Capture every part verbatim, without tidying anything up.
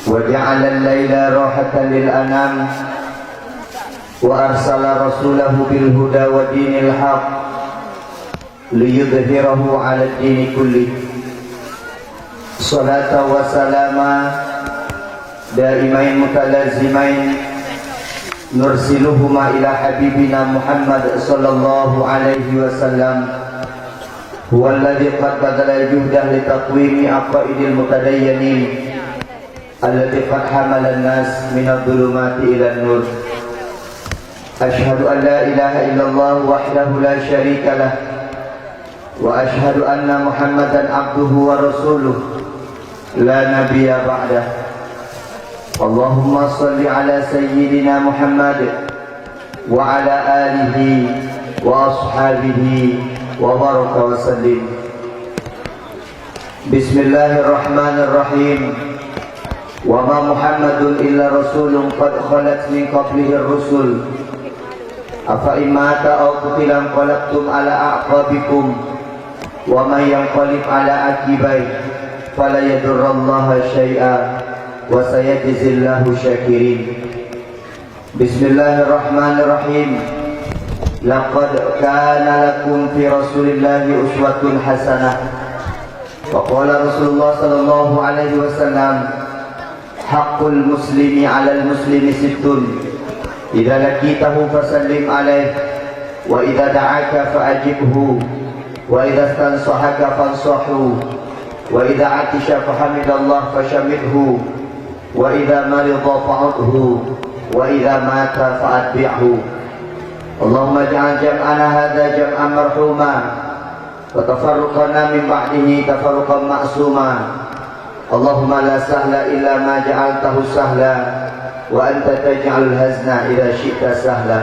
وجعل الليل راحة للأنام، وأرسل رسوله بالهدى ودين الحق ليظهره على الدين كله. صلاة وسلاما دائمين متلازمين نرسلهما إلى حبيبنا محمد صلى الله عليه وسلم، هو الذي قد بذل جهده لتقويم عقائد المتدينين التي قد حمل الناس من الظلمات إلى النور. أشهد أن لا إله إلا الله وحده لا شريك له، وأشهد أن محمدا عبده ورسوله لا نبي بعده. اللهم صل على سيدنا محمد وعلى آله وأصحابه وبارك وسلم. بسم الله الرحمن الرحيم. وما محمد إلا رسول قد خلت من قبله الرسل. أفإن مات أو قتل انقلبتم على أعقابكم ومن ينقلب على عقبيه فلن يضر الله شيئا وسيجزي الله الشاكرين. بسم الله الرحمن الرحيم. لقد كان لكم في رسول الله أسوة حسنة. وقال رسول الله صلى الله عليه وسلم: حق المسلم على المسلم ست: إذا لقيته فسلم عليه، وإذا دعاك فأجبه، وإذا استنصحك فانصحه، وإذا عطس فحمد الله فشمته، وإذا مرض فعده، وإذا مات فأتبعه. اللهم اجعل جمعنا هذا جمعا مرحوما، وتفرقنا من بعده تفرقا معصوما. اللهم لا سهل إلا ما جعلته سهلا، وأنت تجعل الحزن إذا شئت سهلا.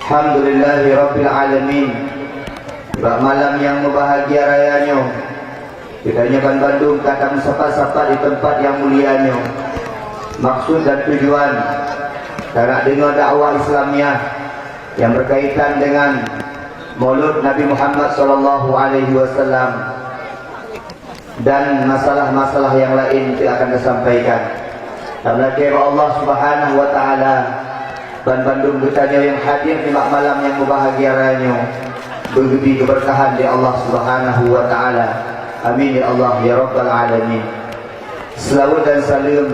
Alhamdulillahirabbil alamin. Bak malam nyang mubahgia raya nyoe, geutanyoe banmandum ka tameusapat-sapat di teumpat nyang mulia nyoe. Maksud dan tujuan, tadeungoe dakwah Islamiah nyang berkaitan dengan Maulud Nabi Muhammad sallallahu alaihi wasallam dan masalah-masalah nyang laén nyang akan tasampaikan. Tameulakée bak Allah Subhanahu wa Taala, banmandum geutanyoe nyang hadir nibak malam nyang mubahgia raya nyoe beugeubri keubeurkahan lé Allah Subhanahu wa Taala. Amin ya Allah ya Rabbal alamin. Seulaweuet dan saleuem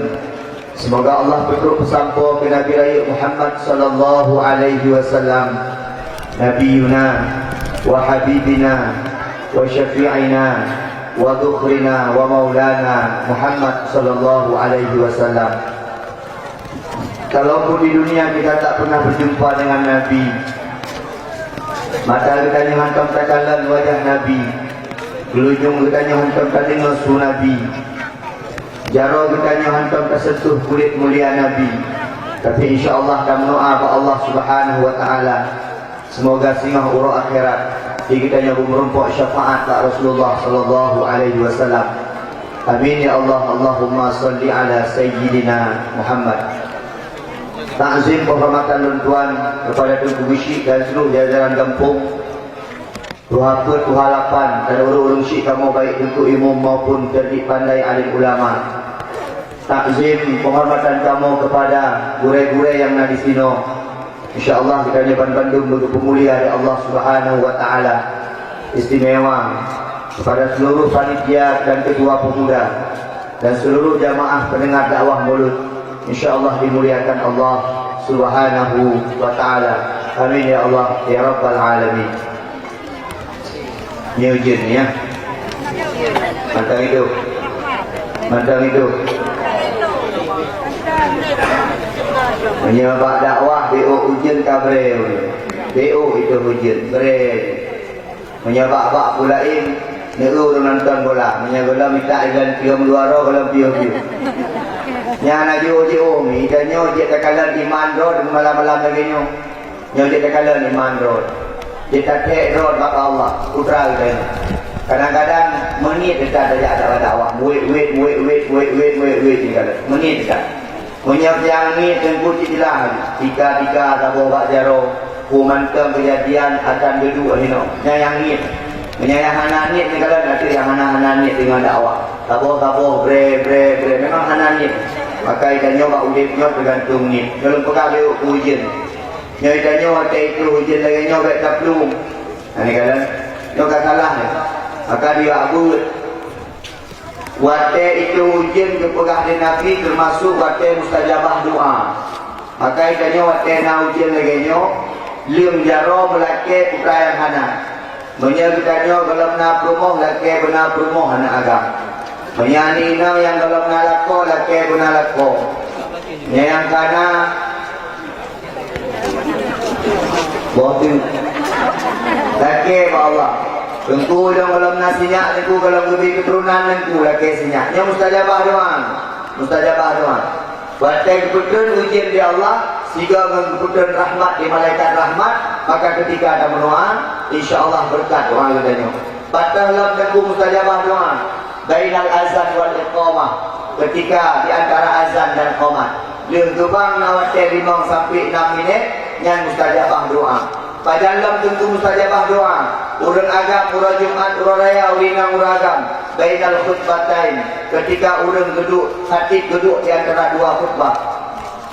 Seumoga Allah peutrok peusampoe keu Nabi Rayeuk Muhammad sallallahu alaihi wasallam, Nabiyuna wa habibina wa syafi'ina wa dhukhrina wa maulana Muhammad sallallahu alaihi wasallam. Kalaupun di dunia kita tak pernah berjumpa dengan Nabi, mata geutanyoe hantom takalon wajah Nabi, geulunyueng geutanyoe hantom tadeungoe su Nabi, jaroe geutanyoe hantom taseuntuh kulét mulia Nabi, tapi insya Allah tameudoa bak Allah Subhanahu wa Taala, seumoga singoh uroe akhirat di geutanyoe beumeurumpok syafaat bak Rasulullah sallallahu alaihi wasallam. Amin ya Allah. Allahumma salli ala sayyidina Muhammad. Takzim penghormatan lôn tuan kepada Teungku Geuchik dan seluruh jajaran gampông. Tuha peuet, tuha lapan, dan ureuëng-ureuëng syik kamoe baik Teungku Imum maupun cerdik pandai alim ulama. Takzim penghormatan kamoe kepada gurée-gurée nyang na disinoe. Insya Allah geutanyoe banmandum beugeupeumulia lé Allah Subhanahu wa Taala. Istimewa kepada seluruh panitia dan ketua pemuda dan seluruh jamaah pendengar dakwah Maulud. Insya Allah dimuliakan Allah Subhanahu wa Taala. Amin ya Allah ya Rabbal Alamin. Nyoe ujeuen nyoe. Mantong idup. Mantong idup. Meunyoe bak dakwah B O ujeuen ka bré. B O itu ujeuen bré. Meunyoe bak-bak peue laén, neu ureuëng nonton bola. Meunyoe gohlom itak iban piôh dua droe gohlom piôh-piôh. Nyan na jiôh-jiôh mi, dan nyoe jeuet takalon iman droe deungon malam-malam lagée nyoe. Nyoe jeuet takalon iman droe. Jeuet tathek droe bak Allah, putra geutanyoe. Kadang-kadang meunit teuka tajak dakwah-dakwah, wét-wét, wét-wét, wét-wét, wét-wét, meunit teuka. Meunyoe nyang ngiet teungku cit jeulaih, tika-tika saboh bak jaroe, peue mantong keujadian akan geuduek hinoe. Nyan nyang ngiet. Meunyoe nyang hana niet, neukalon ateueh nyang hana-hana niet deungon dakwah. Saboh-saboh, bre, bre, bre, memang hana niet. Maka geutanyoe bak udeb nyoe teugantung niet. Nyoe lôn peugah lé ujeuen. Nyoe geutanyoe watée itu ujeuen lagée nyoe bék taplueng. Hana kalon. Nyoe ka salah nyoe. Maka dia buet. Watée itu ujeuen geupeugah lé Nabi teumasuk watée mustajabah doa. Maka geutanyoe watée na ujeuen lagée nyoe, leueng jaroe meulakée peukara nyang hana. Meunyoe geutanyoe gohlom na peurumoh, lakée beuna peurumoh aneuk agam. Meunyoe aneuk inong nyang gohlom na lakoe, lakée beuna lakoe. Meunyoe nyang kana, boh teuk. Lakée bak Allah. Teungku, nyang gohlom na sinyak, teungku gohlom geubri keuturonan, teungku lakée sinyak. Nyoe mustajabah doa. Mustajabah doa. Watée geupeutrön ujeuen di Allah, sigoe ngon geupeutrön rahmat di malaikat rahmat, maka keutika tameudoa, insya Allah beureukat doa geutanyoe. Pat lom teungku mustajabah doa, bainal azan wal iqamah, keutika di antara azan dan qomat. Lheueh geubang na watée limong sampoe nam minét, nyan mustajabah doa. Pajan lom teungku mustajabah doa, ureuëng agam uroe Jumat, uroe raya, ureuëng inong, ureuëng agam, bainal khutbatain, keutika ureuëng geuduek, khatib geuduek di antara dua khutbah.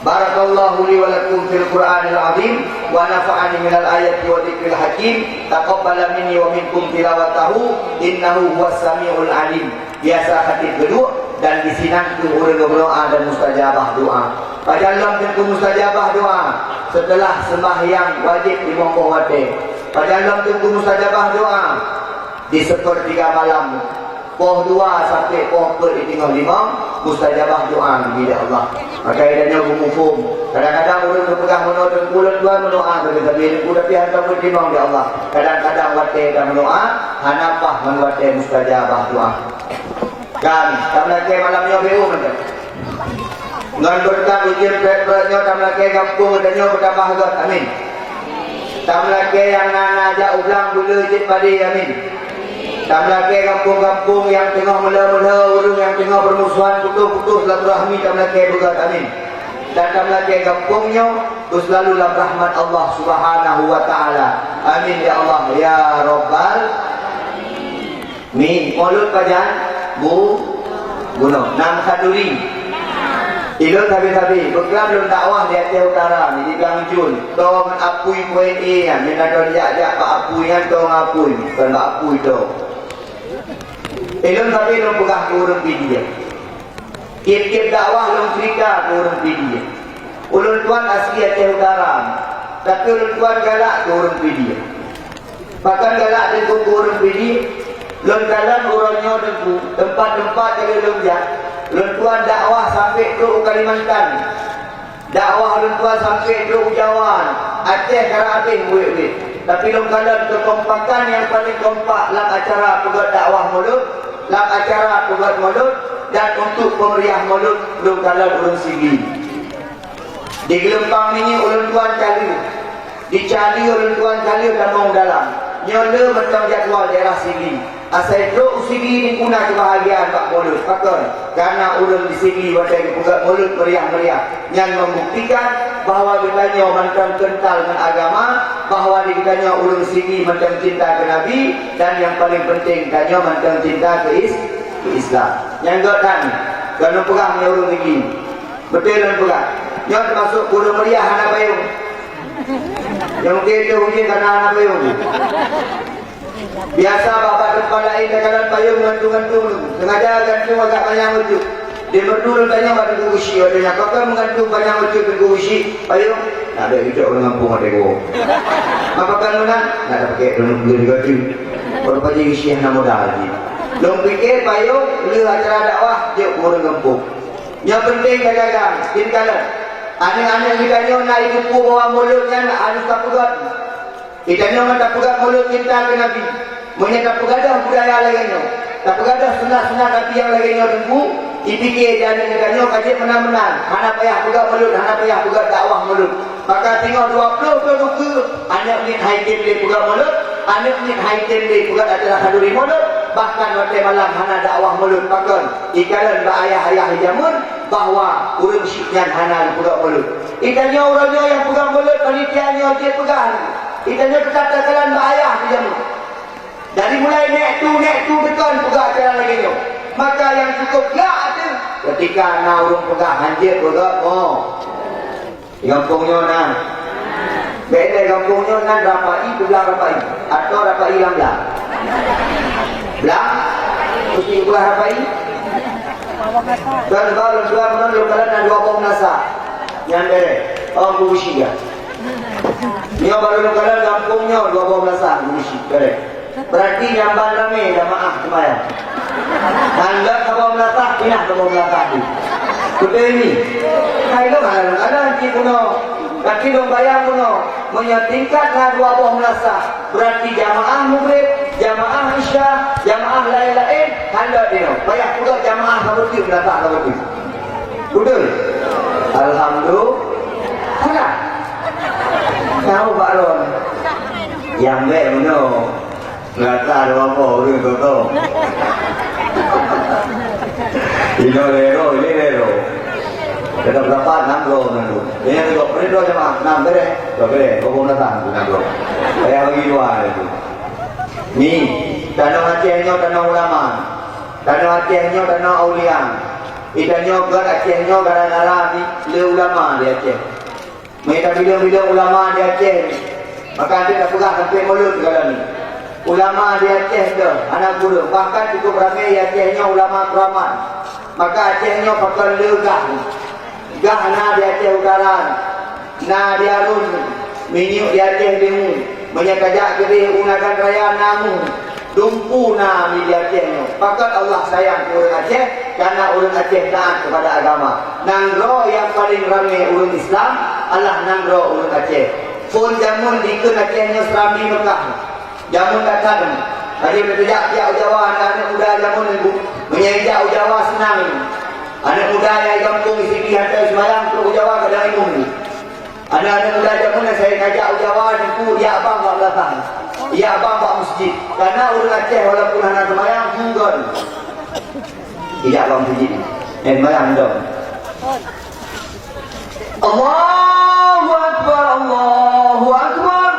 Barakallahu li wa lakum fil Qur'anil azim, wa nafa'ani minal ayati wa dzikril hakim, taqabbala minni wa minkum tilawatahu, innahu huwas samiul alim. Biasa khatib geuduek dan disinan kheueh ureuëng geumeudoa dan mustajabah doa. Pajan lom teungku mustajabah doa seuteulah seumbahyang wajéb limong boh watée. Pajan lom teungku mustajabah doa di seupeurtiga malam, poh dua sampoe poh peuet di teungoh limong, mustajabah doa geubri lé Allah. Maka geutanyoe beumuphom. Kadang-kadang ureuëng geupeugah meunoe teungku lôn tuan meudoa sabe-sabe teungku, tapi hana meutimang lé Allah. Kadang-kadang watée tameudoa hana paih ngon watée mustajabah doa. Kan, tameulakée malam nyoe B U mantong. Ngon beureukat ujeuen prét-prét nyoe tameulakée gampông geutanyoe beutambah göt. Amin. Tameulakée nyang na-na jak u blang buleue jeuet padé. Amin. Tameulakée gampông-gampông nyang teungoh meulhö-meulhö, ureuëng nyang teungoh beurmusohan putôh-putôh silaturahmi tameulakée beugöt. Amin. Dan tameulakée gampông nyoe beuseulalu lam rahmat Allah Subhanahu wa Taala. Amin ya Allah ya Rabbal Mi, mulod pajan? Bu, bunoe. Nam khanduri. Ilôn sabe-sabe, beuklam lôn dakwah di Aceh Utara ni, di Blang Jun. Tô ngon apui poin E nyan, nyang na lôn jak-jak bak apui nyan, tô ngon apui, kon bak apui tô. Ilôn sabe lôn peugah keu ureuëng Pidie. Tieb-tieb dakwah lôn cerita keu ureuëng Pidie. Ulôn tuan asli Aceh Utara, tapi ulôn tuan galak keu ureuëng Pidie. Pakon galak teungku keu ureuëng Pidie? Lôn kalon uroe nyoe teungku, teumpat-teumpat ka lheueh lôn jak, lôn tuan dakwah sampoe trok u Kalimantan. Dakwah lôn tuan sampoe trok u Jawa, Aceh karab habéh wét-wét. Tapi lôn kalon keukompakan nyang paleng kompak lam acara peugöt dakwah mulod, lam acara peugöt mulod, dan untuk peumeriah mulod lôn kalon ureuëng Sigli. Di Geulumpang Minyeuk ulôn tuan ka lheueh. Di Cali ulôn tuan ka lheueh tamong dalam. Nyoe le mantong jadwal daerah Sigli. Asai trok u Sigli teungku na keubahgiaan bak mulod. Pakon? Kareuna ureuëng di Sigli watée geupeugöt mulod meriah-meriah. Nyan membuktikan bahwa geutanyoe mantong keuntal ngon agama, bahwa di geutanyoe ureuëng Sigli mantong cinta keu Nabi, dan nyang paleng peunteng tanyoe mantong cinta keu Is-, keu Islam. Nyang göt that, kon lôn peugah meunyoe ureuëng Sigli. Beutôi lôn peugah. Nyoe teumasok ureuëng meriah hana payong. Nyang mungken itu ujian karena hana payong. Biasa bak-bak teumpat laén takalon payong gantung-gantung tu. Sengaja gantung agak panyang ucut. Di merdu lôn tanyong bak Teungku Geuchik, watée nyan, "Pakon meugantung panyang ucut Teungku Geuchik payong?" "Nak bèk geucok ureuëng gampông watée goe." "Pakon meunan?" "Nak tapakèk droeneuh peue juga tu. Baru paji Geuchik hana modal jih." Lôn pike payong lheueh acara dakwah jok keu ureuëng gampông. Nyoe peunteng tajaga, tin kalon. Aneuk-aneuk geutanyoe na jiteupeue bahwa mulod nyan harôh tapeugöt. Geutanyoe ngon tapeugöt mulod cinta keu Nabi. Meunyoe tapeugadôh budaya lagée nyoe, tapeugadôh sunat-sunat Nabi nyang lagée nyoe teungku, jipike di aneuk geutanyoe ka jeuet meunan-meunan, hana payah peugöt mulod, hana payah peugöt dakwah mulod. Maka singoh dua ploh thon ukeue, aneuk miet han jitem lé peugöt mulod, aneuk miet han jitem lé peugöt acara khanduri mulod, bahkan watée malam hana dakwah mulod. Pakon? Jikalon bak ayah-ayah jameun bahwa ureuëng syiek nyan hana geupeugöt mulod. Geutanyoe uroe nyoe nyang peugöt mulod, panitia nyoe jeuet peugah. Geutanyoe teutab takalon bak ayah di jameun. Dari mulai nèk tu, nèk tu teukon peugah acara lagèe nyoe. Maka nyang cukup glak ateueh, keutika na ureueng peugah hanjeuet peugah, oh. Di gampông nyoe na. Bèk lé gampông nyoe na Rapai, peublang Rapai. Atau Rapai lam blang. Blang? Meusti peugah Rapai? Kan bak lôn tuan meunan lôn kalon na dua boh meunasah. Nyan bèrèh. Oh, kubusi ya. Nyoe bak lôn kalon gampông nyoe dua boh meunasah kubusi. Bèrèh. Berarti nyan ban ramè jamaah seumayang. Tanda saboh meunasah, pinah saboh meunasah tu. Beutôi ni. Hai lôn hana lôn kalon cit bunoe. Tapi lôn bayang bunoe. Meunyoe tingkat na dua boh meunasah, berarti jamaah Maghrib, jamaah Isya, jamaah laén-laén, tanda inoe. Payah pula jamaah saboh teuk meunasah saboh teuk. Beutôi? Alhamdulillah. Tahu Pak Ron? Nyang bèk meunoe. Rata dua boh ureueng toto. Inoe lhèe droe, ilèe lhèe droe. Tetap dapat enam droe meunan tu. Nyan tu, peurintah jamaah, enam bèrèh. Dua bèrèh, dua boh meunasah tu enam droe. Payah bagi dua tu. Ni, tanoh Aceh nyoe tanoh ulama. Tanoh Aceh nyoe tanoh aulia. Di tanyoe göt Aceh nyoe gara-gara di, lé ulama di Aceh. Meunyoe tabilong-bilong ulama di Aceh, maka hana tapeugah sampoe mulod sigohlom ni. Ulama di Aceh deuh hana kureueng, bahkan cukup ramè di Aceh nyoe ulama keuramat. Maka Aceh nyoe pakon le gah. Gah na di Aceh Utara, na di Arun, minyeuk di Aceh Timu. Meunyoe tajak keudeh u Nagan Raya na mu. Dumpu na di Aceh nyoe. Pakon Allah sayang keu ureueng Aceh, karena ureueng Aceh taat kepada agama. Nanggroe nyang paleng ramè ureueng Islam adalah nanggroe ureueng Aceh. Phôn jameun dikeue Aceh nyoe Serambi Meukah. Jameun that-that. Laju tajak jak u Jawa, aneuk muda jameun nyoe. Meunyoe jak u Jawa seunang. Aneuk muda nyang di gampông di Sigli hantom seumayang, trok u Jawa kadang imum. Aneuk-aneuk muda jameun nyan, saya ngajak u Jawa, Teungku, jak bang bak beulakang. Jak bang bak meuseujid. Karena ureueng Aceh walaupun hana seumayang, hunggon. Jak bang meuseujid. Eh, seumayang dong. Allahu Akbar, Allahu Akbar.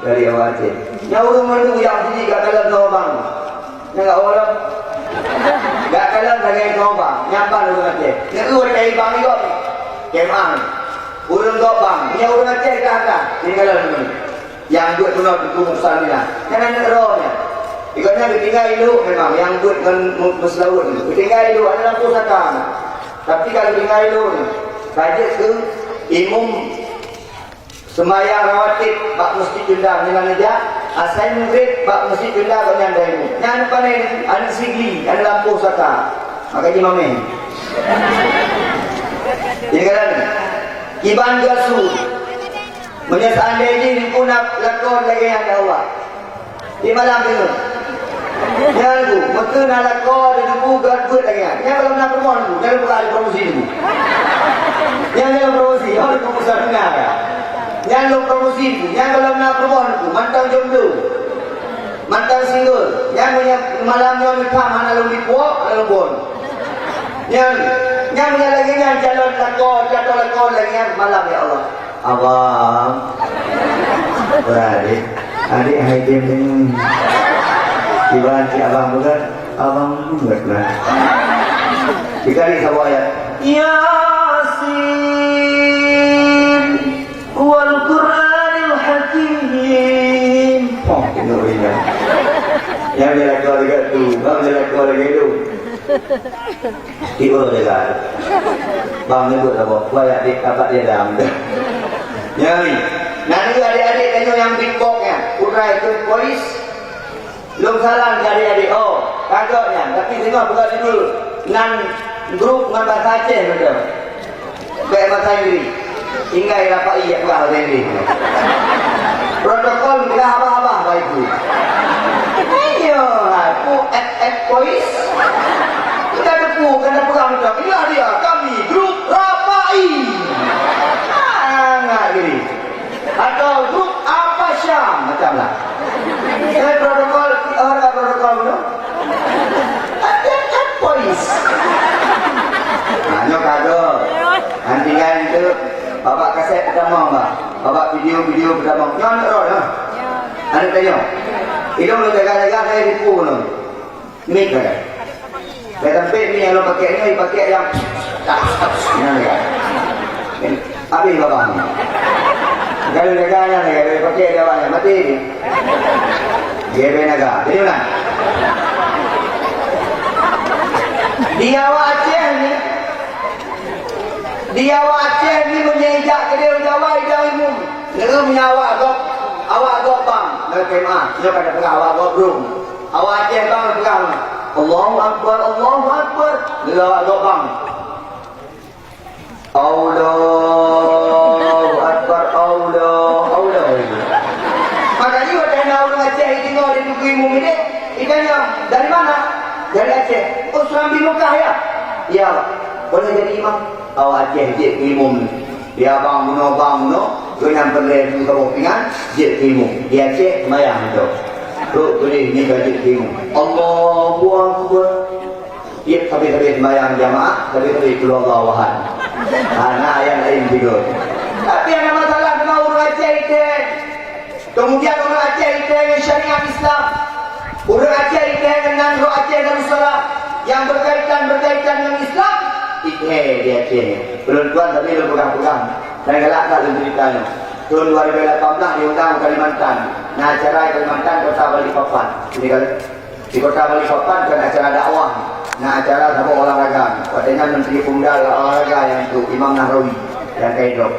Dari awak Aceh. Nyan ureueng mandum jak meuseujid, gak kalon droe bang. Nyan gak ureueng. Gak kalon sagai droe bang. Nyan ban ureueng Aceh. Nyan ureueng Aceh bang ni kok. Kemah. Ureueng gobang, nyan ureueng Aceh ka-ka, tinggalan nyoe. Nyang buet bunoe Teungku Muksan Mina. Nyan aneuk droe nyan. Di gobnyan geutinggai lhok memang, nyang buet ngon mu-, meuseulaweuet nyoe. Geutinggai lhok, aneuk lampôh saka. Tapi ka geutinggai lhok nyoe. Ka jeuet keu imum seumayang rawatib bak Meuseujid Cunda, nyan neujak, asai Maghrib bak Meuseujid Cunda, gobnyan dai imum. Nyan aneuk pané, aneuk Sigli, aneuk lampôh saka. Maka jimamé. Jadi kadang Iban geusu. Meunyoe seandai jih Teungku na lakoe lagèe nyan, ya Allah. Di malam nyoe. Nyan Teungku, meunyoe na lakoe di Teungku, gèt beuet lagèe nyan. Nyan gohlom na peurumoh Teungku, nyan lôn buka promosi Teungku. Nyan, nyan lôn promosi, oh, Teungku peugah beuna ya. Nyan lôn promosi Teungku, nyan gohlom na peurumoh Teungku, mantong jomblo. Mantong single. Nyan meunyoe malam nyoe neukam hana lôn dipuwoe, hana lôn bon. Nyan, nyan meunyoe lagèe nyan calon lakoe, calon lakoe lagèe nyan malam, ya Allah. Abang. Beuradi. Adik hai dem deungon. Tiba cit abang peugah, abang peugah lah. Dikali saboh ayat. Yasin. Wal Qur'anil Hakim. Oh, kena ingat. Nyang jalan keluar dekat tu, bang jalan keluar dekat tu. Tiba jalan. Bang nyebut apa? Kuayak dek abad dia dah. Nyang ni. Nanti adik-adik tanya yang beatbox nya. Putra itu voice. Lôn salam keu adik-adik, oh, ka gèt nyan, tapi singoh peugah judul nan grup ngon bahasa Aceh mantong. Bèk bahasa Inggris. Tinggai rapai jak peugah bahasa Inggris. Protokol peugah abah-abah bak ibu. Ayo, aku et et boys. Kita tepu, kena pegang macam inilah dia kami grup rapai. Sangat gini. Atau grup apa Syam, macam lah. Eh, protokol, oh, ada protokol tu. Ada kan polis. Nah, nyoe kado. Nanti kan itu, babak kaset pertama, Mbak. Babak video-video pertama. Nyoe aneuk roh, ya? Aneuk tanya. Ilôn lôn jaga-jaga, saya tipu lôn. Mik kan. Saya sampai ni, kalau pakai ni, pakai yang, nyan kan. Habis babah ni. Kalau jaga nyan, kalau pakai dia awak nyan, mati ni. Dia beri naga. Jadi mana? Di awak Aceh ni, di awak Aceh ni meunyoe ijak keudéh Jawa, idang imum. Neu meunyoe awak gob, awak gob bang, neu kemah, nyoe kada peugah awak gob brong. Awak Aceh bang peugah, "Allahu Akbar, Allahu Akbar." Neu awak gob bang. "Allahu Akbar, Allah, Allah." Makanya watèe na ureueng Aceh iteungoh di Teungku Imum ini, itanya, "Dari mana?" "Dari Aceh." "Oh, serambi Mekah, ya?" "Ya, Pak." "Boleh jadi imam?" Awak Aceh jeuet keu imum. Di abang bunoe, bang bunoe, gobnyan peureulèe saboh pingan, jeuet keu imum. Di Aceh, seumayang tu. Trok keudéh ni ka jeuet keu imum. Allahu Akbar. Tiep habéh-habéh seumayang jamaah, habéh-habéh Qul Huwallahu Ahad. Ha, na ayat laén tiga. Tapi hana masalah keu ureueng Aceh ithèe. Kemudian ureueng Aceh ithèe ngon syariat Islam. Ureueng Aceh ithèe ngon nanggroe Aceh Darussalam nyang berkaitan-berkaitan ngon Islam. Ithèe di Aceh nyoe. Ulôn tuan tadi lôn peugah-peugah. Dan galak that lôn cerita nyoe. Tahun dua ribu lapan belas diundang u Kalimantan. Na acara di Kalimantan, kota Balikpapan. Sini kali. Di kota Balikpapan kan acara dakwah, na acara saboh olahraga. Watèe nyan Menteri Pemuda Olahraga nyang tu, Imam Nahrawi, nyang ka idrop.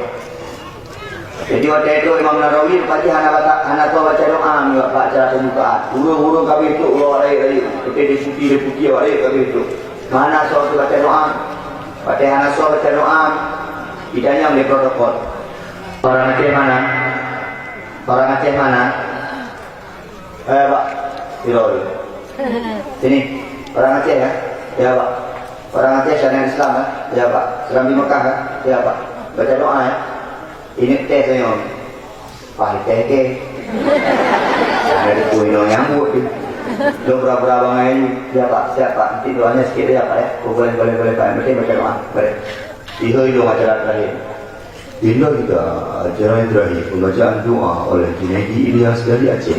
Jadi watèe idrop Imam Nahrawi, pasti hana baca, hana soe baca doa nyoe bak acara pembukaan. Ureueng-ureueng ka habéh trok, awak rayeuk-rayeuk, watèe deputi-deputi awak rayeuk ka habéh trok. Hana soe baca doa. Watèe hana soe baca doa, ditanya lé protokol. Orang Aceh mana? Orang Aceh mana? Eh, Pak. Sini. Sini. Orang Aceh, ya? Ya, Pak. Orang Aceh syariat Islam, ya? Ya, Pak. Serambi Mekah, ya? Ya, Pak. Baca doa, ya? Ini tes saya, Om. Pak, tes ke? Ada di kuih nyambut tu. Lo pura-pura bangai ni. Ya, Pak. Siap, Pak. Nanti doanya sikit ya, Pak, ya. Oh, boleh, boleh, boleh, Pak. Yang penting baca doa. Boleh. Tiga hidung acara terakhir. Inilah kita acara yang terakhir, pembacaan doa oleh Junaidi Ilyas dari Aceh.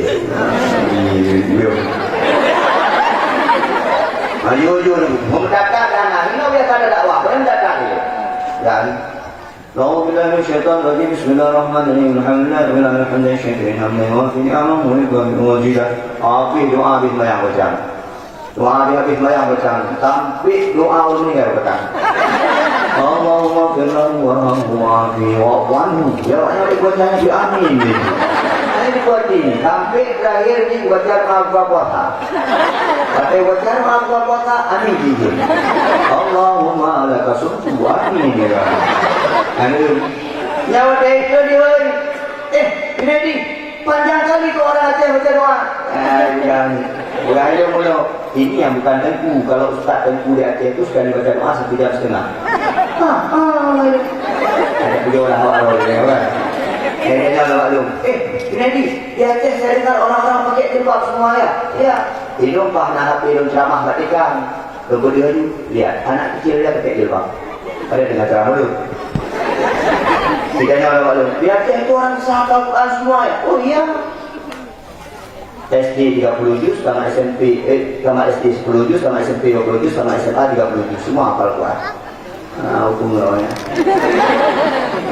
Ayo, ayo, ayo. Mau datang dah, nah. Ini biasa ada dakwah, boleh datang ni. Dan, أعوذ بالله من الشيطان الرجيم. بسم الله الرحمن الرحيم. الحمد لله رب العالمين. حمدا يوافي نعمه ويكافئ مزيده. Habis doa, habis sembahyang baca. Doa dia habis sembahyang baca. Sampai doa ureueng meninggal baca. Allahumma fir lahu warhamhu wa'afihi wa'fu anhu. Ya Allah, dia baca ni, amin. Ini dibuat ini. Sampai terakhir ni baca doa buka puasa. Sampai baca doa buka puasa, amin jijik. Allahumma laka sumtu, amin ya Rabbi. Amin. Nyawa deh, itu dia. Eh, ini di. Panjang kali kok orang Aceh baca doa. Ah, jangan. Orang aja mula. Ini yang bukan teungku. Kalau ustaz teungku di Aceh tu sekali baca doa satu jam setengah. Ha, ha, ada beliau lah awak orang dia, kan? Saya tanya lah maklum. Eh, Junaidi, di Aceh saya dengar orang-orang pakai jilbab semua, ya? Ya. Ilôn pah na H P ilôn ceramah bak tikang. Lôn peudeuh laju, lihat, anak kecil dia pakai jilbab. Ada dengar ceramah dulu. Ditanya oleh Pak Lôn, "Di Aceh itu orang bisa hafal Quran semua, ya?" "Oh, iya." S D tiga puluh juz, tamat S M P, eh, tamat S D sepuluh juz, tamat S M P dua puluh juz, tamat S M A tiga puluh juz. Semua hafal Quran. Ah, hukum lawan, ya.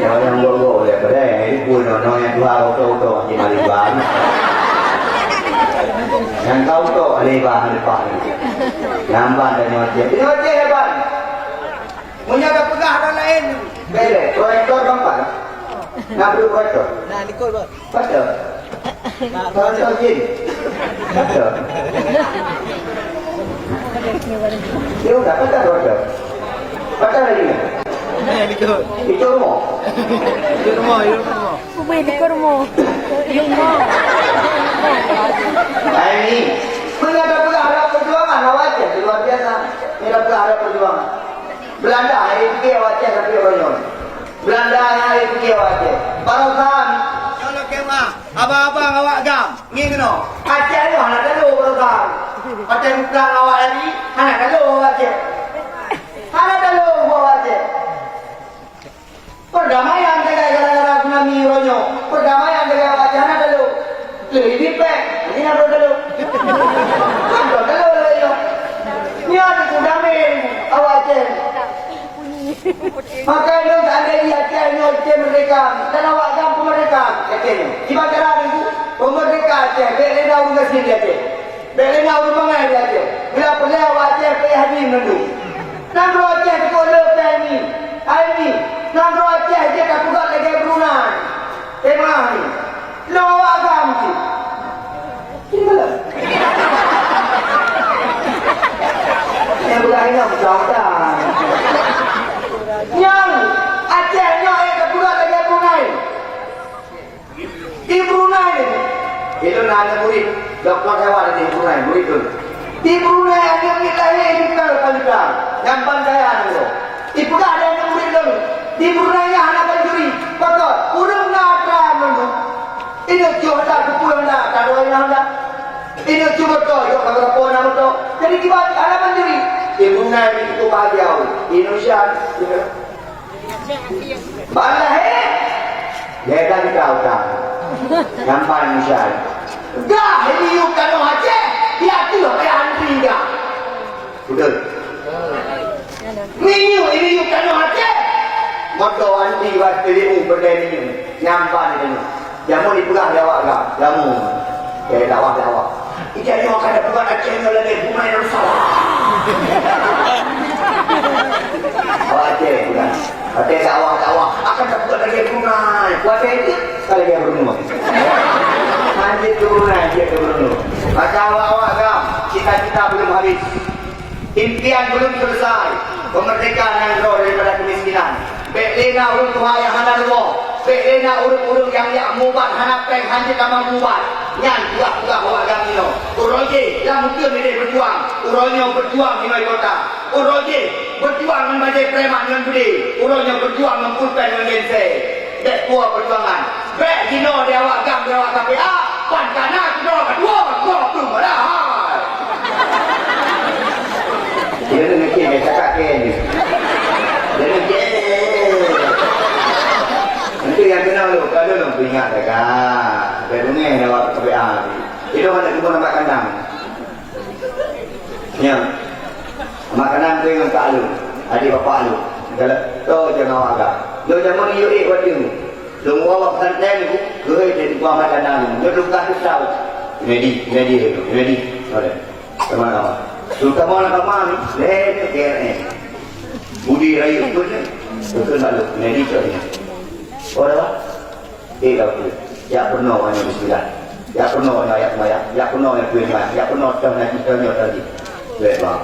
Ya, yang gok-gok boleh apa deh? Ini pun nono yang dua auto-auto di Maliban. Yang kau tu, Maliban depan. Lamban dan nyote. Nyote hebat. Punya dah peugah orang lain. Bele, proyektor bang pan. Nak beli proyektor? Nah, likot, Bang. Pada. Pada jin. Pada. Ya udah, pada pada. Pada lagi. Itu rumah. Itu rumah, itu rumah. Ubé di kurma. Nah, ini. Punya dah peugah ada perjuangan, awak Aceh luar biasa. Ini dah peugah ada perjuangan. Belanda, hari ini awak Aceh tapi orang nyonya. Belanda nyang lé pike awak Aceh. Baroesa, kalau keuh abang-abang awak GAM, ngieng keunoe. Aceh nyoe hana talo baroesa. Watèe muprang awak lari, hana talo awak Aceh. Hana talo awak Aceh. Perdamaian tajak gara-gara tsunami uroe nyoe. Perdamaian tajak awak Aceh hana talo. Lé dipèk, hana talo. Maka lôn seandai jih Aceh nyoe Aceh merdeka, dan awak GAM pun merdeka, Aceh nyoe. Kiban cara nyoe, peumerdeka Aceh, bèk lé na ureueng gasien di Aceh. Bèk lé na ureueng bangai di Aceh. Bila peureulèe awak Aceh payah haji meunandum. Nanggroe Aceh cukôp le keu hai mi. Hai mi, nanggroe Aceh jeuet tapeugöt lagèe Brunei. Tema ni. Lôn awak GAM cit. Sini bala. Nyang beulah inong mudah-mudahan. Nyang Aceh nyoe eh, tapeugöt lagèe Brunei. Di Brunei, ilôn na aneuk murit, doktor hewan di Brunei, murit lôn. Di Brunei, aneuk murit lahé di Kuala Lumpur, nyan ban kaya nanggroe. Ipeugah lé aneuk murit lôn, di Brunei nyan hana pancuri, pakon, ureueng na atra ngon. Inong cuh atra, keupeue na, taroe na. Inong cuh moto, yok ka geurapoh na moto. Jadi, kiban hana pancuri. Di Brunei, itu bahagia, di Indonesia, Ban lahé, ya kan kita utang. Gampang misal. Gah ini yuk kanoh Aceh, di ateueh payah antri gah. Betul. Minyu ini yuk kanoh Aceh. Moto antri bak T B U berdaya minyu. Nyampan itu. Jameun dipeugah lé awak GAM, jameun. Eh, dakwah-dakwah. Ija nyoe akan tapeugah Aceh nyoe lagèe Brunei Darussalam. Awak Aceh peugah. Watèe dakwah-dakwah, akan tapeugah lagèe Brunei. Watèe jeuet, ka lagèe Brunei. Hanjeuet keu Brunei, jeuet keu Brunei. Maka awak-awak GAM, cita-cita belum habis. Impian belum selesai, peumeurdeka nanggroe daripada keumiskinan. Bèk lé na ureueng tuha nyang hana rumoh, bèk lé na ureueng-ureueng nyang jak mubat hana pèng, hanjeuet tamong mubat. Nyan tugaih-tugaih awak GAM inoe. Uroe jéh lam uteuen idéh beujuang, uroe nyoe beujuang di luwa kota. Uroe jéh beujuang ngon bajèe preman ngon beudé, uroe nyoe beujuang ngon pulpén ngon genséh. Bèk tuwoe peujuangan. Bèk jinoe di awak GAM, di awak K P A, pan ka na keudroe ka tuwoe, tuwoe plueng padahai. Dia ni mungkin dia cakap ke ni. Dia ni ke. Nanti yang kenal tu, kalau nak peringat dah kan. Bèk dungé di awak K P A. Itu hana kebun nampak kandang. Nyan. Makanan tu ngon kak lôn, adik bapak lôn. Galak to jangan awak agam. Lôn jameun yue ék watèe nyoe. Lôn woe bak pesantren nyoe, geuhôi lé Teungku Ahmad Dana nyoe. Nyoe lôn peugah teuh tau. Junedi, Junedi, Junedi. Oleh. Sama-sama. Terutama anak abang ni, lé ni K L M. Budi rayeuk pun ni. Betul tak lu? Junedi cok ni. Oh, dah, Pak? Eh, dak peue. Jak peunoh nyoe bismillah. Jak peunoh nyoe ayat seumayang. Jak peunoh nyoe keu iman. Jak peunoh toh nyoe, toh nyoe, toh jih. Bèk, bang.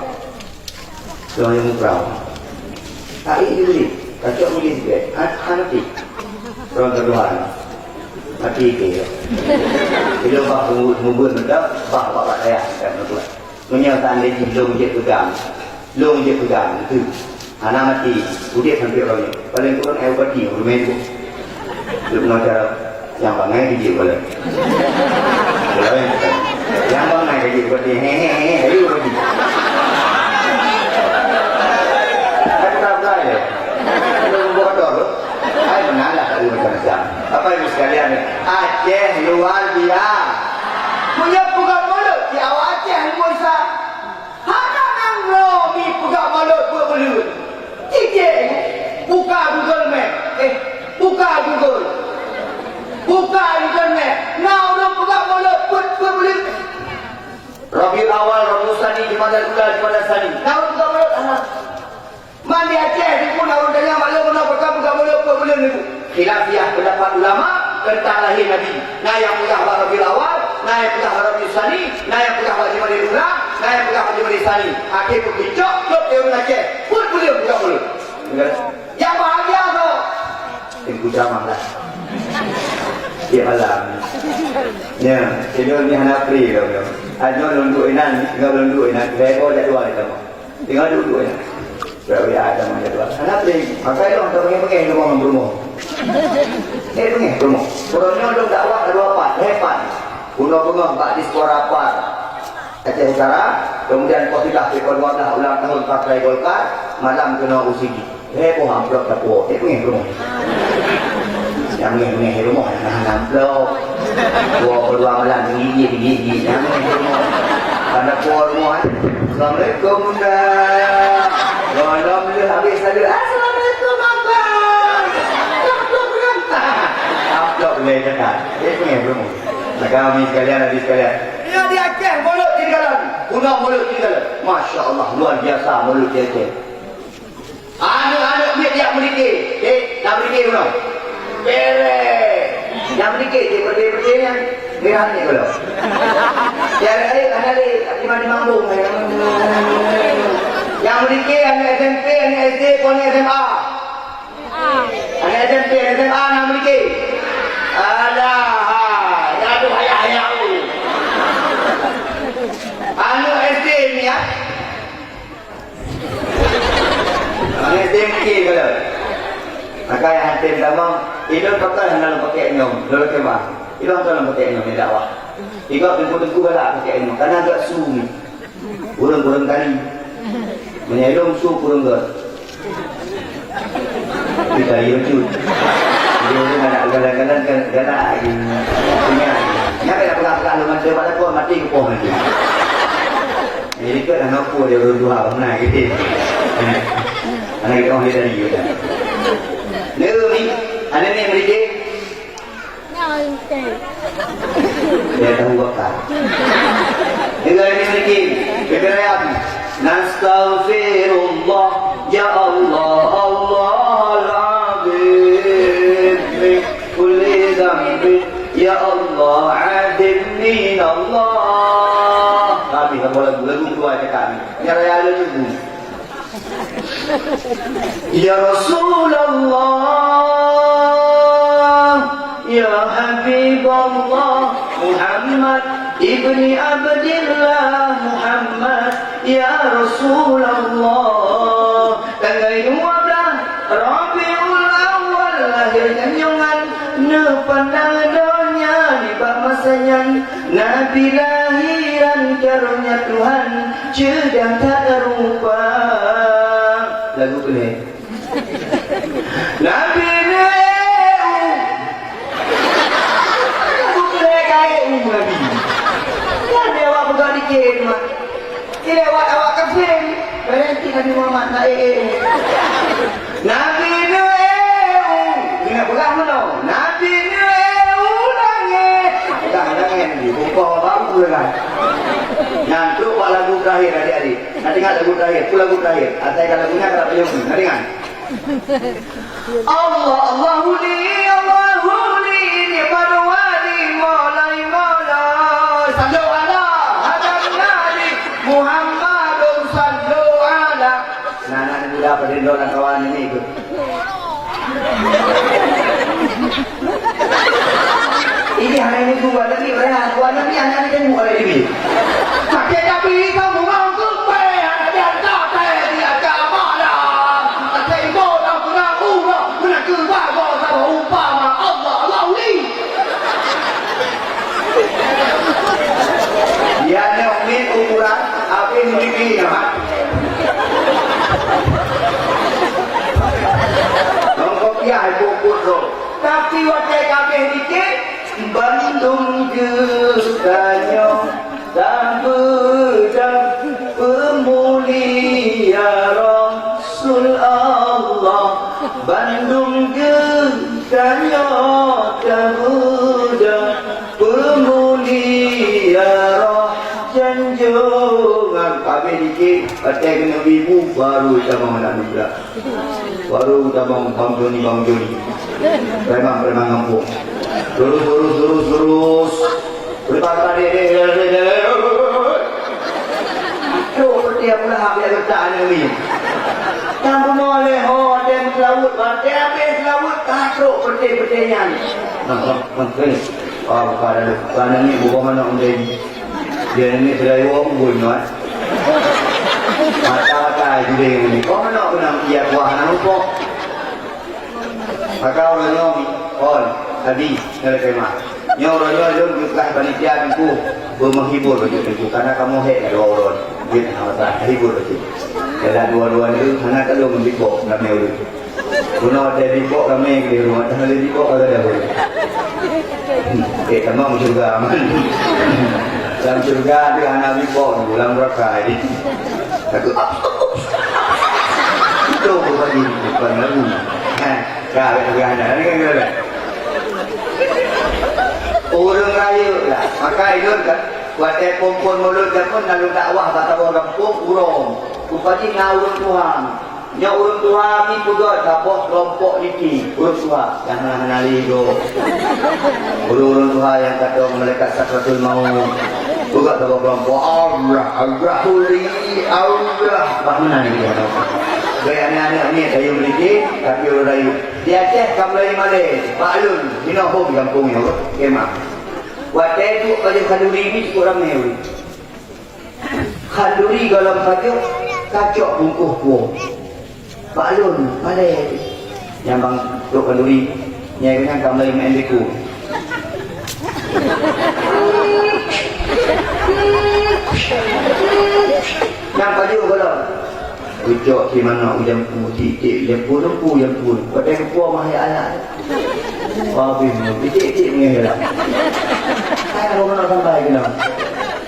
Toh nyoe muprang. Hai, ini boleh. Kacok boleh sikit. Ha, ha, mati. Orang keduaan. Mati ke ya. Itu bah mubuet, mubuet betul. Bah, bah, bah, saya. Tak betul. Meunyoe seandai jih lôn jeuet peugah, lôn jeuet peugah, itu hana mati, udép sampoe uroe nyoe. Paléng kurang, eh, ubati ureueng tu. Lôn cara nyang bangai dijeuet paléng. Nyang bangai dijeuet ubati, he, he, he, he, ubati. Hai, tak percaya. Lôn buat kotor tu. Hai, meunan lah, tak ada macam-macam. Bapak Ibu sekalian, Aceh luar biasa. Meunyoe peugah mulod, di awak Aceh lumboi sa. Hana nanggroe mi peugah mulod peuet buleuen. Cicém, buka Google Map. Eh, buka Google. Buka internet. Na ureueng peugah mulod peuet, peuet buleuen. Rabiul Awal, Rabiul Tsani, Jumadal Ula, Jumadal Tsani. Na ureueng peugah mulod hana. Man di Aceh di pun ureueng tanya maklum meunoe pakon peugah mulod peuet buleuen nyoe. Khilafiyah pendapat ulama tentang lahé Nabi. Na nyang peugah bak Rabiul Awal, na nyang peugah bak Rabiul Tsani, na nyang peugah bak Jumadil Ula, na nyang peugah bak Jumadil Tsani. Akhé peucok cok di ureueng Aceh. Peuet buleuen peugah mulod. Nyang bahagia tu. Teungku ceramah lah. Tiep malam. Ya, tidur ni hana free tau. Ajo lôn duek inan, tinggal lôn duek inan. Saya bawa jadual ni sama. Tinggal duduk je. Beureukat ada manja dua. Hana peue, maka ilong teupeungéh-peungéh di rumoh, di rumoh. Eh, peungéh di rumoh. Uroe nyoe lôn dakwah dua pat, lhèe pat. Bunoe beungoh bak diaspora pat Aceh Utara, kemudian poh sibeulaih sikon dua belas ulang tahun Partai Golkar, malam keunoe U C D. Lhèe boh amplop tapuwoe, eh, peungéh di rumoh. Nyang peungéh-peungéh di rumoh, nah, nah, amplop. Dua puluh dua malam, gigi, gigi, gigi. Nyang ni semua. Pada keluar rumah, eh. Assalamualaikum, Bunda. Malam dia habis saja. Ah, assalamualaikum. Ya kan? Eh, punya belum. Nah, kami sekalian, adik sekalian. Ini di Aceh, mulut di dalam. Guna mulut di dalam. Masya Allah, luar biasa mulut di Aceh. Aneuk-aneuk miet jak meudike. Eh, jak meudike uroe. Beres. Jak meudike, cit, beudé-beudé nyan. Merah ni uroe. Cari air, hana lé, tapi mandi mambung. Jak meudike, aneuk S M P, aneuk S D, kon aneuk S M A. Aneuk S M P, aneuk S M A, na meudike. Alah, ya tu ayah-ayah. Aneuk S D ni, ya. Aneuk S D mungkin kalau. Maka yang hati tamong, ilôn pakai hana lôn pakai nyoe, lôn pakai mah. Ilôn hana lôn pakai nyoe, ni dakwah. Tiga teungku-teungku galak pakai nyoe, karena agak su ni. Ureueng-ureueng tari. Meunyoe ilôn su ureueng gèt. Kita iya cut. Jadi ureueng anak galak-galak kan galak. Nya, nya kaya peugah-peugah lôn mantong pada kau mati ke poh nanti. Jadi, kan aneuk ku dia ureueng tuha, pernah gitu. Aneuk kita orang dari juga. Ni, ni, aneuk ni meudike. Dia tahu wakal. Dia ni meudike. Dia kena yang, "Nastaghfirullah, ya Allah, Allahul Azim, min kulli dzanbin, ya Allah, azim min Allah." Kami lagu-lagu, lagu keluar cakap ni. Nyara ya ada tu. Ya Rasulullah, ya Habiballah, Muhammad ibni Abdillah, Muhammad, ya Rasulullah. Tanggai dua belas Rabiul Awal lahir nyan nyoe ngon neupandang donya nibak masa nyan. Nabi lahiran karunia Tuhan, ceudah that rupa. Lagu keunoe. Nabi neu-eu. Lagu keunoe ka eu Nabi. Kan dia awak peugah dikit, mak. Ilewat awak kafé, berhenti Nabi Muhammad na eu-eu. Nabi neu-eu, keuneuk peugah meunoe, Nabi neu-eu langét. Peugah langét di bungkôh baru peugah. Nyan trok bak lagu terakhir, adik-adik. Na teuingat lagu terakhir, peue lagu terakhir? Asai ka lagu nyan ka tapeuyong, na teuingat? Allah, Allahu li, Allahu li, ni'mal wali, maulai, maula. Sallu ala hadan nabi, Muhammadun sallu ala. Nah, nah, ni muda pada indok dan kawan ini ikut. Ini hana ini buat lagi, orang buat lagi, hana ini kan buat lagi. Sakit tapi kamu mau tumpah, hana dia tak ada di agama dah. Kata ibu dah pernah urang, pernah keluar, bawa sama umpama Allah, Allah uli. Dia ni umi ukuran, habis mimpi dah. Nong kopiah ibu-ibu tu. Tapi watèe ka abéh dikit, bandum geutanyoe tabeudôh peumulia Rasul Allah. Bandum geutanyoe tabeudôh peumulia roh janjongan. Ka abéh dikit, watèe keuneuk ibu, baru tamong aneuk muda. Baru tamong Bang Joni, Bang Joni. Preman-preman gampông. Lurus, lurus, lurus, lurus. Lepas tadi, trok peuté Abu Lahab jak geutak aneuk miet. Nyang bunoe lé ho, watèe meuseulaweuet, watèe abéh seulaweuet, ka trok peuté-peuté nyan. Nah, nah, nah, ni. Oh, bukan ada. Bukan ni, bukan mana orang jadi. Dia ni selaiwa pun, kan? Mata-mata judeng ni. Kau mana pernah ia kuah anak lupa? Maka orang nyoe, kon, Abi, nyoe kemah. Nyoe uroe nyoe lôn geupeugah panitia teungku, beumenghibur bacut teungku, karena kamoe hék dua uroe. Jeuet hana masalah, hibur bacut. Dalam dua-dua ni, hana ka lôn bibok ramé ulôn. Bunoe watèe bibok ramé di rumoh, hana lé bibok ka gadôh ulôn. Hmm, eh, tamong syurga. Lam syurga tu hana bibok, lam neraka ni. Aku, itu bukan, bukan lagu. Ha. Ka, ka, ka, ka, ka, ka. Ureuëng rayeuk lah. Maka ilôn ka, watée phon-phon mulod jameun na lôn dakwah bak saboh gampông uroe. Rupajih na ureuëng tuha. Nyoe ureuëng tuha mi peugöt saboh keulompok niki. Ureuëng tuha nyang hana-hana lé gob. Ureuëng-ureuëng tuha nyang ka dong malaikat sakratul maut. Peugöt saboh keulompok, "Allah, Allah, Allah." Bah meunan nyan. Gaya aneuk-aneuk ni kayu meliti, tapi ureuëng rayeuk. Di Aceh ka mulai malée, bak lôn, hinoe hom gampông nyoe, kemah. Watée duek pajoh khanduri ni cukôp ramé ureuëng. Khanduri gohlom pajoh, kacok bungkôh puwoe. Bak lôn, malée. Nyang bang trok khanduri, nyang nyan ka mulai main beko. Nyang pajoh gohlom. Ucok si manok u jampu, tiek-tiek u jampu, lempu u jampu. Watée geupuwoe mah ya Allah. Wah, habéh nyoe, tiek-tiek ngon hilang. Hai, kamu nak sampai kena.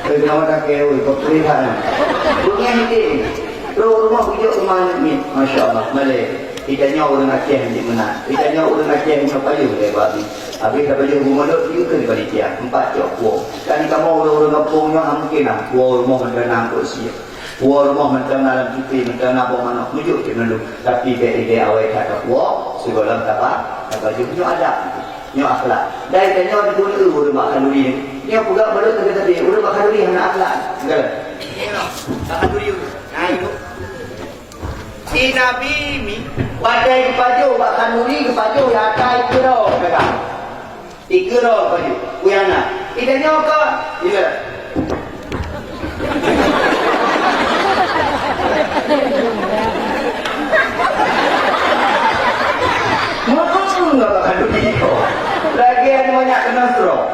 Kena makan kue, oi, kau perih tak, kan? Bunga hitam. Terus rumah ucok rumah anak ni. Masya Allah, malée. Kita nyoe ureuëng Aceh ni meunan. Kita nyoe ureuëng Aceh ni pajoh lé babi. Habéh ka pajoh bu mulod, tiga kali panitia. Empat cok puwoe. Kan kamoe ureuëng-ureuëng gampông nyoe, mungkin lah. Puwoe rumoh mantong na kursi. Puwoe rumoh mantong na lam tipi, mantong na boh manok, meujok cit mandum. Tapi bèk idéh awai that tapuwoe, sigohlom taba, tapajoh. Nyoe adab, nyoe akhlak. Dai tanyoe diguneue ureuëng bak khanduri nyoe. Nyoe peugah balut teuka-teuka, ureuëng bak khanduri hana akhlak. Enggak. Bak khanduri, nah, itu. Si Nabi mi, watèe geupajoh bak khanduri, geupajoh di atas ikeue droe, peugah. Ikeue droe pajoh, peue nyang na. Ida nyoe ka, ida. Meukeue nggak bakal dudoe. Lagi ada banyak kena stroke.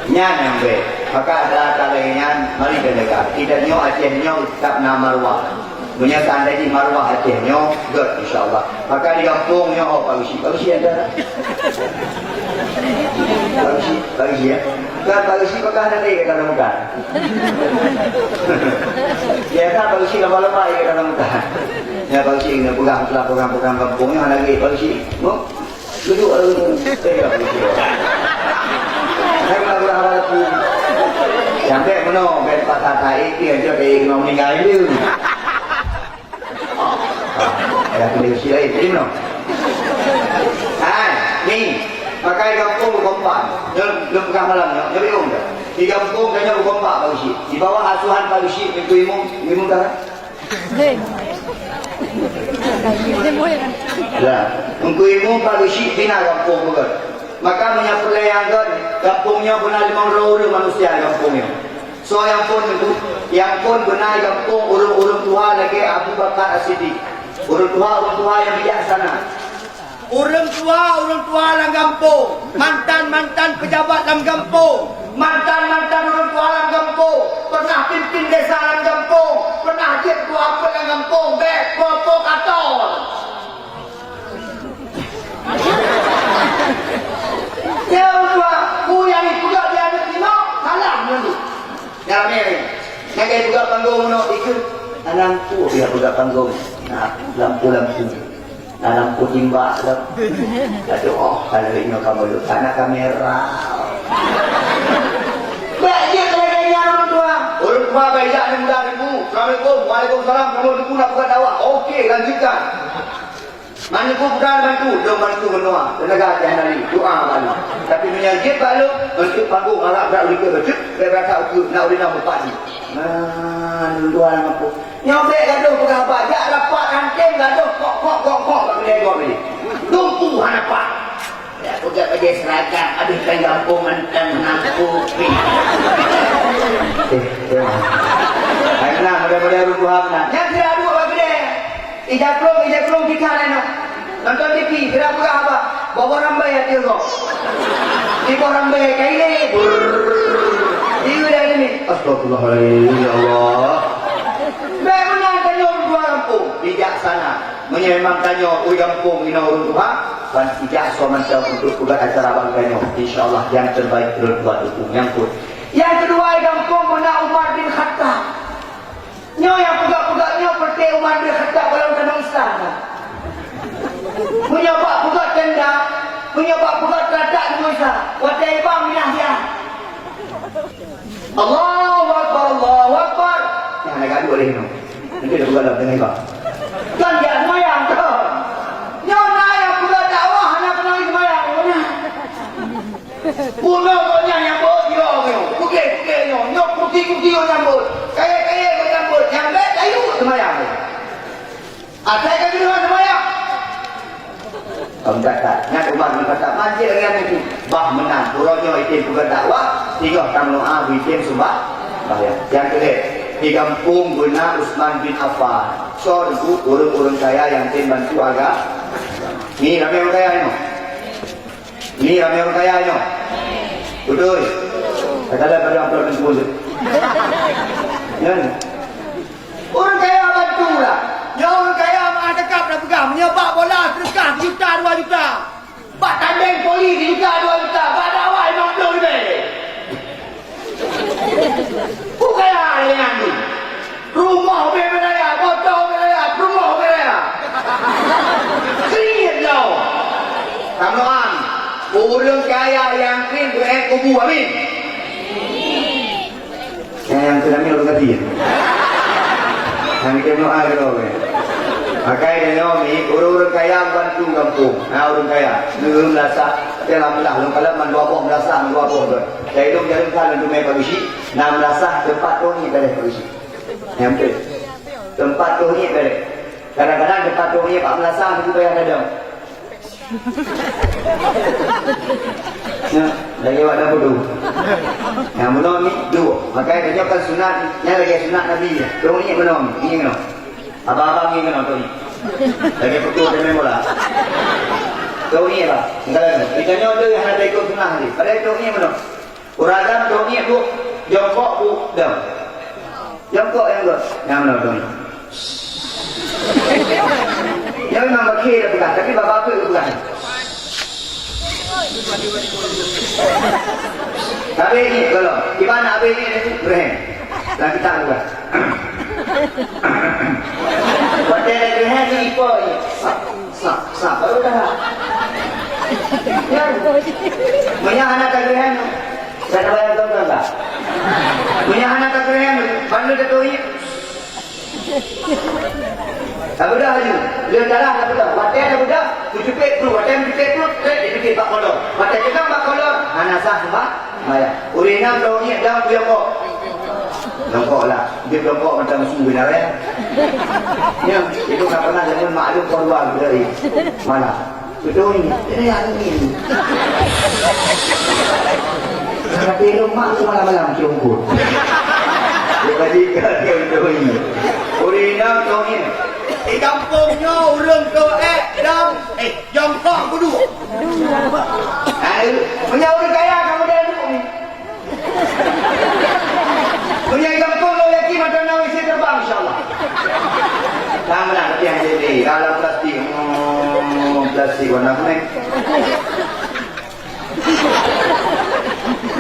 Nyan nyang bèk. Maka adalah lagèe nyan, mari geujaga. Ida nyoe Aceh nyoe teutap na maruah. Meunyoe seandai jih maruah Aceh nyoe gèt, insya Allah. Maka di gampông nyoe, oh, Pak Geuchik, Pak Geuchik ada. Pak Geuchik, Pak Geuchik, ya. Bukan Pak Geuchik Mekah nanti kata Mekah. Ya kan, Pak Geuchik lama-lama ya kata Mekah. Ya, Pak Geuchik kena pegang, pegang, pegang gampông nyoe lagi, Pak Geuchik. Duduk lalu tu. Tengok video. Hai, mula-mula haba tu. Yang bèk meunoe, bèk patah tahi, dia je bèk kena meninggal dia. Ya, kena isi lain. Jadi meunoe. Hai, ni. Pakai gampông berkompak. Dia, dia pegang malam ni. Dia bingung dah. Di gampông kayaknya berkompak Pak Geuchik. Di bawah asuhan Pak Geuchik, Teungku Imum, Imum dah. Lah, Teungku Imum Pak Geuchik pina gampông bukan. Maka meunyo peureulèe nyang gèt, gampông nyoe beuna limong droe ureueng manusia gampông nyoe. Soe nyang phôn nyoe? Nyang phôn beuna gampông ureueng-ureueng tuha lagèe Abu Bakar As-Siddiq. Ureueng tuha, ureueng tuha nyang bijaksana. Ureueng tuha, ureueng tuha lam gampông, mantan-mantan pejabat lam gampông, mantan-mantan ureueng tuha lam gampông, pernah pimpin desa lam gampông, pernah jeuet ketua ampôn lam gampông, bèk provokator. Ya Allah, ku nyang dipeugah di aneuk inong, salah nyan. Nyang ramè, nyang ka dipeugah panggong nyoe dikeue, aneuk ku dia peugah panggong. Nah, lampu-lampu. Dalam putimbak tu. Aduh, oh, kalau ingat kamu lu sana kamera. Bèk jeuet lagèe nyan ureueng tuha. Ureueng tuha bèk jak nyan muda ribu. Assalamualaikum. Waalaikumsalam. Kamu ribu nak buka dakwah. Oke, lanjutkan. Mana ku bukan bantu, dong bantu menua. Tenaga hati hana li. Doa balik. Tapi meunyo jeuet bak lôn, untuk panggung, arak brat ulikeu, cuk, bèk berasa ukeue, nak urinam bupati. Nah, ureueng tuha nyang mampu. Nyoe bèk gadoh peugah haba, jak rapat ranting gadoh kok, kok, kok, kok bak keudè gob nyoe. Lumpu hana pat. Ya, peugah bajèe seragam, abéh kan gampông mantong hana kopi. Eh, eh. Hai, nah, model-model ureueng tuha meunan. Nyan sira duek bak keudè. Ija krong, ija krong kita nyoe. Nonton T V, sira peugah haba, boh-boh rambai ateueh gob. Di boh rambai kai lé. Brrrr. Di udah ini. Astagfirullahaladzim, ya Allah. Bèk meunan tanyoe ureueng tuha gampông, bijaksana. Meunyoe memang tanyoe ureueng gampông inoe ureueng tuha, ban sijak soe mantong untuk peugöt acara bak tanyoe. Insya Allah yang terbaik ureueng tuha dukung nyang pun. Nyang keudua gampông beuna Umar bin Khattab. Nyoe nyang peugöt-peugöt nyoe peureté Umar bin Khattab golom tanyoe Islam. Meunyoe bak peugöt tenda, meunyoe bak peugöt tenda Watèe imam minah siang. Allahu Akbar, Allahu Akbar. Nyan hana gaduek lé nyoe. Nanti dah buka dalam tengah imam. Kan dia semayang tu. Nyoe na nyang peugah dakwah hana keunong semayang. Bunoe gobnyan nyang beuet yo nyoe. Putih-putih nyoe. Nyoe putih-putih nyoe nyang beuet. Kayèe-kayèe nyoe nyang beuet. Nyang bèk tayue semayang. Asai ka jeuet seumbahyang. Ka meucatat. Nyan Umar bin Khattab, "Manjék lagèe nyan itu." Bah meunan, uroe nyoe item peugah dakwah, singoh tameudoa beuitem seumbahyang. Nyang keulhèe, di gampông beuna Utsman bin Affan. Soe teungku? Ureueng-ureueng kaya nyang tem bantu agama. Ni ramè ureueng kaya nyoe. Ni ramè ureueng kaya nyoe. Beutôi. Kata dah pada amplop dan sepuluh. Nyan. Ureueng kaya bantu lah. Nyoe ureueng kaya meu'ah teukab na peugah, meunyoe bak bola seudeukah sijuta dua juta. Bak tandeng voli sijuta dua juta. Bak dakwah limong ploh ribèe. Peue kaya lé nyan tu? Rumoh ubé raya, moto ubé raya, peurumoh ubé raya. Singit lom. Kamoe, ureueng kaya nyang kring keu kubu, amin. Nyang, nyang keu nami ureueng gati. Nyang keu nyoe ai droe. Makai tanyoe mi ureueng-ureueng kaya bantu gampông. Na ureueng kaya, neueu meulasah. Tapi alhamdulillah, lôn kalon man dua boh meulasah, man dua boh droe. Jadi lôn jalan ka lôn teumé padusi, na meulasah teumpat droe ngieng daleh padusi. Nyang beutôi. Teumpat droe ngieng daleh. Kadang-kadang teumpat droe ngieng bak meulasah, itu payah dadong. Nyan, lagèe awak dapur tu. Nyang bunoe ni, duek. Makai tanyoe kan sunat, nyan lagèe sunat Nabi. Droe ngieng bunoe, ngieng bunoe. Abang-abang ngieng bunoe, droe ngieng. Lagèe peutu dan main bola. Droe ngieng, bah. Enggak lagi. Kita nyoe tu hana taikut sunat ni. Padahai droe ngieng bunoe. Ureueng agam droe ngieng bu, jongkok bu, dong. Jongkok nyang dong. Nyang dong, dong. Nyan memang bakhe dah peugah, tapi bak-bak pun peugah. Tapi ni, kalau, di mana abis ni, rehem. Dan kita peugah. Watèe lagèe nyan, ni ipo ni. Sap, sap, sap, baru dah. Ya. Meunyo hana tageureuhan, ka tabayang tuan-tuan bah. Meunyo hana tageureuhan, ban lheueh tatuih. Tabeudôh laju. Lheueh darah tabeudôh. Watèe tabeudôh, teucupet pruet. Watèe teucupet pruet, trép jiteubiet bak kolor. Watèe teunang bak kolor, hana sah seumbah. Maya. Ureueng inong droe ngieng dong keu jongkok. Jongkok lah. Jeuet jongkok mantong su bina wèh. Nyan, itu ka pernah jameun mak lôn poh dua geuteurimong. Malam. Beutôi ni. Ini yang ini. Tapi rumah tu malam-malam jongkok. Dia bagi kat dia beutôi ni. Ureueng inong droe ngieng. Di gampông nyoe ureueng toh ék dong. Eh, Jongkok kudu. Hai, meunyoe ureueng kaya kamoe dah duek ni. Meunyoe gampông lo yakin mata nawi saya terbang, insya Allah. Tangan nak tapi yang jadi dalam plastik. Hmm, plastik warna kuning.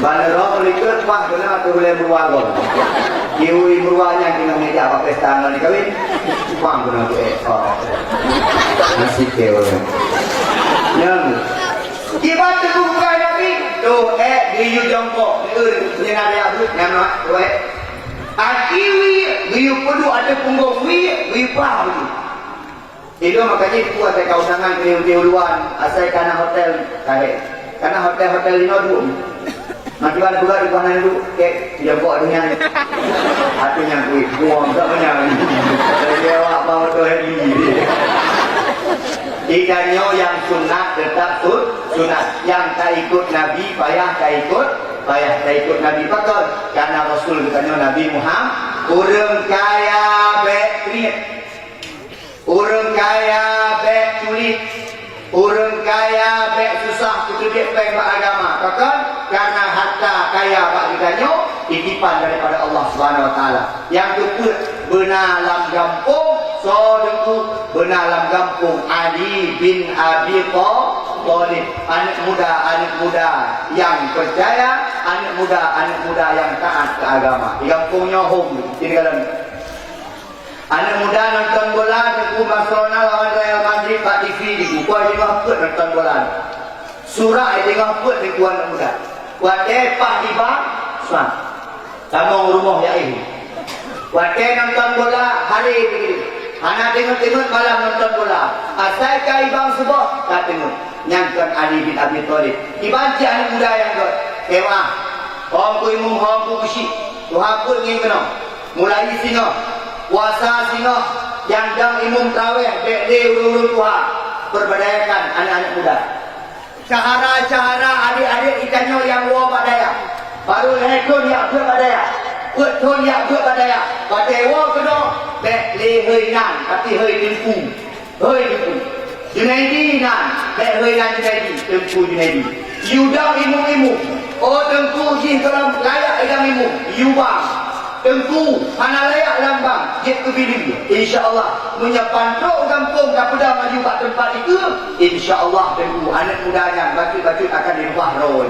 Banda roh pelikot pah kena tu boleh beruang kau. Kiwi beruang yang kena meja apa pesta ngon kawin. Pang kena tu eh. Oh. Nasib ke orang. Yang Kiban teungku bukai Nabi, toh ék geuyue jongkok, geuyue nyan ada buet nyang nak, weh. Aki wie, geuyue peuduek ateueh punggong wie, geuyue pah beutôi. Ilôn makajih ku asai ka undangan keu di uluan, asai kana hotel, kahé. Kana hotel-hotel inoe duek. Maki ban peugah di kawanan tu, kek, jongkok tu nyan. Hati nyan kuit, buang tak menyang. Jadi awak bang tu happy. Di tanyoe nyang sunat tetap sun-, sunat. Nyang taikut Nabi payah taikut, payah taikut Nabi pakon. Karena Rasul geutanyoe Nabi Muhammad, ureueng kaya bèk kriet. Ureueng kaya bèk sulet, ureueng kaya bèk susah peuteubiet péng bak agama. Pakon? Karena harta kaya bak geutanyoe titipan daripada Allah Subhanahu Wa Taala. Nyang keupeuet beuna lam gampông, soe teungku, beuna lam gampông Ali bin Abi Tha-, Thalib, aneuk muda, aneuk muda nyang peucaya, aneuk muda, aneuk muda nyang taat keu agama. Di gampông nyoe hom, di dalam Aneuk muda nonton bola, teungku Barcelona lawan Real Madrid bak T V di bukon jinoe peuet nonton bola. Surat teungoh peuet di kuan muda. Watèe pah iba, suat. Tamong rumoh ya ibu. Watèe nonton bola, hari begitu. Hana teungeut-teungeut malam nonton bola. Asai ka ibang suboh, ka teungeut. Nyan kon Ali bin Abi Thalib. Iban cit aneuk muda nyang göt. Keuwah. Hom keu imum, hom keu keusyik. Tuha peuet ngieng keunoe. Mulai singoh. Puasa singoh. Nyang dong imum tarawèh, bèk lé ureueng-ureueng tuha. Perbadayakan aneuk-aneuk muda. Syedara-syedara, adék-adék geutanyoe nyang woe bak dayah, barô lhèe thôn jak beuet bak dayah, peuet thôn jak beuet bak dayah, watèe woe keunoe bèk lé hôi nan, tapi hôi teungku, hôi teungku. Junaidi nan, bèk hôi nan Junaidi, teungku Junaidi. Yue dong imum-imum, oh teungku jih gohlom layak idong imum, yue bang. Teungku, hana layak lam bang, jeuet keu Bili. Insya Allah, meunyoe pan trok u gampông tapeudong laju bak teumpat dikeue, insya Allah, Teungku, aneuk muda nyan bacut-bacut akan dirubah droe.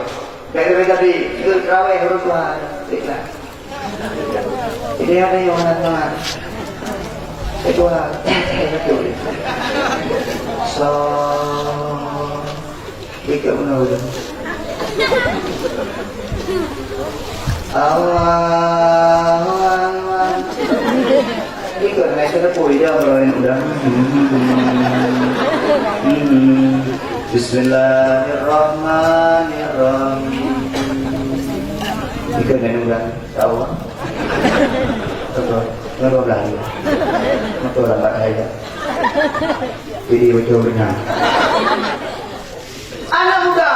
Dari tadi, ke terawih ureueng tuha, baiklah. Jadi ada yang hana semangat. Ketua, betul. So, Ikut beuna ulôn. Allahu Akbar. Ikut, hai, kata pui dah, kalau yang udah. Hmm. Bismillahirrahmanirrahim. Ikut, yang udah. Tahu? Betul. Betul lah, ya. Betul lah, Mbak Raya. Jadi, betul benar. Aneuk muda,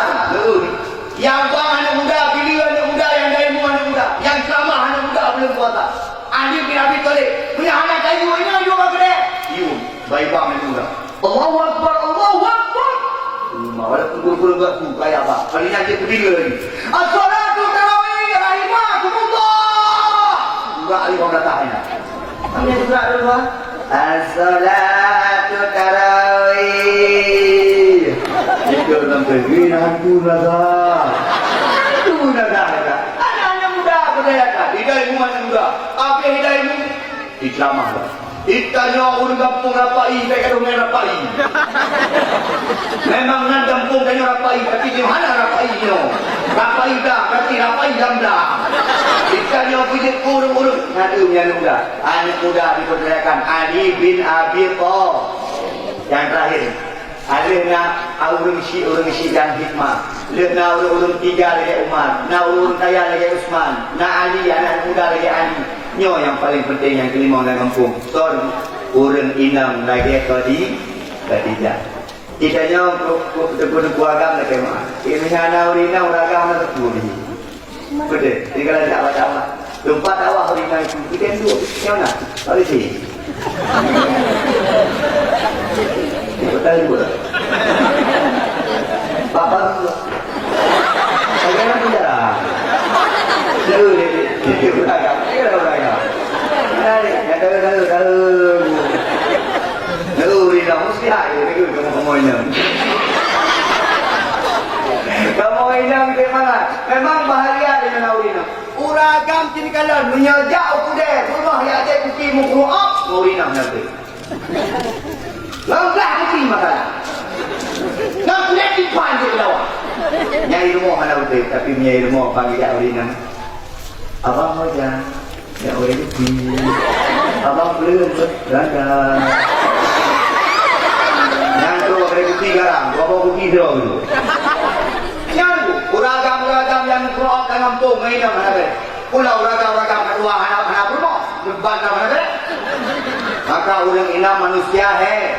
nyang bang aneuk muda, Bili aneuk muda, nyang daimu aneuk muda, nyang ceramah aneuk muda buleuen puasa. Ali bin Abi Thalib, meunyo hana kayue, nyoe yue bak keudè. Yue, bak bang aneuk muda. Allahu Akbar, Allahu Akbar. Walaupun guru-guru enggak tu, kayak apa? Kali nyan dia berdiri lagi. As-salatu tarawih rahimakumullah. Enggak, Ali orang datang. Kami surat dulu, ah. As-salatu tarawih. Itu dalam negeri hantu neraka. Hantu neraka, neraka. Anak-anak muda berdayakan. Hidayah ilmu anak muda. Apa hidayah ilmu? Diceramah dah. Ditanyoe ureueng gampông rapai, bèk gadoh ngon rapai. Memang nan gampông tanyoe rapai, tapi di mana rapai nyoe? Rapai dah, tapi rapai lam dah. Ditanyoe peujeuet keu ureueng-ureueng. Nyan aneuk muda. Aneuk muda dipercayakan Ali bin Abi Thalib. Yang terakhir. Lheueh na ureueng syik, ureueng syik nyang hikmah. Lheueh na ureueng-ureueng tiga lagèe Umar, na ureueng kaya lagèe Utsman, na Ali, aneuk muda lagèe Ali. Nyoe nyang paleng penting nyang keulimong lam gampông. Son ureueng inong lagèe Khadi-, Khadijah. Kita nyoe ku, ku, ku, ku, ku agam lagèe meu'ah. Ini hana ureueng inong, ureueng agam na teupeu jih. Betul. Jadi kalau tak awak-awak. Tempat awak hari ini itu, kita duduk. Macam mana? Hari ini. Kita tahu juga. Bapak juga. Bagaimana penjara? Jauh dia, dia, dia, dia beragam. Dia dah beragam. Nah, dia, dia tahu, tahu, tahu. Lalu, ureueng inong meusti hai, ureueng inong kamoe-kamoe inong. Kamoe inong di mana? Memang bahagia di mana ureueng inong. Ureueng agam cit kalon, meunyoe jak u keudè, beureumoh jak jép kupi meukeureuok, ureueng inong nyan teuh. Lam blah kupi masalah. Ngon kulét ipan jeuet lawa. Nyang i rumoh hana beutôi, tapi meunyoe i rumoh panggil jak ureueng inong. Abang Ojang. Ya, ureueng kupi. Abang Bleu, rada. Nyang tu ureueng kupi garang, dua boh kupi droe tu. Nyan tu, ureueng agam-ureueng agam nyang keurok lam gampông, ngon inong hana bèk. Pula ureueng agam-ureueng agam kat luwa hana, hana peurumoh, debat lam hana bèk. Maka ureueng inong manusia he-,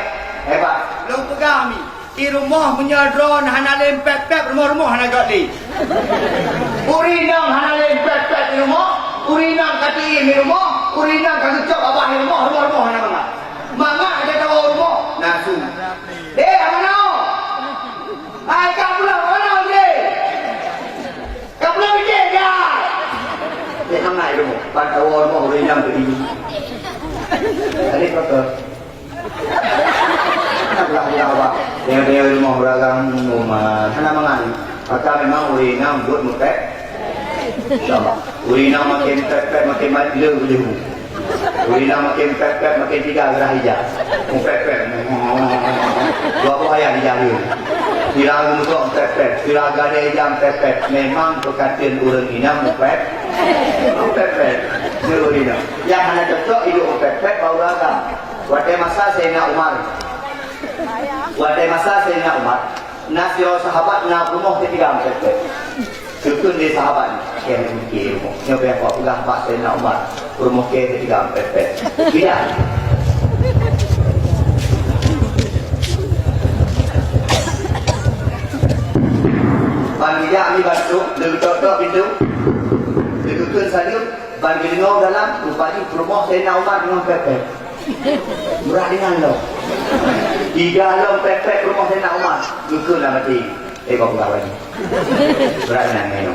hebat. Lôn peugah mi. I rumoh meunyoe droeneuh hana lé pèp-pèp, rumoh-rumoh hana göt lé. Ureueng inong hana lé pèp-pèp i rumoh, ureueng inong ka tiém i rumoh, ureueng inong ka geucok babah i rumoh, rumoh-rumoh hana mangat. Mangat ka tawoe u rumoh, na su. Eh, hana! Hai, ka pulang, hana lé! Ka pulang, ijeh, ya! Lé mangat i rumoh, ban tawoe u rumoh ureueng inong teuh. Tadi kotor. Hana beulah-beulah awak. Tengok-tengok rumoh ureueng agam, hana mangat. Maka memang ureueng inong buet meupèp. Insya Allah. Ureueng inong makin pèp-pèp, makin mat-, le, le. Ureueng inong makin pèp-pèp, makin tiga gerah ija. Meupèp-pèp. Dua boh ayam ija le. Sira geumeutok pet-pet, sira gadée jam pet-pet. Memang peukateun ureuëng inong pet, pet-pet. Ureuëng inong nyang hana cocok iduek pet-pet bak ureuëng agam. Watée masa Saidina Umar, watée masa Saidina Umar, na sidroe sahabat na peurumoh teutigam pet-pet. Geukheun lé sahabat nyan, "Kém mungken rumoh nyoe, bèk peugah bak Saidina Umar, rumoh kém teutigam pet-pet." Tidak. Ban geujak mi batuk, leugeutôk-tôk pintoe, leugeukheun saleuem, ban geudeungoe dalam, rupa jih peurumoh Saidina Umar ngon pet-pet. Brat dengan lom. Tiga lom pet-pet peurumoh Saidina Umar, geukheun lam até. Eh, kau peugah lagi. Brat nyan nyoe.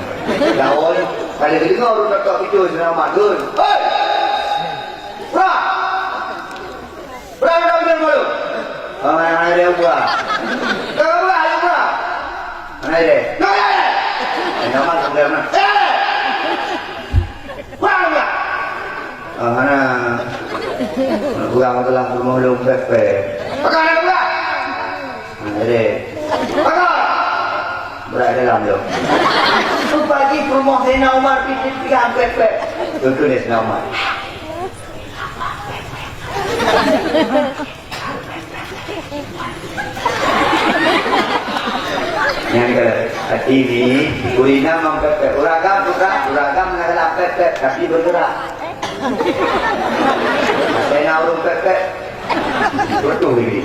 Gaul, kalau deungoe ureuëng tok-tok itu, Saidina Umar, "Gun! Hei! Brat! Brat, kau bilang malu. Kau main-main dia buah. Kau buah, dia buah. Mana dia? Kau dia!" Saidina Umar, kau bilang mana? Dia! Peugah lôn peugah. Ah, hana. Peugah masalah rumoh lôn pet-pet. Peugah lôn peugah. Hana deh. Peugah. Brat dalam lôn. Pagi peurumoh Saidina Umar pih teutigam pet-pet. Beutôi deh Saidina Umar. Nyan keuh, hati ni, ureueng inong pet-pet. Ureueng agam, ureueng agam na galak pet-pet, tapi bergerak. Asai na ureueng pet-pet, beutôi ni.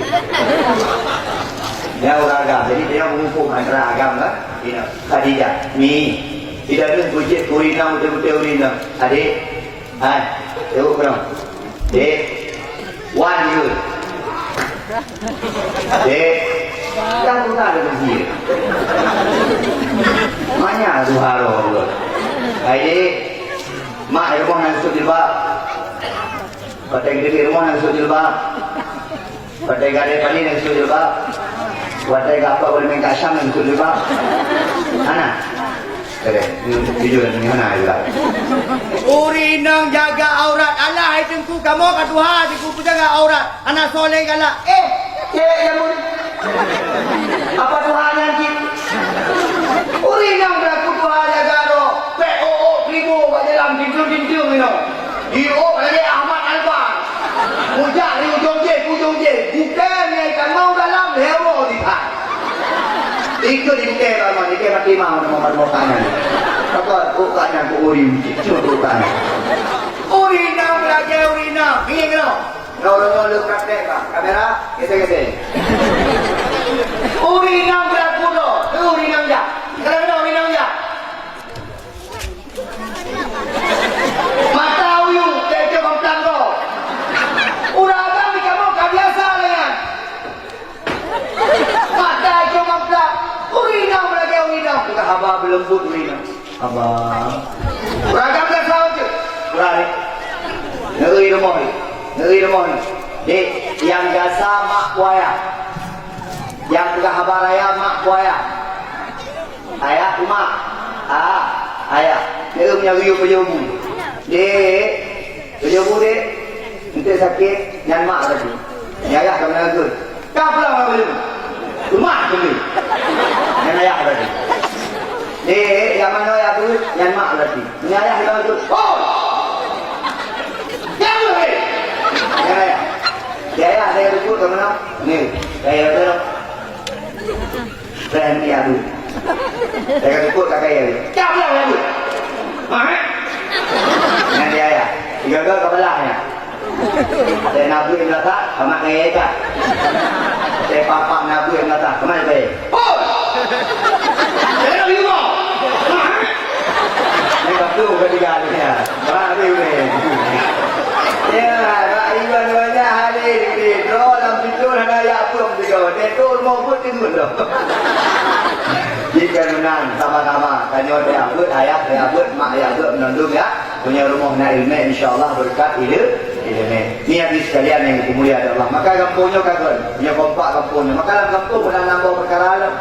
Nyan ureueng agam, jadi dia menghubung antara agam ngon inong. Khadijah, mi, tidak ada bujik ureueng inong, beutôi-beutôi ureueng inong. Adik, hai, tengok keunoe. Dek, wan jeuet. Dek, kan bukan ada biji. Manya tuha roh dua. Hai, Dek. Mak di rumah nak sujud jilbab. Pakai gede di rumah nak sujud jilbab. Watèe gadée pani nyang sujud jilbab. Watèe gapa boleh main kasam nyang sujud jilbab. Hana. Kade, jujur ni hana jilbab. Ureueng inong jaga aurat. Alah, hai Teungku, kamoe ka tuha, Teungku, peujaga aurat. Hana soe lé galak. Eh, cewek jameun. Apa tuha nyan cit? Ureueng inong beulaku tuha jaga droe. Pek ôk-ôk tribo bak jalan, tintung-tintung inoe. Jiôk lagèe Ahmad Albar. Mujak di ujong jih, ujong jih. Bukée nyan ikan mau dalam, lhèe uroe dipat. Ikôt di bukée lama, di bukée mati mau, mau, mau, mau tangan. Apa, oh, tangan, oh, uri, cuma, oh, tangan. Ureueng inong lagèe ureueng inong. Ingat keunoe. Nyoe, nyoe, nyoe, lôn praktek, Pak. Kamera, gesek-gesek. Ureueng inong beulaku droe, ureueng inong jak. Kalau keunoe ureueng inong jak. Mata uyueng, teucok bak plang droe. Ureueng agam di kamoe ka biasa lé nyan. Mata cok bak plang. Ureueng inong lagèe ureueng inong. Peugah haba beuleumbot ureueng inong. Haba. Ureueng agam gasa cok. Ureueng ni. Neuri rumoh ni. Neuri rumoh ni. Dek, nyang gasa mak ku ayah. Nyang peugah haba raya mak ku ayah. Ayah, umak. Ah, ayah. Neu meunyoe geuyue peujeubu. Dek, peujeubu, Dek. Enteuk sakét, nyan mak tadi. Nyan ayah ka meunan geut. Ka pulang lam peujeubu. Umak tadi. Nyan ayah tadi. Dek, nyang manoe ayah beuet, nyan mak tadi. Nyan ayah ka meunan geut. Oh! Nyan ayah. Nyan ayah. Di ayah saya luput ka meunan. Ni, saya kata. Saya ni abu. Saya kata, "Kok tak kaya ni?" Cak pulang abu. Mahal. Nyan di ayah. Tiga-tiga ka balah nyan. Saya nabui meulatak, amat kaya tak. Saya papak nabui meulatak, kemana saya? Oh! Saya nak lima. Mahal. Ni waktu ketiga ni, ya. Bak ni, ni. Ya, bak iban banyak hari ni. Droe lam pintu hana yak pun tiga. Dia tu rumah pun tidur dah. Jika menang sama-sama. Tanya dia abut, ayah dia abut, mak dia abut, menundung ya. Punya rumah nak ilmu, insya Allah berkat ilmu. Ilmu. Ni habis sekalian yang dimuliakan Allah. Maka kampungnya kagak. Punya kompak kampungnya. Maka dalam kampung pernah nambah perkara lah.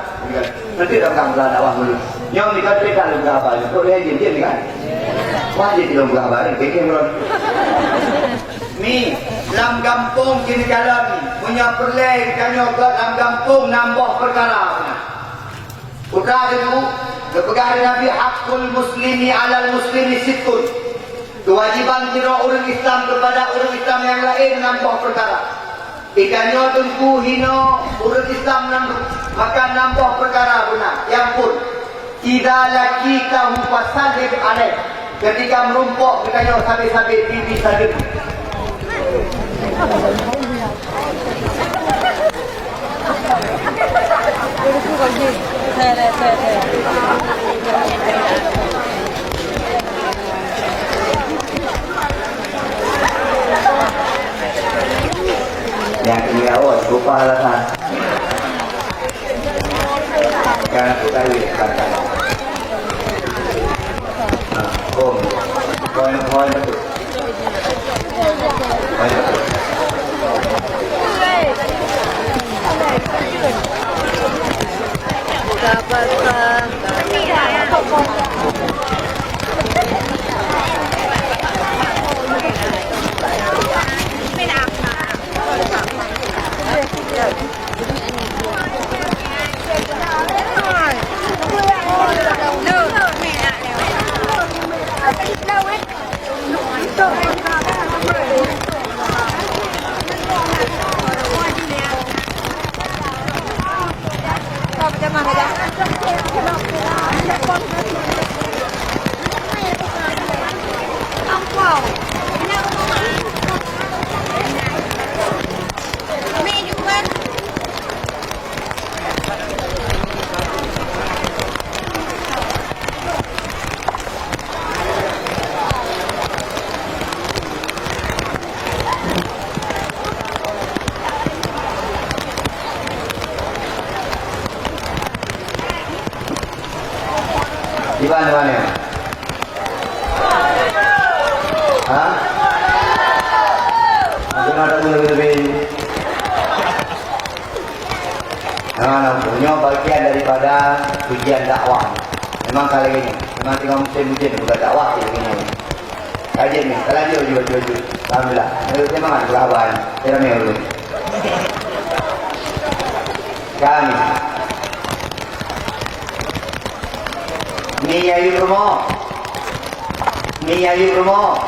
Nanti datang pula dakwah dulu. Nyoe ni kan cerita lu berapa? Kok dia jin, jin kan? Wah, jin belum berapa? Kekeh belum. Mi, lam gampông keuneuk kalon, meunyoe peureulèe tanyoe gèt lam gampông nambah peukara. Putra Teungku, geupeugah lé Nabi, "Haqqul muslimi 'alal muslimi sittun." Keuwajéban sidroe ureuëng Islam keupada ureuëng Islam nyang laén nam boh peukara. Geutanyoe Teungku hinoe ureuëng Islam nam, maka nam boh peukara beuna. Nyang phôn, "Idza laqitahu fasallim alaih." Ketika meurumpok geutanyoe sabe-sabe bri-bri saleuem. Nyang keu awai, lupa alasan. Kan aku tahu ya, kan. Ah, oh. Poin, poin betul. Poin betul. Di mana, mana? Ha? Bagaimana tak boleh lebih? Nah, nyoe bagian daripada ujian dakwah. Memang ka lagèe nyoe. Memang teungoh musim ujian bukan dakwah lagèe nyoe. Kajian ni, ka lanjut, lanjut, lanjut, lanjut. Alhamdulillah. Ayo, semangat, berhabar. Saya ramai dulu. Kami. Ni ayu rumoh. Ni ayu rumoh.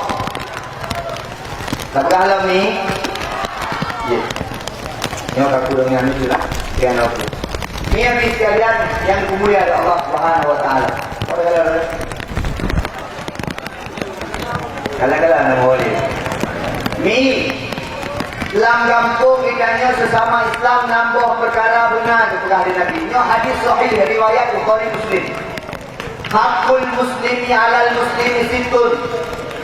Ka peugah lom ni? Ya. Nyoe ka kureueng nyan itu lah. Pian aku. Ni habis sekalian yang dimuliakan Allah Subhanahu wa Taala. Kala-kala nama wali. Mi, lam gampông geutanyoe sesama Islam nam boh peukara beuna geupeugah lé Nabi. Nyoe hadis sahih riwayat Bukhari Muslim. Hakul muslimi alal muslimi sittun.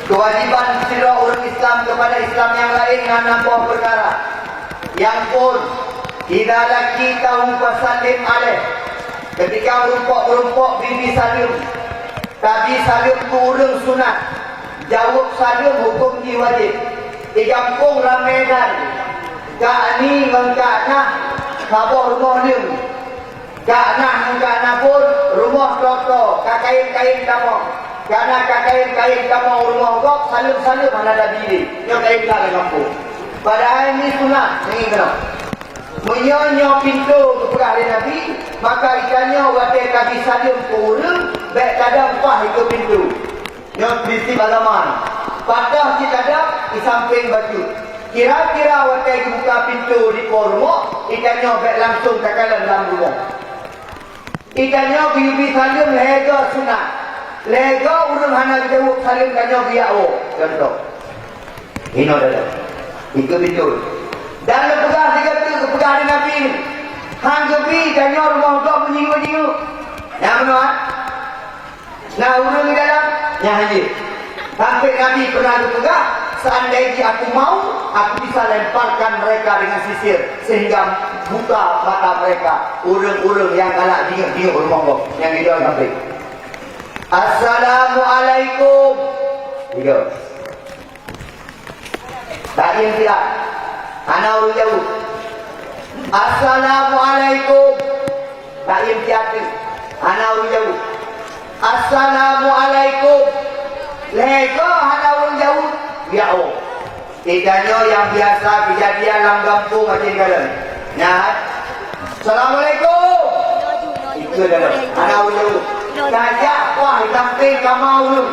Kewajiban sidroe ureuëng Islam kepada Islam yang lain na nam boh peukara. Nyang phôn, idza laqitahu fasallim alaih. Ketika meurumpok-meurumpok, bri-bri saleuem. Tabi saleuem keu ureuëng sunat. Jaweueb saleuem huköm jih wajéb. Di gampông ramé that. Kak ni ngon kak nah saboh rumoh leueng. Kak nah ngon kak nah phôn rumoh toe-toe, ka kayém-kayém tamong. Karena ka kayém-kayém tamong rumoh gob, saleuem-saleuem hana tabi lé. Nyoe kayém that lam gampông. Padahai ni sunat, nyan keunoe. Meunyoe nyoe pintoe geupeugah lé Nabi, maka geutanyoe watée tabi saleuem keu ureuëng, bék tadong paih keu pintoe. Nyoe prinsip agama. Padah cit tadong di sampéng bacut. Kira-kira watée geubuka pintoe di po rumoh, geutanyoe bék langsong takalon lam rumoh. Geutanyoe geuyue bi saleuem lhée goe sunat. Lhée goe ureuëng hana geujaweueb saleuem, tanyoe geujak woe. Contoh. Inoe dada. Ikeu beutôi. Dan neupeugah sigoe teuk geupeugah lé Nabi, han geubi tanyoe rumoh gob meujingeuk-jingeuk. Nyang meunoe, na ureuëng di dalam? Nyan han jeuet. Sampai Nabi pernah geupeugah, "Seandai jih aku mau, aku bisa lemparkan mereka dengan sisir, sehingga buta mata mereka." Ureuëng-ureuëng nyang galak jingok-jingok rumoh gob, nyang di dalam sampai, "Assalamualaikum." Tiga. Taiem siat. Hana ureuëng jaweueb. "Assalamualaikum." Taiem siat teuk. Hana ureuëng jaweueb. "Assalamualaikum." Lhée goe hana ureuëng jaweueb. Ya Allah. Geutanyoe nyang biasa keujadian lam gampông até galon. Nyan. "Assalamualaikum." Hana ureueng jaweueb. Tajak paih sampéng kama ureueng.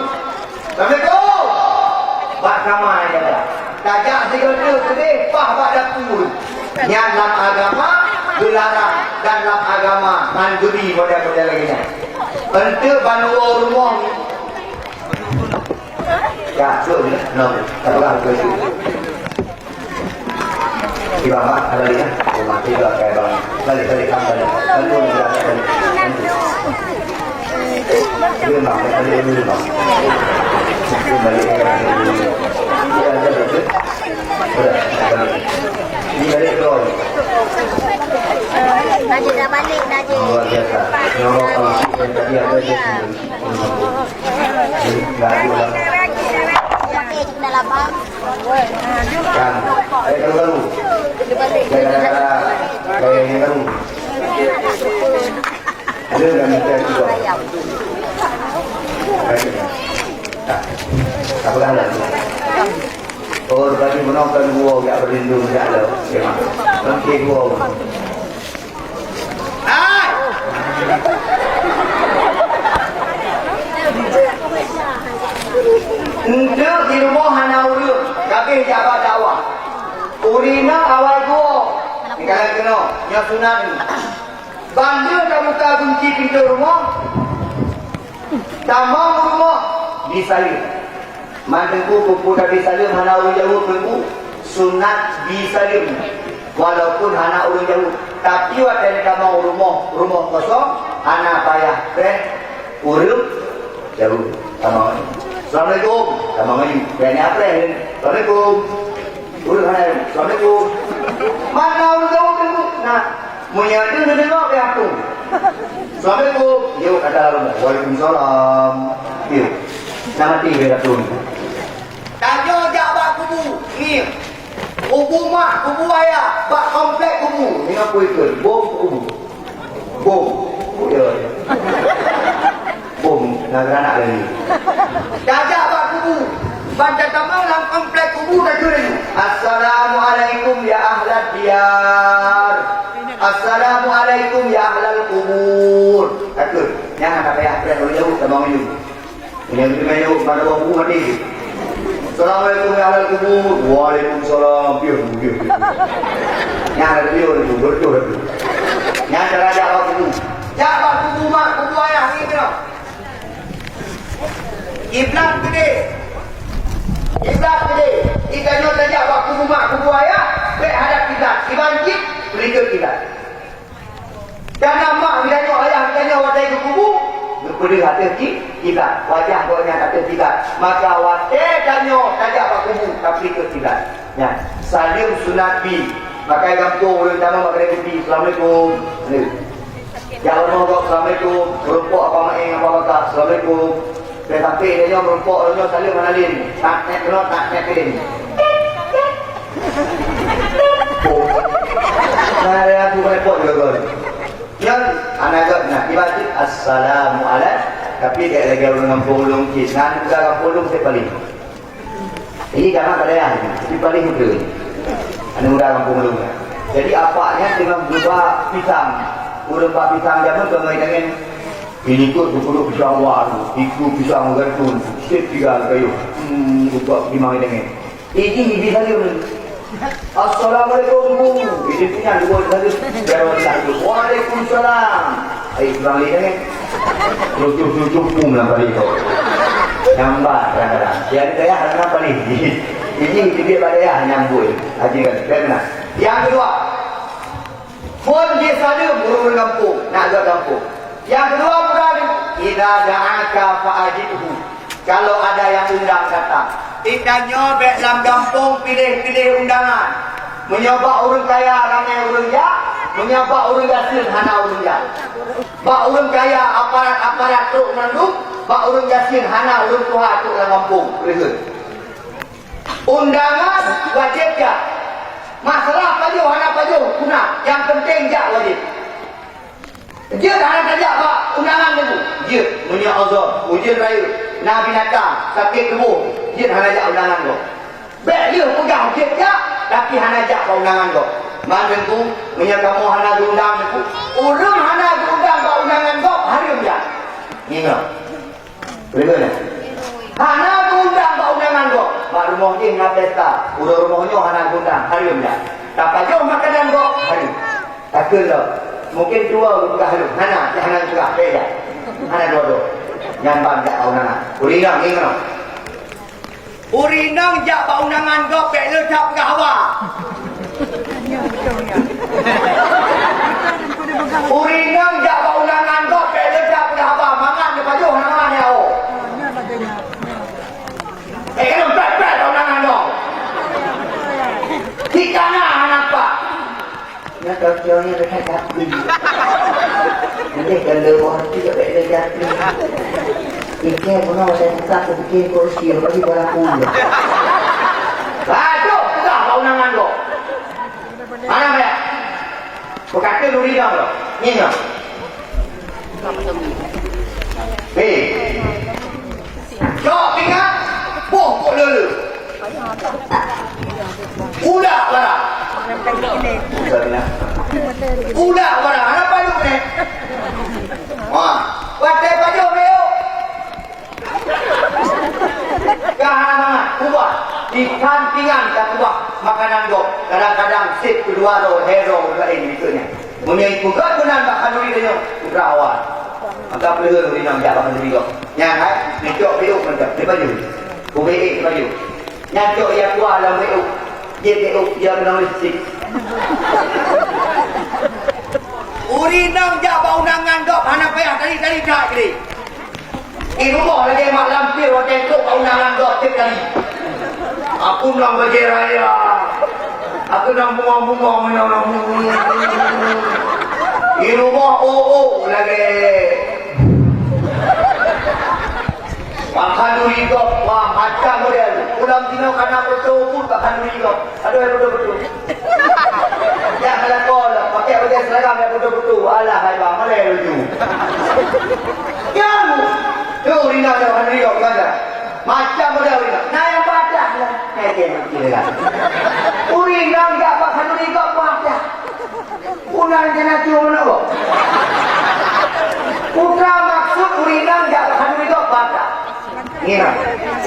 Assalamualaikum. Bak kama jaga. Tajak sigoe teuk keudeh paih bak dapu. Nyan lam agama geularang dan lam agama manduri model-model lagèe nyan. Enteuk ban woe u rumoh. Ya, betul, ya. No, tak pegang, betul, betul. Di bawah, ada lagi, ya. Terima kasih, bang. Balik, balik, bang, balik. Balik, balik, balik. Balik, bang, balik, balik, bang. Balik, balik, balik. Ya, ya, betul. Udah, balik. Ini balik, bro. Najib dah balik, Najib. Luar biasa. Nyorok, bang. Yang tadi ada, ada. Oh, bagi menonton gua jak berlindung jak lo. Nanti gua. Hai! Enteuk di rumoh hana ureueng, ka abéh jak bak dakwah. Ureueng inong awai geuwoe. Nyan ka lheueh keunoe, nyoe sunat nyoe. Ban lheueh tabuka gunci pintoe rumoh, tamong u rumoh, bri saleuem. Man Teungku, peue-peue tabri saleuem hana ureueng jaweueb Teungku, sunat bri saleuem, walaupun hana ureueng jaweueb. Tapi watèe tamong u rumoh, rumoh kosong, hana payah preh ureueng jaweueb. Tamong, "Assalamualaikum." Tamong laju. Preh ni preh. "Assalamualaikum." Ureueng hana, "Assalamualaikum." Mana ureueng jaweueb Teungku? Nah, meunyoe deuh neudeungoe, payah apui. "Assalamualaikum." Yo, kata lalu, "Waalaikumsalam." Yo. Nah, mati dia kata. Tanyoe jak bak kubu, ngieng. Kubu mak, kubu ayah, bak komplek kubu. Ngieng apui keue, bom kubu. Bom. Oh, ya, ya. Bom, na granat lagi. Tajak bak kubu. Ban tatamong lam komplek kubu, takheun laju, "Assalamualaikum ya ahlad diyar. Assalamualaikum ya ahlal kubur." Takheun. Nyan hana payah preh ureueng jaweueb, tamong laju. Nyang teuma nyoe pada waktu mati. "Assalamualaikum ya ahlal kubur." "Waalaikumsalam." Piôh, piôh, piôh. Nyan ada piôh tu, beutôi tu. Nyan cara jak bak kubu. Jak bak kubu mak, kubu ayah ni kena. Kiblat keudeh. Kiblat keudeh. Kita nyoe tajak bak kubu mak, kubu ayah, bèk hadap kiblat. Kiban cit, peulikeue kiblat. Dan na mak geutanyoe, ayah geutanyoe watèe geukubu, geupeudeuh ateueh ki-, kiblat. Wajah gobnyan ateueh kiblat. Maka watèe tanyoe tajak bak kubu, tapi keu kiblat. Nyan, saleuem sunat bi. Makai gampông ureueng tamong bak keudè kupi, "Assalamualaikum." Ni. Jak rumoh gob, "Assalamualaikum." Meurumpok apa maéng, apa bakat, "Assalamualaikum." Bèk sampé tanyoe meurumpok, tanyoe saleuem hana lé. Tak nèk keunoe, tak nèk keunoe. Oh. Nah, ada aku repot juga, Gon. Nyan, hana göt, nah, ibarat, "Assalamualaikum." Tapi, kayak lagi ureueng gampông ulôn cit, nah, aneuk muda gampông ulôn cit paléng. Ini jamak bak dayah, tapi paléng beutôi. Aneuk muda gampông ulôn. Jadi, apaknya teungoh geuba pisang. Ureueng ba pisang jameun keu ngon tangan. Ini kot geupeudok pisang waru, ikôt pisang gantun, cit tiga kayuh. Hmm, geuba pisang tangan. Ini ibi saleuem. "Assalamualaikum, Bu." Ini punya dua saleuem. Biar orang tak ikut. "Waalaikumsalam." Ai, kurang lé kan? Lucu-lucu pun lam balik tu. Nampak kadang-kadang. Dia ada dayah, ada nampak ni. Ini dia pada dayah nyambut. Haji kan? Dia kena. Yang kedua, phôn jih saleuem ureueng gampông, nak geuh gampông. Nyang keudua peugah, "Idza da'aka fa'ajibhu." Kalau ada yang undang datang, tiep tanyoe bèk lam gampông piléh-piléh undangan. Meunyoe bak ureueng kaya ramé ureueng jak, meunyoe bak ureueng gasien hana ureueng jak. Bak ureueng kaya aparat-aparat trok mandum, bak ureueng gasien hana ureueng tuha trok lam gampông. Peureuheuet. Undangan wajéb jak. Masalah pajoh hana pajoh, punah. Nyang penting jak wajéb. Jeuet hana tajak bak undangan Teungku. Jeuet, meunyoe uzur, ujeuen rayeuk, na binatang, sakét tuboh, jeuet hana jak undangan gob. Bèk lheueh peugah jeuet jak, tapi hana jak bak undangan gob. Man Teungku, meunyoe kamoe hana geuundang Teungku, ureueng hana geuundang bak undangan Ingat. Betul tak? Hana geuundang bak undangan gob. Bak rumoh jih na pesta. Ureueng rumoh nyoe hana geuundang. Hareuem dak? Tapajoh makanan gob. Hareuem. Takheun lom. Mungkin dua ureueng peugah hareuem. Hana, hana peugah. Beda. Hana dua-dua. Nyan ban jak bak undangan. Ureueng inong, ingat. Ureueng inong jak bak undangan gob, bèk le that peugah haba. Ureueng inong jak bak undangan gob, bèk le that peugah haba. Mangat neupajoh hana mangat nyan, oh. Eh, keuneuk pèt-pèt bak undangan gob. Di kana hana nampak. Nyan tokyo nyan dekat Capri. Nanti kalau orang tu dekat Capri. Ikan pun ada buka tu bikin kursi bagi para pun. Aduh, peugah bak undangan tu. Mana ya? Berkata duri dah tu. Ni dah. Hei. Cok pingat, boh kok lele. Udak barang. Udak barang, hana palu ni. Wah, watèe pajoh meu'uk. Ka hana mangat, kubah. Di sampingan ka kubah makanan gob. Kadang-kadang sép keudua droe, lhèe droe, ureueng laén dikeue nyan. Meunyoe ipeugöt meunan bak khanuri tanyoe, putra awai. Maka peuleueh ureueng inong jak bak khanuri gob. Nyan hai, neucok peu'uk mantong, di baju. Ubé ék di baju. Nyan cok ia kuah lam peu'uk. Jeuet peu'uk, ia keunong lipstik. Ureueng inong jak bak undangan gob hana payah tari-tari that keudéh. Di rumoh lagèe mak lampir watèe trok bak undangan gob tiep kali. Aku nang bajèe raya. Aku nang bungong-bungong, nang, nang. Di rumoh, oh, oh, lagèe. Bak khanuri gob, wah, macam model. Ulam tinoe kana peucok pun bak khanuri gob. Aduh, hai beutôi-beutôi. Nyang lakoe lah, pakai bajèe seragam nyang beutôi-beutôi. Alah, hai bang, malèe laju. Nyang, tu, Rina dah akan riok saja. Macam bajèe Rina. Nah, nyang badah lah. Hai, dia mati lah. Ureueng inong jak bak khanuri gob badah. Unan jana tiwa mana, boh? Bukan maksud ureueng inong jak bak khanuri gob badah. Ingat,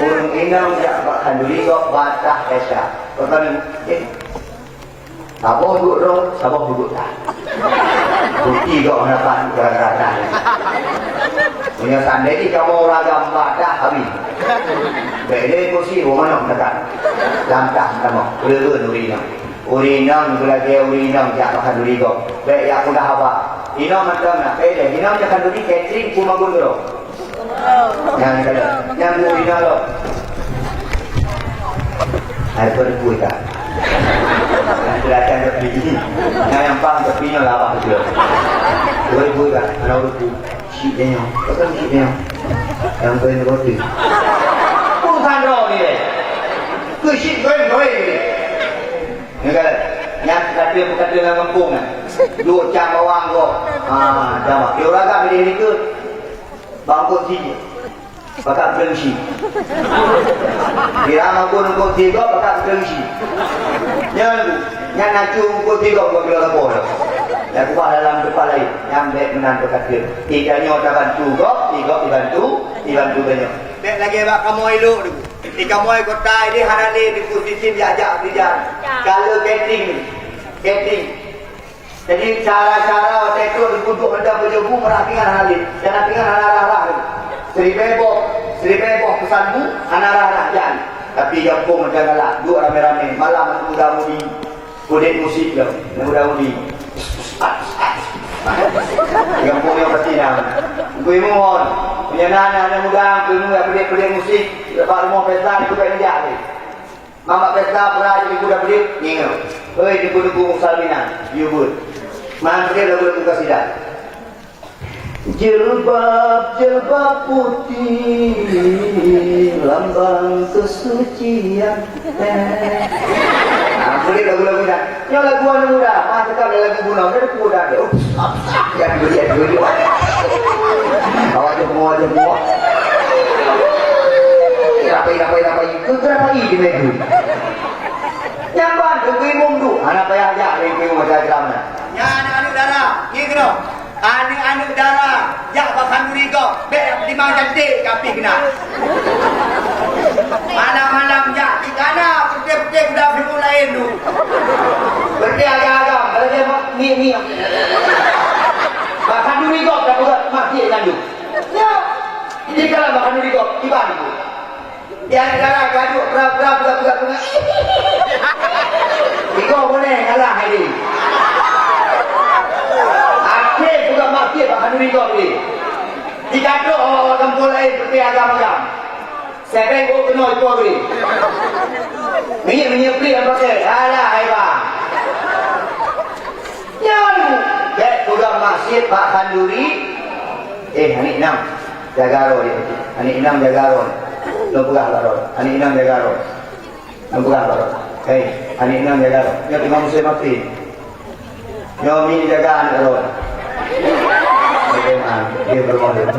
ureueng inong jak bak khanuri gob badah, Aisyah. Bukan, eh, Saboh duek droe, saboh duek that. Bukti gob hana pat gara-gara that. Meunyoe seandai jih kamoe ureueng agam badah habéh. Bèk lé kursi, woe manok dekat. Lantah kamoe, peue-peue ureueng inong. Ureueng inong beulagèe ureueng inong jak bak khanuri gob. Bèk jak peugah haba. Inong mantong na, bèk lé. Inong jak khanuri catering pun magun droe. Nyang keunoe, nyang bui na lom. Hai, peue bui ka? Nyang keulatang tepi. Nyang, nyang pang tepi nyoe labah beutôi. Peue bui ka? Hana ureueng bui. Syiek nyoe. Pakon syiek nyoe? Nyang keunoe roti. Peue sandro ni, eh? Keu syiek goreng-goreng ni. Nyang keunoe, nyang kata-kata lam gampông nyan. Duek cang bawang gob. Ha, jamak. Di ureueng agam di likot. Bang Kot Sijok, pakat beuteueng shi. Kira magun Kot Sijok, pakat beuteueng shi. Nyan, nyan nacu Kot Sijok, Kot Sijok lapoe. Dan kubah dalam tempat lain, nyan bèk meunan teuka keu. Tika nyoe tabantu gob, di gob dibantu, dibantu tanyoe. Bèk lagèe bak kamoe ilok tu. Di kamoe kota ini hana lé di posisi jak-jak kerja. Kalau catering, catering. Jadi, cara-cara watèe trok dipeuduek mantong beujobu, meurah pingan hana lé. Cara pingan hana rah-rah lé. Siribèe boh, siribèe boh peusan bu, hana rah-rah jan. Tapi gampông mantong galak, duek ramè-ramè, malam aneuk muda mudi. Kulét musik lom, aneuk muda mudi. Gampông nyoe pasti na. Kui mohon, meunyoe na aneuk muda, kui muda peudeh-peudeh musik, bak rumoh pesta, dipeubuet bijak lé. Mamak pesta peurah jadi kuda peudeuek, ngieng. Hei, teungku-teungku Musalminan, yue beuet. Man peudeuek lagu-lagu kasidah. Jilbab, jilbab putih, lambang kesucian. Nah, peudeuek lagu-lagu nyan. Nyoe lagu aneuk muda, mah teuka lé lagu bunoe, dari muda dia. Ups, ups, ups, ya, dulu, ya, dulu, dulu. Awak jeuet, awak jeuet. Rapai, rapai, rapai. Keu rapai di minggu. Nyang ban, keu imum tu. Hana payah jak, keu imum macam-macam. Nyan aneuk-aneuk dara, ngieng keunoe. Aneuk-aneuk dara, jak bak Khanduri gob, bèk limang cantik ka pih keunan. Malam-malam jak di kana peuté-peuté budak Fir'aun laén tu. Peuté agam-agam, kalau dia mak, ni, ni. Bak khanduri gob dah budak mati nyan tu. Ya. Jadi kalau bak khanduri gob, iban tu. Di antara gaduek pra-pra peugah-peugah bunga. Iko boleh ngalah hari. Akhé peugah maté bak khanduri gob ni. Dikadok awak-awak gampông laén seperti agam-agam. Sebeng oh keunoe iko bri. Minyeuk-minyeuk bri yang pakai. Alah, hai bang. Nyan, bèk peugah maksiet bak khanduri. Eh, aneuk inong, jaga droe. Aneuk inong jaga droe. Lôn peugah bak droe. Aneuk inong jaga droe. Lôn peugah bak droe. Hei, aneuk inong jaga droe. Nyoe teungoh musém api. Nyoe mi jaga aneuk droe. Oke, ah, dia berumah dia.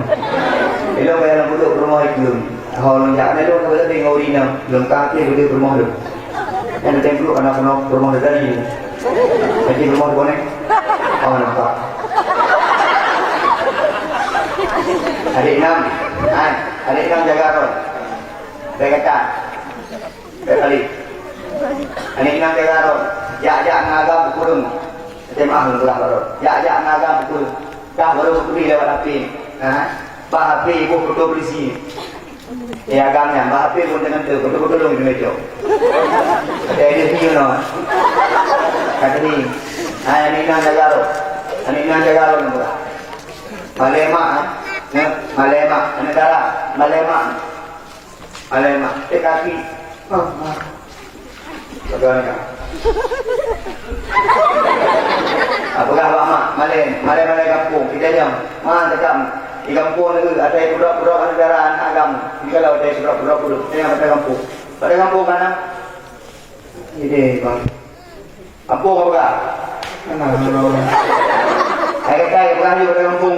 Elok bayar lampu duduk berumah itu. Ho lôn jak na lôn ka teurimong ureueng inong, lôn ka akhé beudôh peurumoh lôn. Nyang teuntèe brôk hana keunoe peurumoh lôn tadi. Lagi peurumoh lôn nyoe. Oh, nampak. Aneuk inong, hai, aneuk inong jaga droe. Bèk gata. Bèk kali. Aneuk inong jaga droe. Jak-jak ngon agam peukureueng. Teumaah lôn peugah baroe. Jak-jak ngon agam peukureueng. Kah baroe geukheun lewat lapéng. Ha? Bak hapé iboh foto polisi. Eh, agam nyan, bak hapé pun teuneuk teu, beutôi-beutôi lôn keuneuk cok. Ada idéh nyoe noh. Kata ni, hai, aneuk inong jaga droe. Aneuk inong jaga droe, nyoe. Malée mak, eh. Nyoe, malée mak. Aneuk dara, malée mak. Malée mak. Eh, kaki. Ah, ah. Peugah nyan. Ah, peugah bak mak, malée, malée-malée gampông, kita nyang, ma, cakap, di gampông lagèe, asai pudok-pudok aneuk dara aneuk agam, di kalau asai pudok-pudok pudok, nyang pada gampông. Pada gampông mana? Ini, bang. Gampông apa peugah? Mana? Hai, kata, peugah juga pada gampông.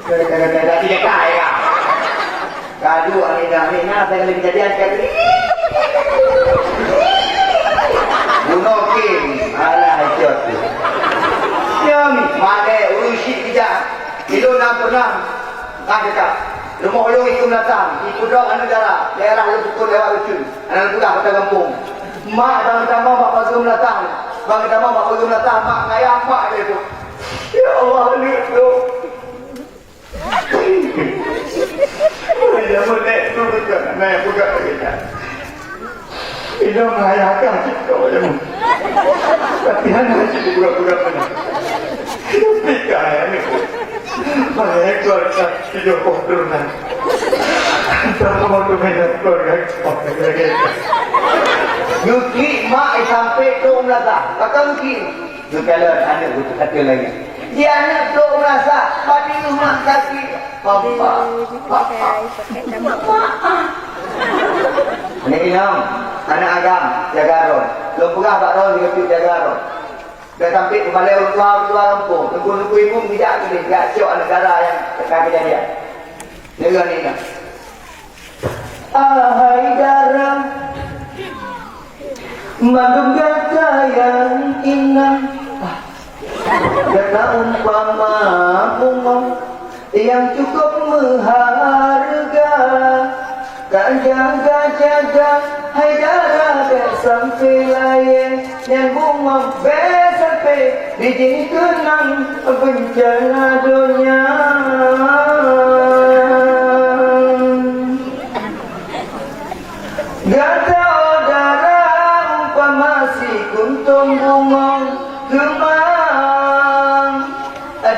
Kata, kata, kata, kata, kata, kata. Kadu aneuk inong, aneuk inong, saya kena kejadian sekali. Bunoe kin, alah, icot tu. Nyang malée ureueng syiek bijak. Ilôn na peunah, na dekat. Rumoh ulôn di Meunasang, di Pudok Aneuk Dara, daerah Leupeukon lewat Ucun. Aneuk peugah kota gampông. Mak, bang tamong bak pageue Meunasang. Bang tamong bak pageue Meunasang, mak ngayah mak dia tu. Ya Allah, aneuk tu. Meunyoe meunan tu bukan aneuk bukan kita. Inong ayah kah cit kau yang. Tapi hana cit bukan-bukan mana. Tapi kah yang ni. Mana keluarga hidup keturunan. Sama tu mana keluarga kau lagi. Yuki mak sampai tu melata. Kata Yuki. Geukalon aneuk geupeukata lagèe. Di aneuk trok meurasa, padum mak sakét. Papa, papa, papa. Aneuk inong, aneuk agam, jaga droe. Lôn peugah bak droe, jaga droe. Dah sampai keumalée ureueng tuha, ureueng tuha gampông. Teungku-teungku ibu bijak keudeh, jak cok aneuk dara nyang teuka keujadian. Jaga aneuk inong. Ahai dara, mandum gata nyang inong, gata umpama bungong nyang cukup meuhareuga. Tajaga-jaga hai dara, bèk sampai layée. Nyan bungong bèk sampai dijih keunong bencana donya. Gata, oh dara, umpama sikuntong bungong keumang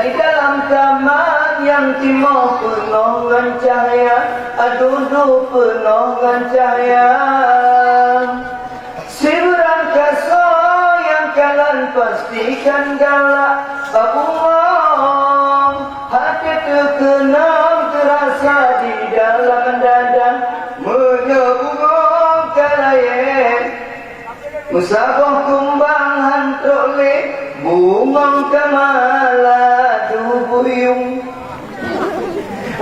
di dalam taman nyang timoh peunoh ngon cahya, dudu peunoh ngon cahya. Sibeurangkasoe nyang kalon pastikan galak bungong, até teukeunong teurasa di dalam dada. Meunyoe bungong ka layée, meusaboh kumbang han trok lé, bungong ka maladubuyong.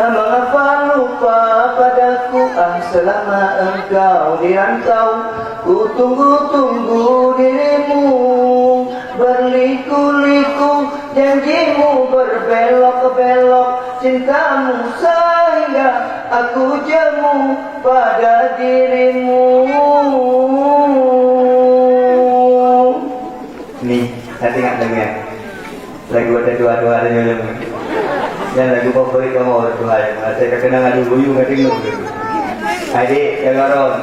Mengapa lupa padaku, ah, selama engkau di rantau? Ku tunggu-tunggu dirimu, berliku-liku janjimu berbelok-belok. Cintamu sehingga aku jemu pada dirimu. Ni, saya tengok dengar. Lagu ada dua-dua ada nyonya. Dan lagu favorit kamu orang tua. Saya terkenal lagu Buyu nggak dengar. Adik, jaga ron.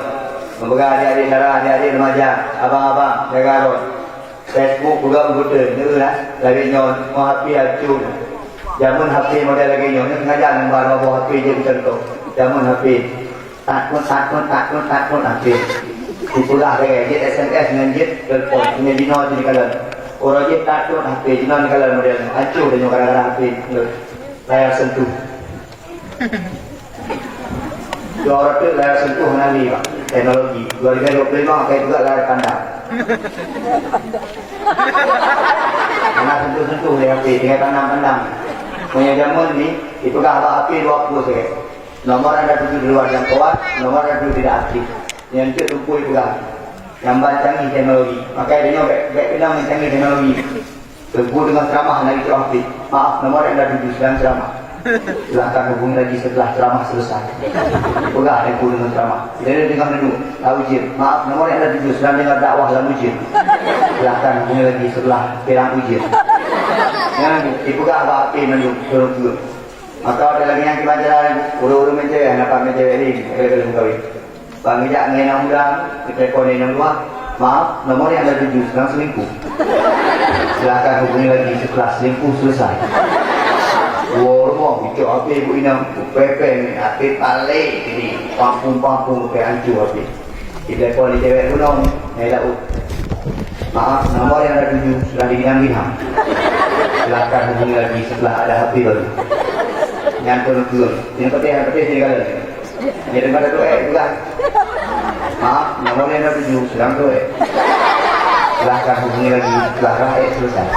Mempegang adik-adik Sarah, adik-adik remaja, abang-abang, jaga ron. Facebook peugah beutôi, neulah lagèe nyoe, mau H P hancô. Jameun H P model lagèe nyoe, nyoe sengaja ngon baroe H P jeuet contoh. Jameun H P. Takot, takot, takot, takot H P. Dipeugah lagèe jeuet S M S ngon jeuet telepon, nyoe jinoe dikalon. Uroe jeuet takot H P, jinoe dikalon model nyoe. Hancô tanyoe gara-gara H P. Layar sentuh. Dua ratus layar sentuh hana lé, Pak. Teknologi. Dua ribu dua puluh lima pakai juga layar pandang. Hana sentuh-sentuh lé H P, tinggai pandang-pandang. Punya jameun ni, dipeugah bak H P dua puluh sagai. Nomor anda tuju di luar jangkauan, nomor anda tuju tidak aktif. Nyan cit tumpôi peugah. Nyang ban canggih teknologi. Makai tanyoe bèk, bèk keunong nyang canggih teknologi. Teungku deungon ceramah lagi ceramah pih. Maaf, nomor yang anda tuju sedang ceramah. Silahkan hubungi lagi setelah ceramah selesai. Peugah Teungku deungon ceramah. Bila dia deungon duduk, lam ujeuen. Maaf, nomor yang anda tuju sedang dengar dakwah lam ujeuen. Silahkan hubungi lagi setelah perang ujeuen. Nyan dipeugah bak H P mandum, turun-turun. Maka ada lagi nyang kiban jalan, ureueng-ureueng meucewek, hana pat meucewek lé, kira-kira meukawen. Bang geujak ngon inong muda, geutelepon inong luwa, "Maaf, nomor yang anda tuju sedang selingkuh. Silahkan hubungi lagi setelah selingkuh selesai." Woe rumoh, geucok H P bu inong, peupeng, H P palek, jadi pampung-pampung, H P hancô H P. Ditelepon lé cewek gunong, naik laut. "Maaf, nomor yang anda tuju sedang diginang-ginang. Silahkan hubungi lagi setelah ada H P baru." Nyan pun betul. Yang penting, yang penting, jadi kalian. Jadi pada tu, eh, pegang. "Maaf, nomor yang anda tuju sedang tu, eh. Silahkan hubungi lagi setelah rakyat selesai."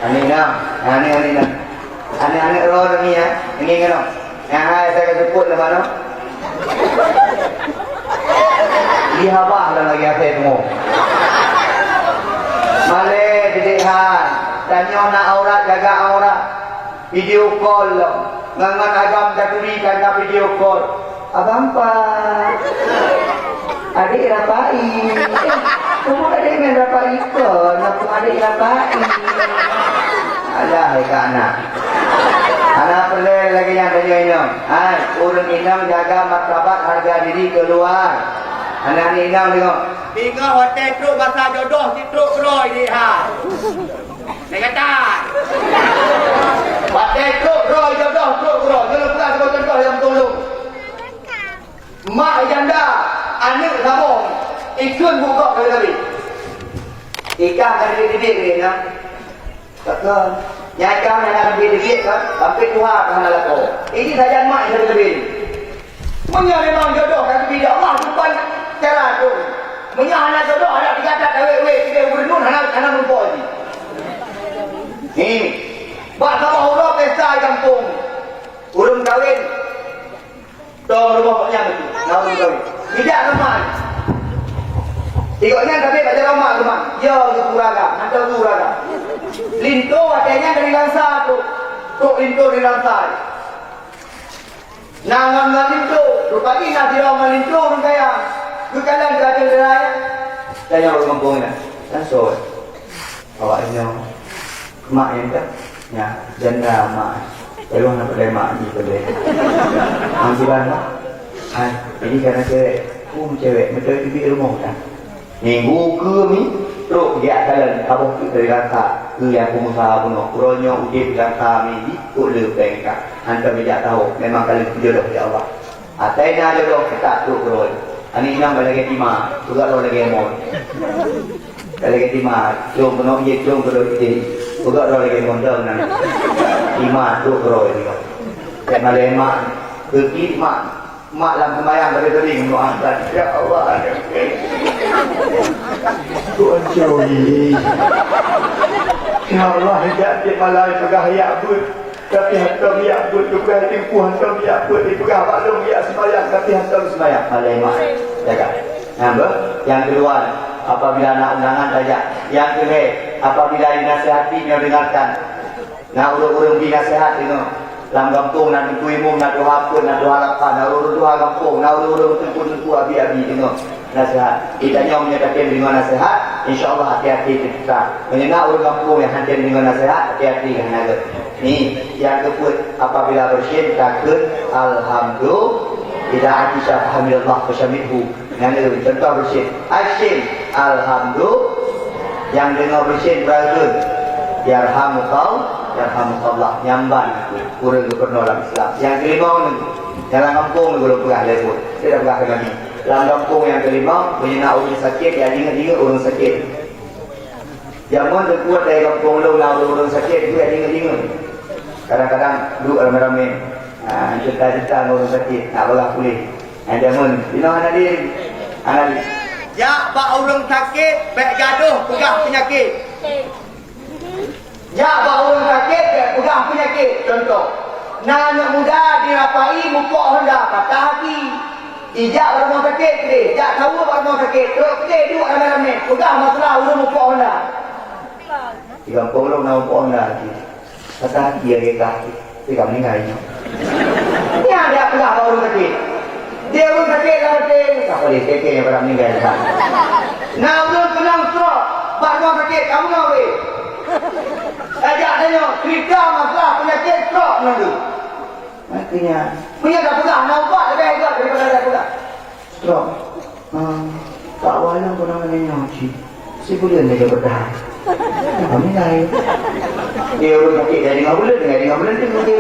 Aneuk inong, aneuk, aneuk inong. Aneuk-aneuk roh ni ya, ini kan. Nyang hai saya sebut nama no. Di habah dan lagi akhir semua. Malée didik hai, tanyoe na aurat jaga aurat. Video call lom. Ngon, ngon agam taturi ka na video call. "Abang Pak. Adik Rapai." "Eh, kamu adik ngon Rapai kon, aku adik Rapai." Alah, hai ka anak. Hana peureulée lagée nyan tanyoe inong. Hai, ureueng inong jaga martabat harga diri keuluwa. Aneuk inong deungoe. Ingat watée trok masa jodoh, si trok keudroe di ha. Lé gata. Watée trok droe jodoh, trok droe. Nyoe lôn peugah saboh contoh nyang tulông. Mak janda, aneuk saboh, ikheun bukok kali-kali. Ikah ka didik-didik lé na. Kaka, nyai kah hana didik-didik kan? Sampai tuha ka hana lakoe. Ini sajan mak nyang teubiet. Meunyoe memang jodoh ka geubri lé Allah, bukan cara tu. Meunyoe hana jodoh, adak digadat dawet-wet, tiga gubernur hana, hana meureumpok jih. Ni, bak saboh uroe pesta di gampông. Ureueng kawin. Dong rumoh gobnyan tu. Na ureueng kawin. Tidak ramai. Di gobnyan tapi bak jalan mak rumah. Ya, geupeu raga. Hantom geupeu raga. Linto watée nyan dari Langsa tu. Trok linto dari Langsa. Na ngon, ngon linto, rupajih na sidroe ngon linto ureueng kaya. Geukalon keu ateueh dara nyan. Tanyong ureueng gampông nyan, "Langsôi, awak inong mak nyan kah?" "Nyan, janda mak." "Teuloh na peudeh mak jih peudeh." "Ngon kiban mak?" "Hai, jadi kana cewek." "Oh, cewek, beutôi teubiet rumoh kan?" Minggu keu mi, trok geujak kalon saboh teuk dari Langsa, keu nyang peungusaha bunoe. Uroe nyoe udeb di Langsa mi, di Kota Leueng ka. Hantom geujak tahô, memang ka lheueh geujodoh lé Allah. Atai na jodoh, teutap trok keudroe. Aneuk inong ka lagée tima, peugah droe lagée mon. Ka lagée tima, cong keunoe jih, cong keunoe jih. Peugah droe lagée mon dong nan. Tima trok keudroe jih. Cek malée mak, keu klik mak. Mak lam seumayang bari-bari ngon doa, "Ya Allah, ya Allah." Tuhan Johi. Ya Allah, jak cit malai peugah yak buet, tapi hantom yak buet, peugah teungku hantom yak buet, dipeugah bak lôn yak seumayang, tapi hantom seumayang. Malai mak, jaga. Nyang beuh, nyang keuluwa, apabila na undangan tajak. Nyang keulhée, apabila dinasihati nyoe dengarkan. Na ureueng-ureueng bi naseuhat deungoe. Lam gampông na teungku imum, na tuha peuet, na tuha lapan, na ureueng tuha gampông, na ureueng-ureueng teungku-teungku, abi-abi deungoe naseuhat. Geutanyoe meunyoe tatem deungoe naseuhat, insya Allah até-até teuka. Meunyoe na ureueng gampông nyang hana tem deungoe naseuhat, até-até hana gét. Ni, nyang keupeuet, apabila beureusin takheun alhamdulillah. Idza atisya fahamidallah fasyammithu. Nyan contoh beureusin. Asyik, alhamdulillah. Nyang deungoe beureusin beureusin. Yarhamukal, yarhamukallah. Nyamban ureueng geupeureunoe lam Islam. Nyang keulimong ni, nyang lam gampông ni ulôn peugah lé buet. Saya dah peugah keu Nabi. Lam gampông nyang keulimong, meunyoe na ureueng sakét, ya ingat-ingat ureueng sakét. Jameun teukuat dari gampông lôn na ureueng-ureueng sakét, ya ingat-ingat. Kadang-kadang duek ramé-ramé. Ha, cerita-cerita ngon ureueng sakét, nak peugah puléh. Hai, jameun, inoe hana lé, hana lé. Jak bak ureueng sakét, bèk gadoh peugah peunyakét. Jak bak ureueng sakét, bèk peugah peunyakét. Contoh, na aneuk muda dirapai mupok honda, patah aki. Ijak bak rumoh sakét keudéh, jak saweue bak rumoh sakét, trok keudéh duek ramé-ramé, peugah masalah ureueng mupok honda. Di gampông lôn na mupok honda aki. Patah aki lagèe kah, tapi ka meuninggai nyoe. Nyan jak peugah bak ureueng sakét. Di ureueng sakét lam até, ka paléh kèe-kèe nyang ka meuninggai nyan. Na ureueng keunong stroke, bak rumoh sakét, ka meunoe wéh. Tajak tanyoe, cerita masalah peunyakét stroke nyan tu. Makanya, meunyoe tapeugah na ubat leubeh gét daripada tapeugah stroke. Ah, Pak Wan pernah nanya cit. Si buleuen lagèe bertahan. Kami lain. Dia ureueng sakét jadi lima buleuen, jadi lima buleuen tu mungkin.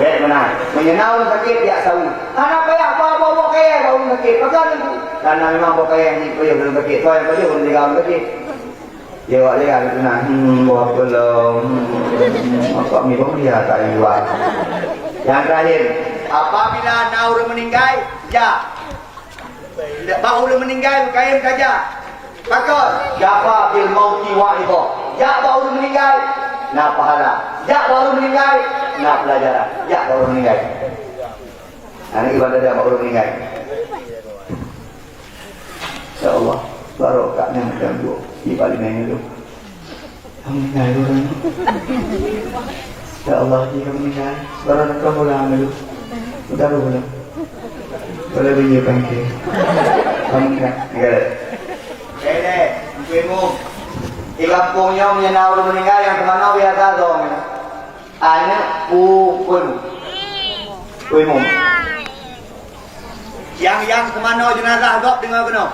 Bèk meunan. Meunyoe na ureueng sakét, jak saweue. Hana payah bawa-bawa kayèe bak ureueng sakét. Pakon tu? Karena memang bawa kayèe yang dipayah ureueng sakét. Soal yang payah ureueng tinggal ureueng sakét. Dia awak lihat itu nah, hmm, bawa pulang, hmm, apa mi bawa dia tak liwat. Yang terakhir, apabila na ureueng meuninggai, jak. Bak ureueng meuninggai, bukayém saja. Pakon, syafa bil mauti wa'idhah. Jak bak ureueng meuninggai, na pahala. Jak bak ureueng meuninggai, na pelajaran. Jak bak ureueng meuninggai. Nah, ini ibadah jak bak ureueng meuninggai. Ya Allah, barokah nyang macam tu di parlemen tu. Kami meuninggai ureueng. Ya Allah, jika kami meuninggai, barokah pulang tu. Udah dulu. Boleh beli pangke. Kami meuninggai. Boleh, Teungku Imum. Di gampông nyoe meunyoe na ureueng meuninggai nyang teumanoe biasa dong. Aneuk pu-, pu-, pu imum. Nyang, nyang teumanoe jeunazah gob deungoe keunoe.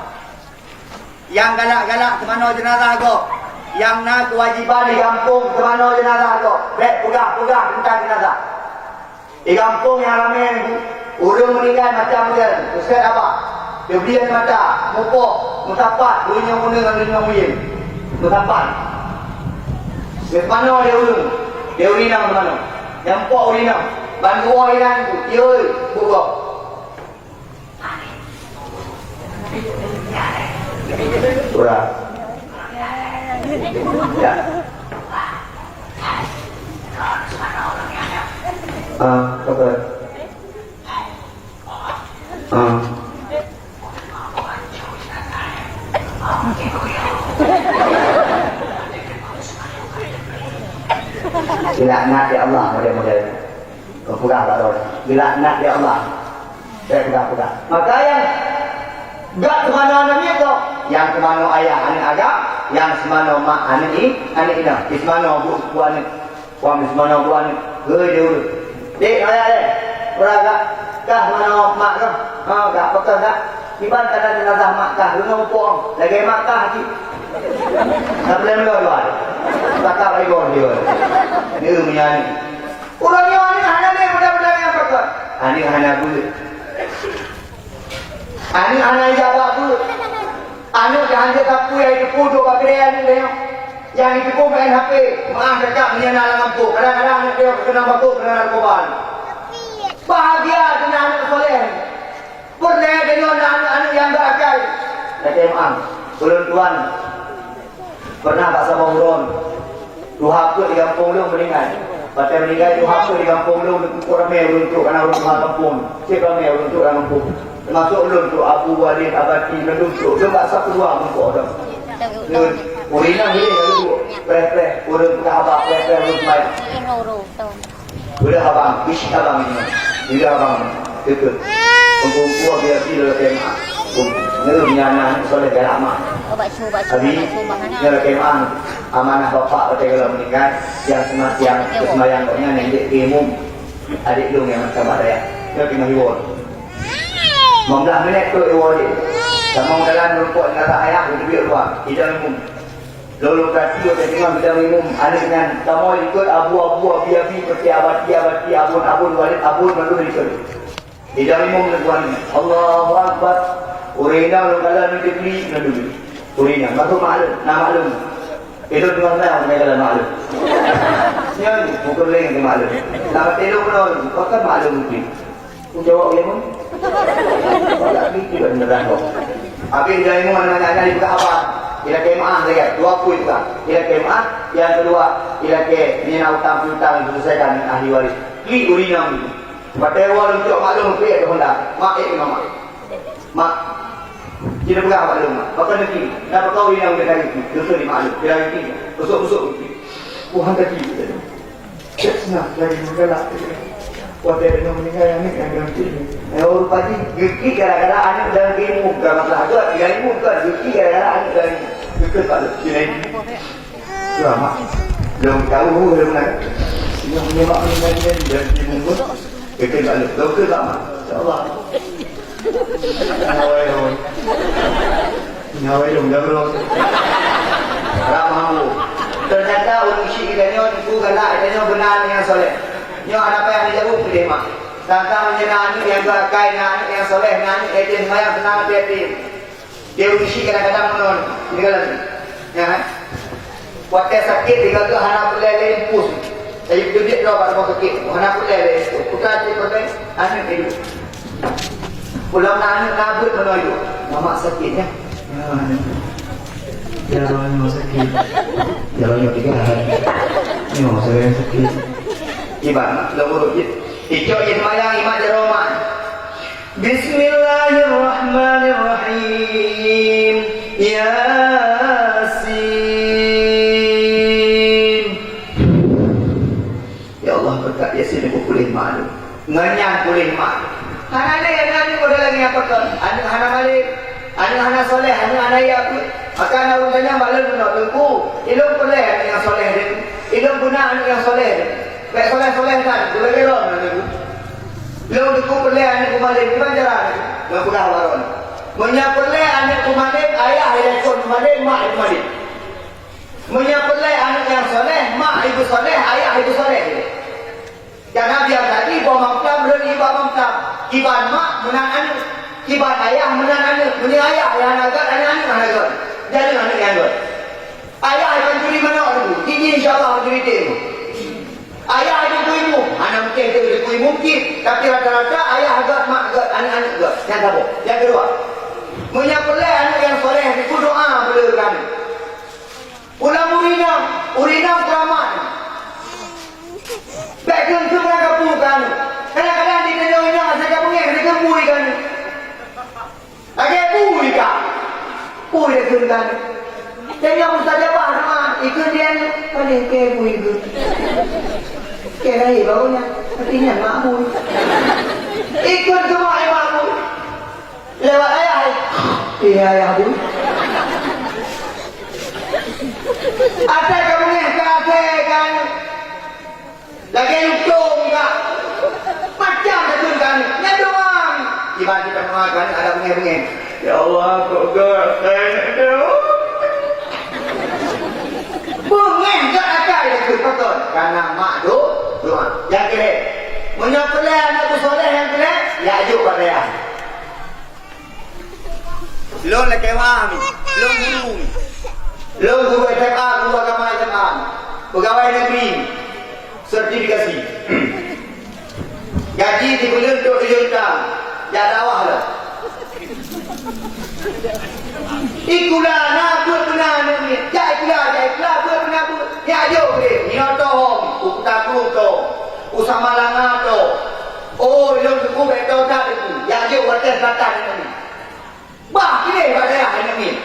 Nyang galak-galak teumanoe jeunazah gob. Nyang na keuwajéban di gampông teumanoe jeunazah gob. Bèk peugah-peugah teuntang jeunazah. Di gampông nyang ramè nyan, ureueng meuninggai macam model Ustaz Abah. Teubiet mata, mupoh, meusapat, geulinyueng uneung ngon geulinyueng buyeng. Meusapat. Geupanoe lé ureueng, lé ureueng inong meunoe. Nyang pok ureueng inong, ban geuwoe inan, "Yoi, bu gob." Kurang. Ya. Ah, apa? Ah. Dilaknat lé Allah model-model. Kau peugah bak droe. Dilaknat lé Allah. Bèk peugah-peugah. Maka nyang gak teumanoe aneuk miet tu, nyang teumanoe ayah aneuk agam, nyang seumanoe mak aneuk i-, aneuk inong. Di seumanoe bu, bu aneuk. Wang seumanoe bu aneuk, hei, dia ureueng. Dek, raya deh. Peue kah? Kah manoe mak kah? Ha, kah, peue kah? Kiban kata jenazah mak kah, deungoe muphom. Lagèe mak kah cit. Ka boleh meulôn, Wan. Tatap igoe dia. Dia meunyan. Ureueng nyoe aneuk hana lé budak-budak nyang pakon. Aneuk hana beuet. Aneuk hana ijak bak beuet. Aneuk nyang hanjeuet sapeue nyang jiteupeue duek bak keudè aneuk lé nyoe. Nyang jiteupeue main H P, meu'ah cakap meunyoe na lam gampông. Kadang-kadang aneuk lé nyoe keunong bacut, keunong narkoba. Bahagia keu na aneuk soleh. Peureulèe deungon na aneuk-aneuk nyang berakai. Lagèe meu'ah, ulôn tuan pernah bak saboh uroe. Tuha peuet di gampông lôn meuninggai. Watèe meuninggai tuha peuet di gampông lôn, teungku ramè ulôn trok, kana ulôn tuha gampông. Cit ramè ulôn trok lam gampông. Teumasok ulôn trok, Abu Walid, Abati, lôn trok. Lôn bak sap keudua muphom dong. Lôn, ureueng inong ilèe lôn trok. Preh-preh, ureueng peugah haba, preh-preh, ureueng seumayang. Udah abang, bisi abang ini. Udah abang, tutup. Kumpul-kumpul biar sila tema. Ngerum nyana soleh galak mak. Abi, nyana tema. Amanah bapak pada kalau meninggal, yang semayang, yang semayang kau nyana yang imum. Adik dong yang macam ada ya. Dia kena hiwon. Lima belas minit tu hiwon dia. Sama dalam rumput dengan ayah, dia duduk luar. Tidak imum. Lôn lôn kaki watée teungoh geudong imum, aneuk nyan kamoe likot abu-abu, abi-abi, peuti abati-abati, abon-abon, walét abon, mandum likot. Geudong imum lôn tuan, Allahu Akbar. Ureueng inong lôn kalon nibak teupli, lôn duek. Ureueng inong, baru maklum, na maklum. Ilôn dua belas, ureueng kalon maklum. Nyan, bukan lain ke maklum. Nama telu pun, bukan maklum mungkin. Ku jaweueb lé mon. Lagi tidak menyerah kok. Habis dari mon anak-anak dibuka apa? Ilakée maah lagi, dua pui juga. Ilakée maah, yang kedua, ilakée nina utang piutang diselesaikan dengan ahli waris. Klik urinam. Pakai wal untuk maklum, klik ke Honda. Mak, eh, mama. Mak. Kita pegang maklum, mak. Bapa nanti, nak pakai urinam dengan itu. Dosa di maklum. Dia nanti. Besok-besok nanti. Tuhan tadi. Cek seunang lagée meugalak. Watée deungoe meuninggai aneuk nyang ganti. Eh, oh, rupa jih geuklik gara-gara aneuk dan ilmu, bukan masalah tu, tinggai ilmu bukan, geuklik gara-gara aneuk dan ilmu. Geukheun bak lôn, tinggai ilmu. Lama. Lôn tahu, lôn nak. Singoh meunyoe bak meuninggai dan ilmu pun, geukheun bak lôn. Lôn kheun bak mak. Insya Allah. Awai, awai. Nyawai dong, dah belum. Rab mahu. Ternyata ureueng syik geutanyoe teungku galak geutanyoe beuna aneuk nyang soleh. Nyoe hana payah neujaweueb keudeh mak. Tantang meunyoe na aneuk nyang geuakai, na aneuk nyang soleh, na aneuk nyang seumayang seunang hati-hati. Dia ureueng syik kadang-kadang meunoe, di dalam. Ya, kan? Watée sakét, digaga hana peureulée lé impus. Saya beuteubiet droe bak rumoh sakét, hana peureulée lé impus. Bukan cit peureulée, aneuk idup. Pulang na aneuk na beuet meunoe idup. Mamak sakét, ya? Ya, aneuk. Ya, roh nyoe sakét. Ya, roh nyoe tiga hari. Nyoe saya sakét. Iban, lom urut jih. Icok jih sembahyang, iman jaroe mak. Bismillahirrahmanirrahim. Yasin. Ya Allah, beureukat Yasin, aku puléh mak tu. Ngon nyan puléh mak. Hana lé, hana lé, udah lagi apa kon? Aneuk hana malém, aneuk hana soleh, aneuk hana iya pun. Maka na ureueng tanya bak lôn keunoe, "Teungku, ilôn peureulée aneuk nyang soleh deh. Ilôn beuna aneuk nyang soleh deh." Bék soleh-soleh that, geuleugée lom na teungku. Lôn teungku peureulée aneuk kumalém, kiban cara nyoe? Lôn peugah bak droeneuh. Meunyoe peureulée aneuk kumalém, ayah ilakon kumalém, mak kumalém. Meunyoe peureulée aneuk nyang soleh, mak ibu soleh, ayah ibu soleh. Karena biasa di boh mamplam, lôn iba mamplam. Kiban mak meunan aneuk, kiban ayah meunan aneuk. Meunyoe ayah nyang hana gét, aneuk-aneuk hana gét. Jadi aneuk nyang gét. Ayah pancuri manok dulu, gigi insya Allah pancuri tem. Ayah ada kui mu, anak mungkin tu ada kui mungkin, tapi rata-rata ayah agak mak agak anak-anak agak. Yang sabo, yang kedua, meunyoe peureulée aneuk nyang soleh, itu doa bela kami. Ulang urinam, urinam keramat. Baik ke untuk mereka bukan. Kadang-kadang di tengah-tengah saya punya mereka bui kan. Lagée bui ka. Bui lagée kan. Tengok mustajabah doa, ikut dia ni, paling ke bui ke. Ke lahir baru nya, artinya mak bui. Ikut ke mak, mak bui. Lewat ayah, eh. Iya, ayah bui. Ada kamu ni, kasih kan. Lagée lutông ka. Macam takheun ka aneuk. Nyan doang. Iban kita meudoa keu aneuk ada beungéh-beungéh. Ya Allah, kok gét keu aneuk tu. Beungéh gét akai takheun, pakon? Karena mak do-, doa. Nyang keu lhée, meunyoe peureulée aneuk beusoleh nyang keu lhée, ya jok bak dayah. Lôn lakée waah mi, lôn guru mi. Lôn guru S M A, guru agama S M A mi. Peugawai negeri mi. Sertifikasi. Gaji sibuleuen trok tujoh juta. Jak dakwah lom. Ikula na buet beuna aneuk miet. Jak ikula, jak ikula buet beuna buet. Nyak jok deh. Nyoe toh hom. U Kuta Krueng toh. U Samalanga toh. Oh, ilôn teungku bék toh that teungku. Nyak jok watée seulatan aneuk miet. Bah, pilih bak dayah aneuk miet.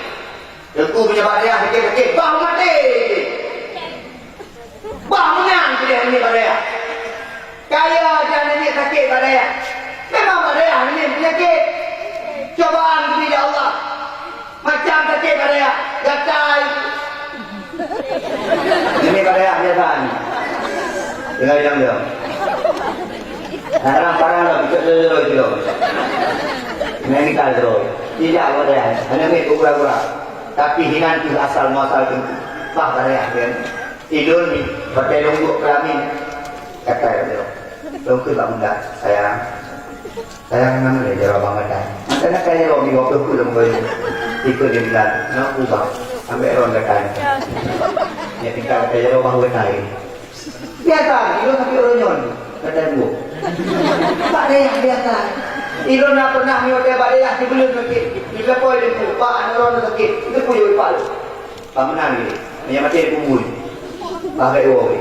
Teungku meunyoe bak dayah sakét-sakét, bah maté. Bah meunan pilih aneuk miet bak dayah. Kaya dan nyan sakét bak dayah. Memang bak dayah nyan peunyakét. Cobaan geubri lé Allah. Macam sakét bak dayah. Gatai. Nyan bak dayah biasa ni. Tinggai jam dia. Kadang parah lah, bisa dulu dulu. Nyan kita dulu. Tidak bak dayah. Hanya ni pura-pura. Tapi hinan tu asal muasal tu. Bah bak dayah kan. Idun ni, pakai lungguek kelamin. Kata dia, "Lungguek bak bunda, sayang. Sayang, nama dia jalan bang kata. Macam nak kaya orang ni, waktu aku lembut. Ikut dia bilang, nak ubah. Ambil orang kata ni. Dia tinggal kata jalan bang kata ni." Biasa, idun tapi orang nyon. Kata dua. Bak dayah biasa. Idun nak pernah menyukai bak dayah sebelum sakit. Di Kelapoe dia tu, Pak, anak orang sakit. Itu pun jadi Pak. Pamenan ni, meunyo maté dikubui. Bah bèk woe.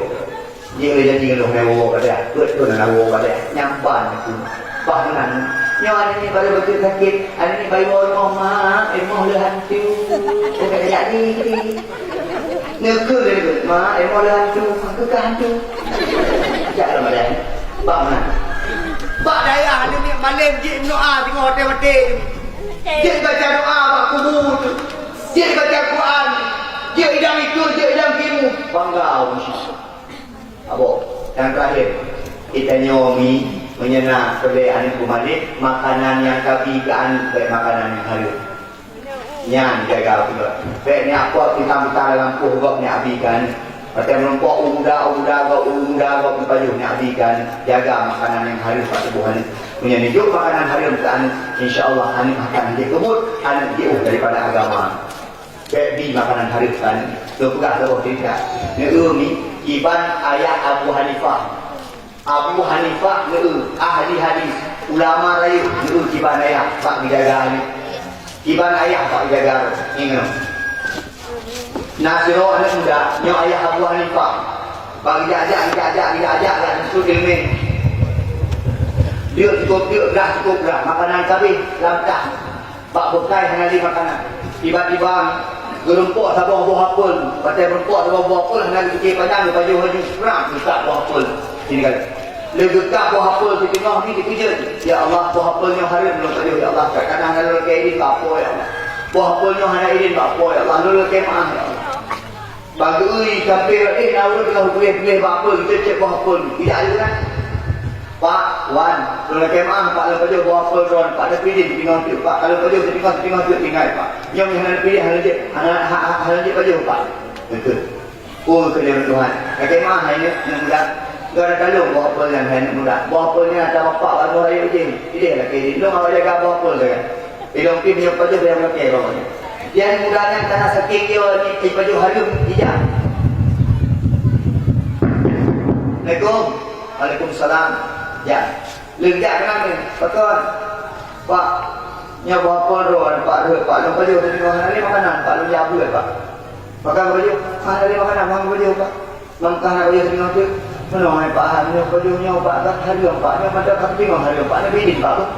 Jih lé janji ngon lôn hai woe padahai. Peuet thon hana woe padahai. Nyampan aku. Bah meunan. Nyoe aneuk ni baru beutôi sakét. Aneuk ni bayi woe rumoh, "Mak, rumoh le hantu." Bukan jadi. Neukeu lé, "Mak, rumoh le hantu." Aku ka hantu. Jak lom padahai. Bah meunan. Bak dayah aneuk ni malém jih meudoa singoh watèe maté. Jih baca doa bak kubu tu. Jeuet baca Quran, jeuet idang ikeu, jeuet idang timu, bangga ureueng syiek. Abo, nyang terakhir, geutanyoe mi, meunyo na keudè aneuk peumarit, makanan nyang tabi keu aneuk bèk makanan nyang hareuem. Nyan jaga beutôi. Bèk neujak pot pisang-pisang lam lampôh gob neujak abi keu aneuk. Watèe meurumpok u guda, u guda gob, u guda gob neupajoh neujak abi keu aneuk. Jaga makanan nyang hareuem bak tuboh aneuk. Meunyo neujok makanan hareuem keu aneuk, insya Allah aneuk akan jeuet keubot, aneuk jiôh daripada agama. Bèk bi makanan hareuem kan. Lôn peugah saboh cerita. Neu-eu mi, kiban ayah Abu Hanifah. Abu Hanifah neu-eu, ahli hadis, ulama rayeuk, neu-eu kiban ayah bak geujaga aneuk. Kiban ayah bak geujaga aneuk. Ingat. Na sidroe aneuk muda, nyoe ayah Abu Hanifah. Bak geujak-jak, geujak-jak, geujak-jak, jak neusut ileumèe. Deuk cukôp deuk, grah cukôp grah, makanan ka abéh lam tah. Bak beukai hana lé makanan. Tiba-tiba geurumpok saboh boh apel. Watèe geurumpok saboh boh apel hana geupikir panjang, geupajoh laju, prang, geusak boh apel. Sini kali. Lé geukak boh apel siteungoh ni dikeujeuet. Ya Allah, boh apel nyoe hareuem lôn pajoh, ya Allah. Kadang-kadang hana lôn lakèe idin bak Po, ya Allah. Boh apel nyoe hana idin bak Po, ya Allah. Lôn lakèe meu'ah, ya Allah. Bak geu-ui sampoe rot éh na ureueng teungoh geutuléh-tuléh bak apel, geucék-cék boh apel. Tidak lé kan? Pak, wan, lôn lakèe meu'ah, Pak, lôn pajoh boh apel droen, Pak, neupidin teungoh teuk, Pak, ka lôn pajoh teungoh, teungoh teuk tinggai, Pak. Nyoe hana neupidin, hana jeuet, hana, ha, ha, hana jeuet pajoh, Pak. Beutôi. Oh, keu lôn Tuhan. Lakèe meu'ah hai nyoe, nyoe muda. Geuh na kalon boh apel nyan hai nyoe muda. Boh apel nyan ata bapak bak rumoh rayeuk jih. Idéh lakèe jih. Lôn awak jaga boh apel sagai. Ilôn pih meunyoe pajoh nyang lakèe bak nyan. Nyan muda nyan kana saking yo ni, eh, pajoh hareuem ijak. Assalamualaikum. Waalaikumsalam. Ya. Leuh jak keunan ni. Pakon? Pak, nyoe boh apel droen, Pak, rhot, Pak, lôn pajoh tadi hana lé makanan, Pak, lôn jak beuet, Pak. Pakon pajoh? Hana lé makanan, hana pajoh, Pak. Lam kah na pajoh singoh teuk, meunoe hai Pak, nyoe pajoh nyoe Pak, ka hareuem Pak, nyoe mantong ka singoh hareuem Pak, na bidin Pak beuh.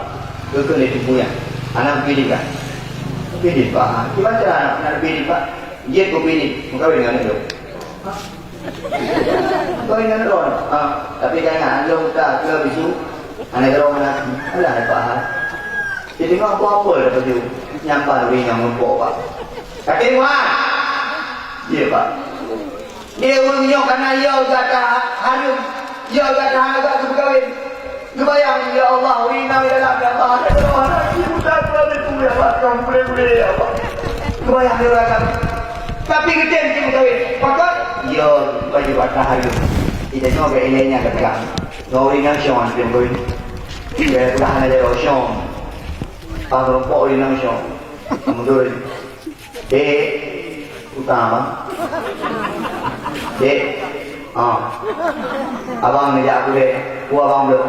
Geukheun lé teungku nyan, hana bidin kah? Bidin Pak, ha. Kiban cara na, na bidin Pak? Jeuet keu bidin, meukawen ngon aneuk lôn. Ha? Meukawen ngon aneuk lôn. Ha, tapi ka ingat, aneuk lôn ka keu bisu, aneuk lôn hana, alah hai Pak, ha. Jadi ngon apa-apa dah pajoh, nyampan ureueng nyang meurumpok Pak. Kakek Wan! Iya Pak. Di ureueng nyoe kana yo gata hareuem, yo gata hana gata geupeukawen. Geubayang, ya Allah, ureueng inong di dalam, ya Allah, ya Allah, aneuk cucu muda dua ribu, ya Allah, ka geukulé-kulé, ya Allah. Geubayang di ureueng agam. Tapi geutem cit meukawen. Pakon? Yo, baju gata hareuem. Kita nyoe bèk ilèe nyan gata. Ngon ureueng inong syong aneuëk beuh. Bèk udah hana jaroe syong. Pah meurumpok ureueng inong syong. Mundur. Dek, utang abang. Dek, ah. Abang neujak kulè, ku abang bloe.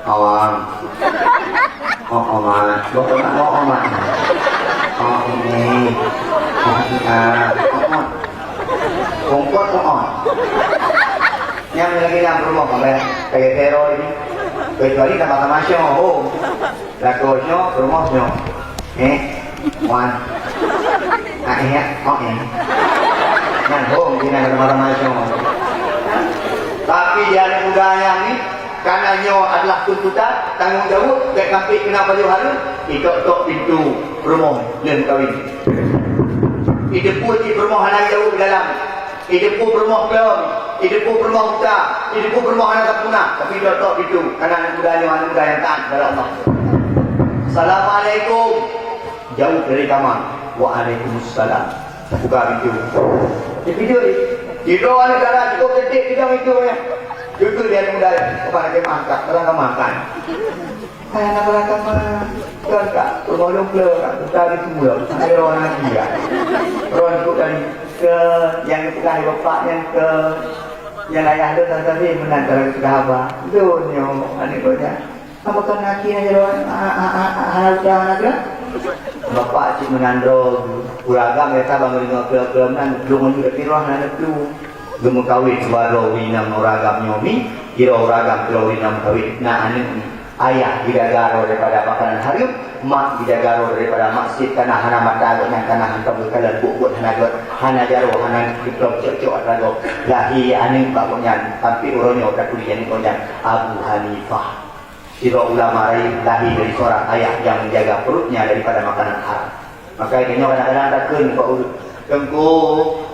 Awang. Oh, oh, mak. Bok nak, oh, oh, mak. Oh, ini. Oh, ah. Oh, oh. Kompot, oh, oh. Nyang lagi dalam rumah, sampai lagi teror ini. Kecuali tambah-tambah syok, oh. Lakoe nyoe, rumoh nyoe. Eh, wan. Ah, eh, oh, eh. Nyan hom, di nyan ada marah-marah nyoe. Tapi di aneuk muda nyan ni, ka Karena nyoe adalah tuntutan, tanggong jaweueb, bèk sampai keunan pajoh hareuem, itok-tok pintoe peurumoh lheueh meukawen. Iteupeue cit peurumoh hana jaweueb dalam. Iteupeue peurumoh plong, iteupeue peurumoh buta, iteupeue peurumoh hana sapeue na, tapi itok-tok pintoe, karena aneuk muda nyoe aneuk muda nyang taat kepada Allah. "Assalamualaikum." Jaweueb dari kamar, "Waalaikumsalam." Buka pintoe. Di pintoe ni. Tido aneuk dara cukup cantik, tido itu ya. Jujur dia muda, kepala dia mangkat, terang makan. Saya nak terang kamar. Kan kak, rumah dong ke, kak, kita di semula. Ada orang lagi ya. Orang tu dari ke, yang pegang bapak, yang ke, yang ayah tu tadi menang terang sudah abah. Dunia, aneuk muda. Apakah naki aja doang? Ah, ah, ah, ah, hana udah, hana udah. Bapak cit meunan droe, ureueng agam nyata bang deungoe kleueng-kleueng nan, lôn nyoe tapi roh hana neuplu. Geumeukawen dua droe ureueng inong ureueng agam nyoe mi, sidroe ureueng agam, sidroe ureueng inong meukawen. Na aneuk mi, ayah jijaga droe daripada makanan hareuem, mak jijaga droe daripada maksiet, kana hana mata gobnyan, kana hantom geukalon buet-buet hana gèt, hana jaroe, hana diplom cok-cok atra gob. Lahé aneuk bak gobnyan, sampai uroe nyoe taturi aneuk gobnyan Abu Hanifah. Sidroe ulama laén lahé dari seorang ayah yang menjaga perutnya daripada makanan haram. Maka itu nyoe kadang-kadang takheun bak ureueng, "Teungku,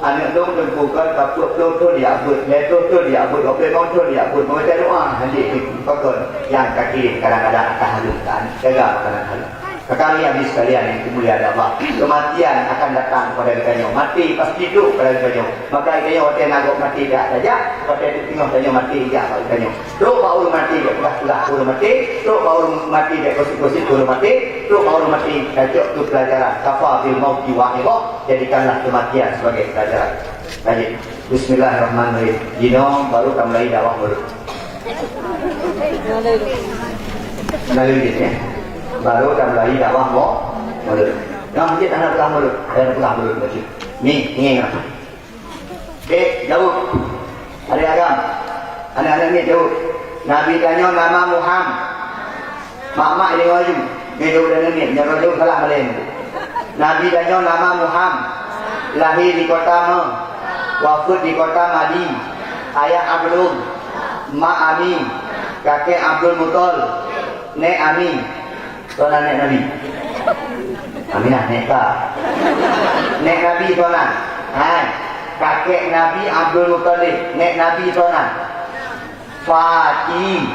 aneuk lôn teungku kan ka peuet ploh thon jak beuet, lhèe ploh thon jak beuet, dua ploh limong thon jak beuet, membaca doa hana jeuet." Pakon nyang takirém kadang-kadang atas hareuem kan, jaga makanan halal. Maka aneuk-aneuk sekalian yang dimuliakan Allah, kematian akan datang kepada kita nyoe. Mati pasti trok kepada kita nyoe. Maka kita nyoe watèe na gob mati dak tajak, watèe teungoh tanyoe mati jak bak kita nyoe. Trok bak ureueng maté, bèk peugah-peugah ureueng maté. Trok bak ureueng maté, bèk gosip-gosip ureueng maté. Trok bak ureueng maté, tacok keu pelajaran. Kafa bil mauti wa'idhah, jadikanlah kematian sebagai pelajaran. Lanjut. Bismillahirrahmanirrahim. Jinoe baru tamulai dakwah mulod. Melalui jih, ya. Baru tamulai dakwah mo-, mulod. Nah, jih hana peugah mulod. Hana peugah mulod lagi. Ni, ni. Dek, jaweueb. Adék agam. Aneuk-aneuk miet jaweueb. Nabi tanyoe nama Muham. Mak-mak deungoe ju. Nyoe jaweueb aneuk miet, nyoe jaweueb salah malèe. Nabi tanyoe nama Muham. Lahé di kota Meuh. Wafeuet di kota Madi. Ayah Abdul. Mak Ami. Kakek Abdul Muthalib. Nèk Ami. Soe nan nèk Nabi? Aminah, nèk ka. Nèk Nabi soe nan? Hai, kakek Nabi Abdul Muthalib, nèk Nabi soe nan? Fati-,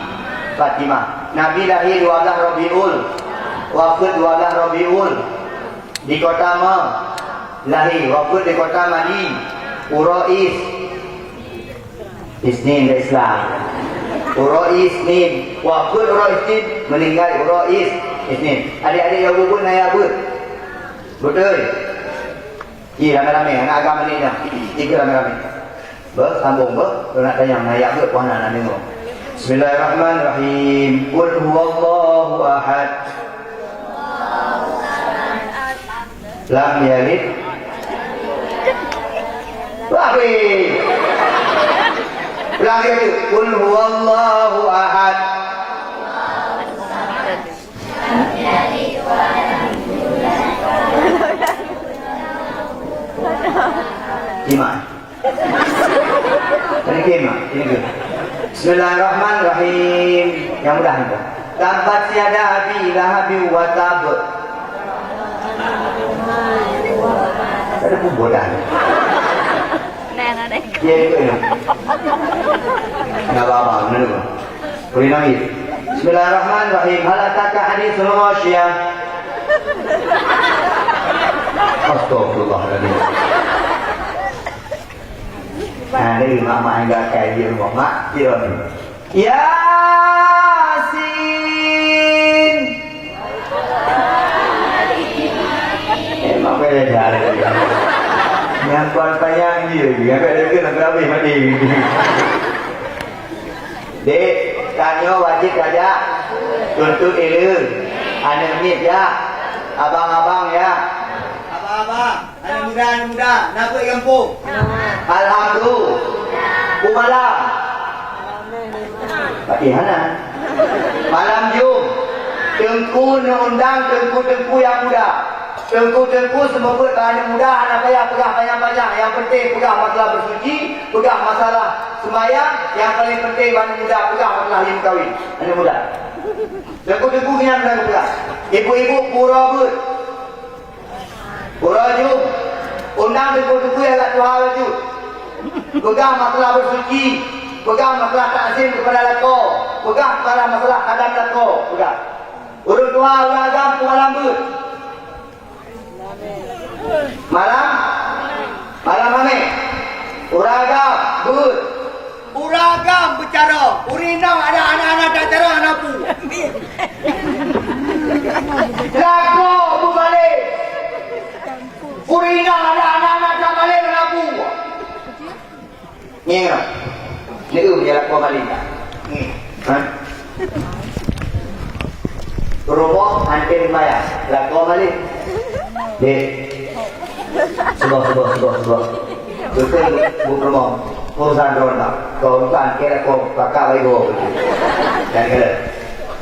Fatimah. Nabi lahé dua blah Rabiul, wafeuet dua blah Rabiul, di kota Meuh. Lahé, wafeuet di kota Madi. Uroe Is-, Isnin dah Islam. Uroe Isnin. Wafeuet uroe Isnin, meninggai uroe Is-, Isnin. Adék-adék nyang beuet na jak beuet. Beutôi? Ih, ramé-ramé, aneuk agam ni dah. Tiga ramé-ramé. Beuh, sambung beuh. Keu nak tanyong na jak beuet, puan na deungoe. Bismillahirrahmanirrahim. Qul huwallahu ahad. Lam yalid. Lagi. Lagi tu. Qul huwallahu ahad. Iman. Ini ke, Mak? Ini ke? Bismillahirrahmanirrahim. Yang mudah ni. Tabbat yada abi lahabin wa tab. Ada pun bodoh. Nah, nah, nah. Dia itu ya. Enggak apa-apa, benar tu. Boleh nangis. Bismillahirrahmanirrahim. Hal ataka haditsul ghasyiyah. Astagfirullahaladzim. Nah, ni mak-mak yang gakai di rumah. Mak, kira ni. Yasin. Eh, mak payah jalan. Yang kuat payah dia. Yang kat dia nak habis mati. Dek, tanyoe wajéb tajak tuntut ileuem. Aneuk miet jak, abang-abang jak. Abang-abang, aneuk muda, aneuk muda, na peue gampông? Alhamdulillah. Peue malam? Pati hana. Malam Jum. Teungku neuundang teungku-teungku nyang muda. Teungku-teungku seumeubeuet bak aneuk muda hana payah peugah panyang-panyang. Nyang penting peugah masalah beusuci, peugah masalah Sembahyang, nyang paléng penting bak aneuk muda, peugah masalah lheuh meukawen. Aneuk muda. Teungku-teungku nyan peugah. Ibu-ibu pura beuet. Pura jeuem. Undang teungku-teungku nyang agak tuha laju. Peugah masalah beusuci. Peugah masalah takzim keupada lakoe. Peugah masalah, masalah khadam lakoe. Peugah. Ureueng tuha, ureueng agam, peumalam beuet. Malam? Malam ramé. Ureueng agam, beuet. Ureueng agam beucarông. Ureueng inong ada aneuk-aneuk tak carông hana peue. Lakoe beumalém. Ureueng inong ada aneuk-aneuk tak malém hana peue. Ngieng. Neu meunyoe lakoe malém. Ngieng. Ha? Peurumoh akhé maya, lakoe malém. Dek. Suboh, suboh, suboh, suboh. Beutôi, Bu Peurumoh. Urusan droe na. Kau bukan kira kau pakak baik bawa begitu. Dan kira.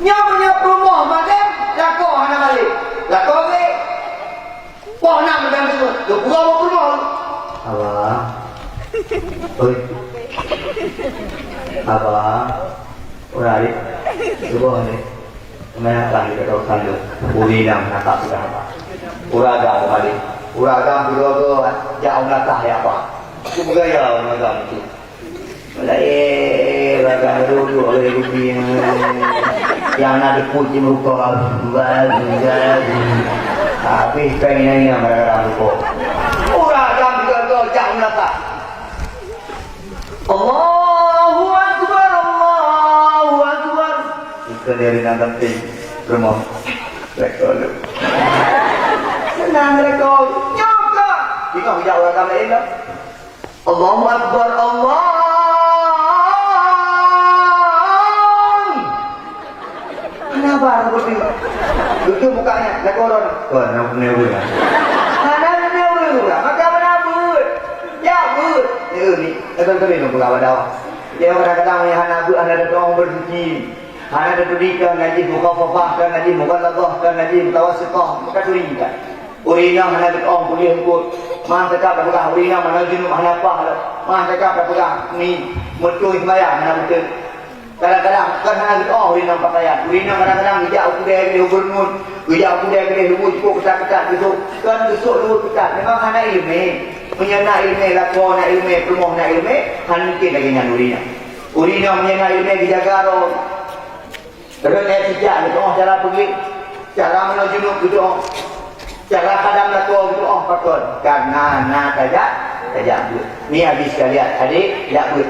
Nyoe meunyoe peurumoh malém, lakoe hana malém. Lakoe malém. Poh nam dan tu, tu pura mau keluar. Abah. Oi. Abah. Udah, Adik. Suboh, Adik. Kenapa kita tahu sanduk? Uli nam nakak sudah, Abah. Ureueng agam kembali. Ureueng agam keluarga, jak ulatah ya, Abah. Itu bergaya ureueng agam itu. Mulai rakan duduk oleh rupiah. Yang nak diput di muka. Habis pengen nanya mereka muka. Ureueng agam juga kau cak menatap. Allahu Akbar, Allahu Akbar. Bukan dari nang penting. Rumah. Rekor lu. Senang rekor. Nyok lah. Tengok bijak ureueng agam lain dah. Allahu Akbar, Allah. Kenapa begitu? Begitu mukanya, lakoe droe. Tuan, nak kena ureueng. Hana kena ureueng, maka mana beuet? Ya, beuet. Ya, ni. Kata-kata ni, nak buka pada awak. Dia kadang-kadang yang hana beuet, hana datang orang bersuci. Hana teupeudi keu najih mukhaffafah, keu najih mughalladhah, keu najih mutawasithah, maka turi kan. Ureueng inong hana geutu'oh puléh eungkôt. Mah teuka tapeugah ureueng inong manoe junub hana paih lom. Mah teuka tapeugah ni meutôi seumayang hana beutôi. Kadang-kadang kon hana geutu'oh ureueng inong pakaian. Ureueng inong kadang-kadang geujak u keudè keudeh u Beureunuen, geujak u keudè keudeh luweue cukôp keutat-keutat geusôk. Kon geusôk luweue keutat, memang hana iéleumé. Meunyoe na iéleumé lakoe, na iéleumé peurumoh, na iéleumé, hana mungken lagèe nyan ureueng inong. Ureueng inong meunyoe na iéleumé geujaga droe. Rhot lé sijak geutu'oh cara peugét, cara manoe junub geutu'oh, cara khadam lakoe geutu'oh pakon? Karena na tajak, tajak beuet. Ni habéh sekalian, adék jak beuet.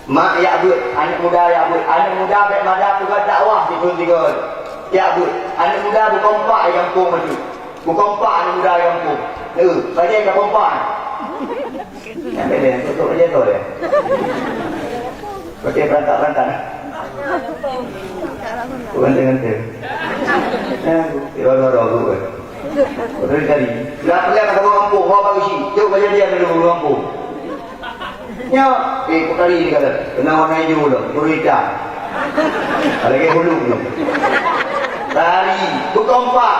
Mak jak beuet, aneuk muda jak beuet. Aneuk muda bèk mada peugah dakwah di thôn tiga. Jak beuet. Aneuk muda beukompak di gampông maju. Beukompak aneuk muda di gampông. Eh, bajèe ka kompak. Nyang beda, untuk bajèe tu ya. Pakai perangkat-perangkat, eh? Bukan dengan tu. Ya, di luar-luar tu, eh. Betul tadi. Dah pernah kat kampung, bawa bak besi. Jom bajèe dia dulu kampung. Nyo, eh, putari ni kata, kena warna hijau dong, guru hitam. Ada ke hulu dong. Lari, beukompak.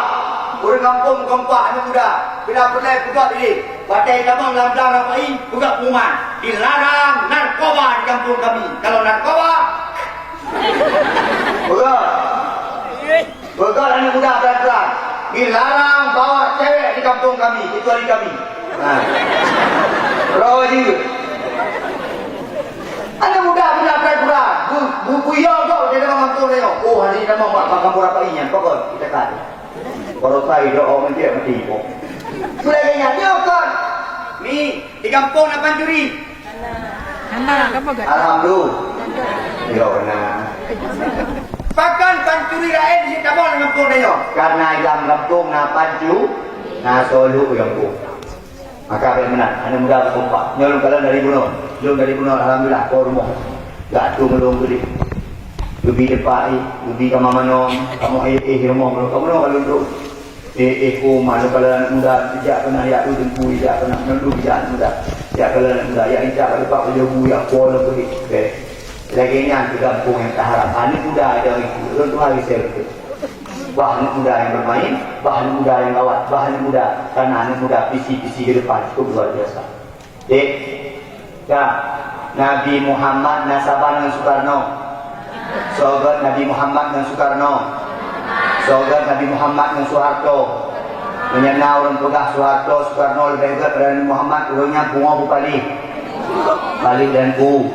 Ureueng gampông beukompak, aneuk muda. Bila peureulèe peugah diri, watèe tamong lam blang rapai, peugah pengumuman, dilarang narkoba di kampung kami. Kalau narkoba, peugah. Peugah aneuk muda pelan-pelan. Dilarang bawa cewek di kampung kami, kecuali kami. Ha. Roh jeuet. Aneuk muda pelan-pelan. Bu, bu, buyong kok di dalam kampung nyoe. Oh, hari ini mau mak kampung apa ini? Pokok kita kan. Kalau saya doa mesti mati kok. Sudah kayaknya nyoe kan. Mi, di kampung nak pancuri. Hana, apa gak? Alhamdulillah. Yo, nah. Pakon pancuri laén di kampung, di kampung nyoe? Karena di dalam kampung na pancu, na solup di kampung. Maka bèk meunan, aneuk muda beukompak. Nyoe lôn kalon dari bunoe. Lôn dari bunoe, alhamdulillah, po rumoh. Gak tu meulôn geudeh. Geubi teumpat, eh, geubi kama manoe, kamoe eh, eh, rumoh meulôn. Kamoe ka lôn tu. Eh, eh, ko, manoe kalon aneuk muda, jak keunan, jak tu teungku, jak keunan, meulôn tu jak aneuk muda. Jak kalon aneuk muda, jak intat, jak lepak, jak bu, jak po, lôn pergi. Oke. Lagèe nyan keu gampông nyang taharap. Aneuk muda aja itu. Lôn tuha risai beutôi. Bah aneuk muda nyang bermain, bah aneuk muda nyang gawat, bah aneuk muda, karena aneuk muda visi-visi ke depan cukup luar biasa. Dek, ka. Nabi Muhammad na saban ngon Sukarno. Soe gét Nabi Muhammad ngon Sukarno? Soe gét Nabi Muhammad ngon Soeharto? Meunyoe na ureuëng peugah Soeharto, Sukarno leubeh gét daripada Nabi Muhammad, ureuëng nyan pungo beu paléh. Paléh dan pu-,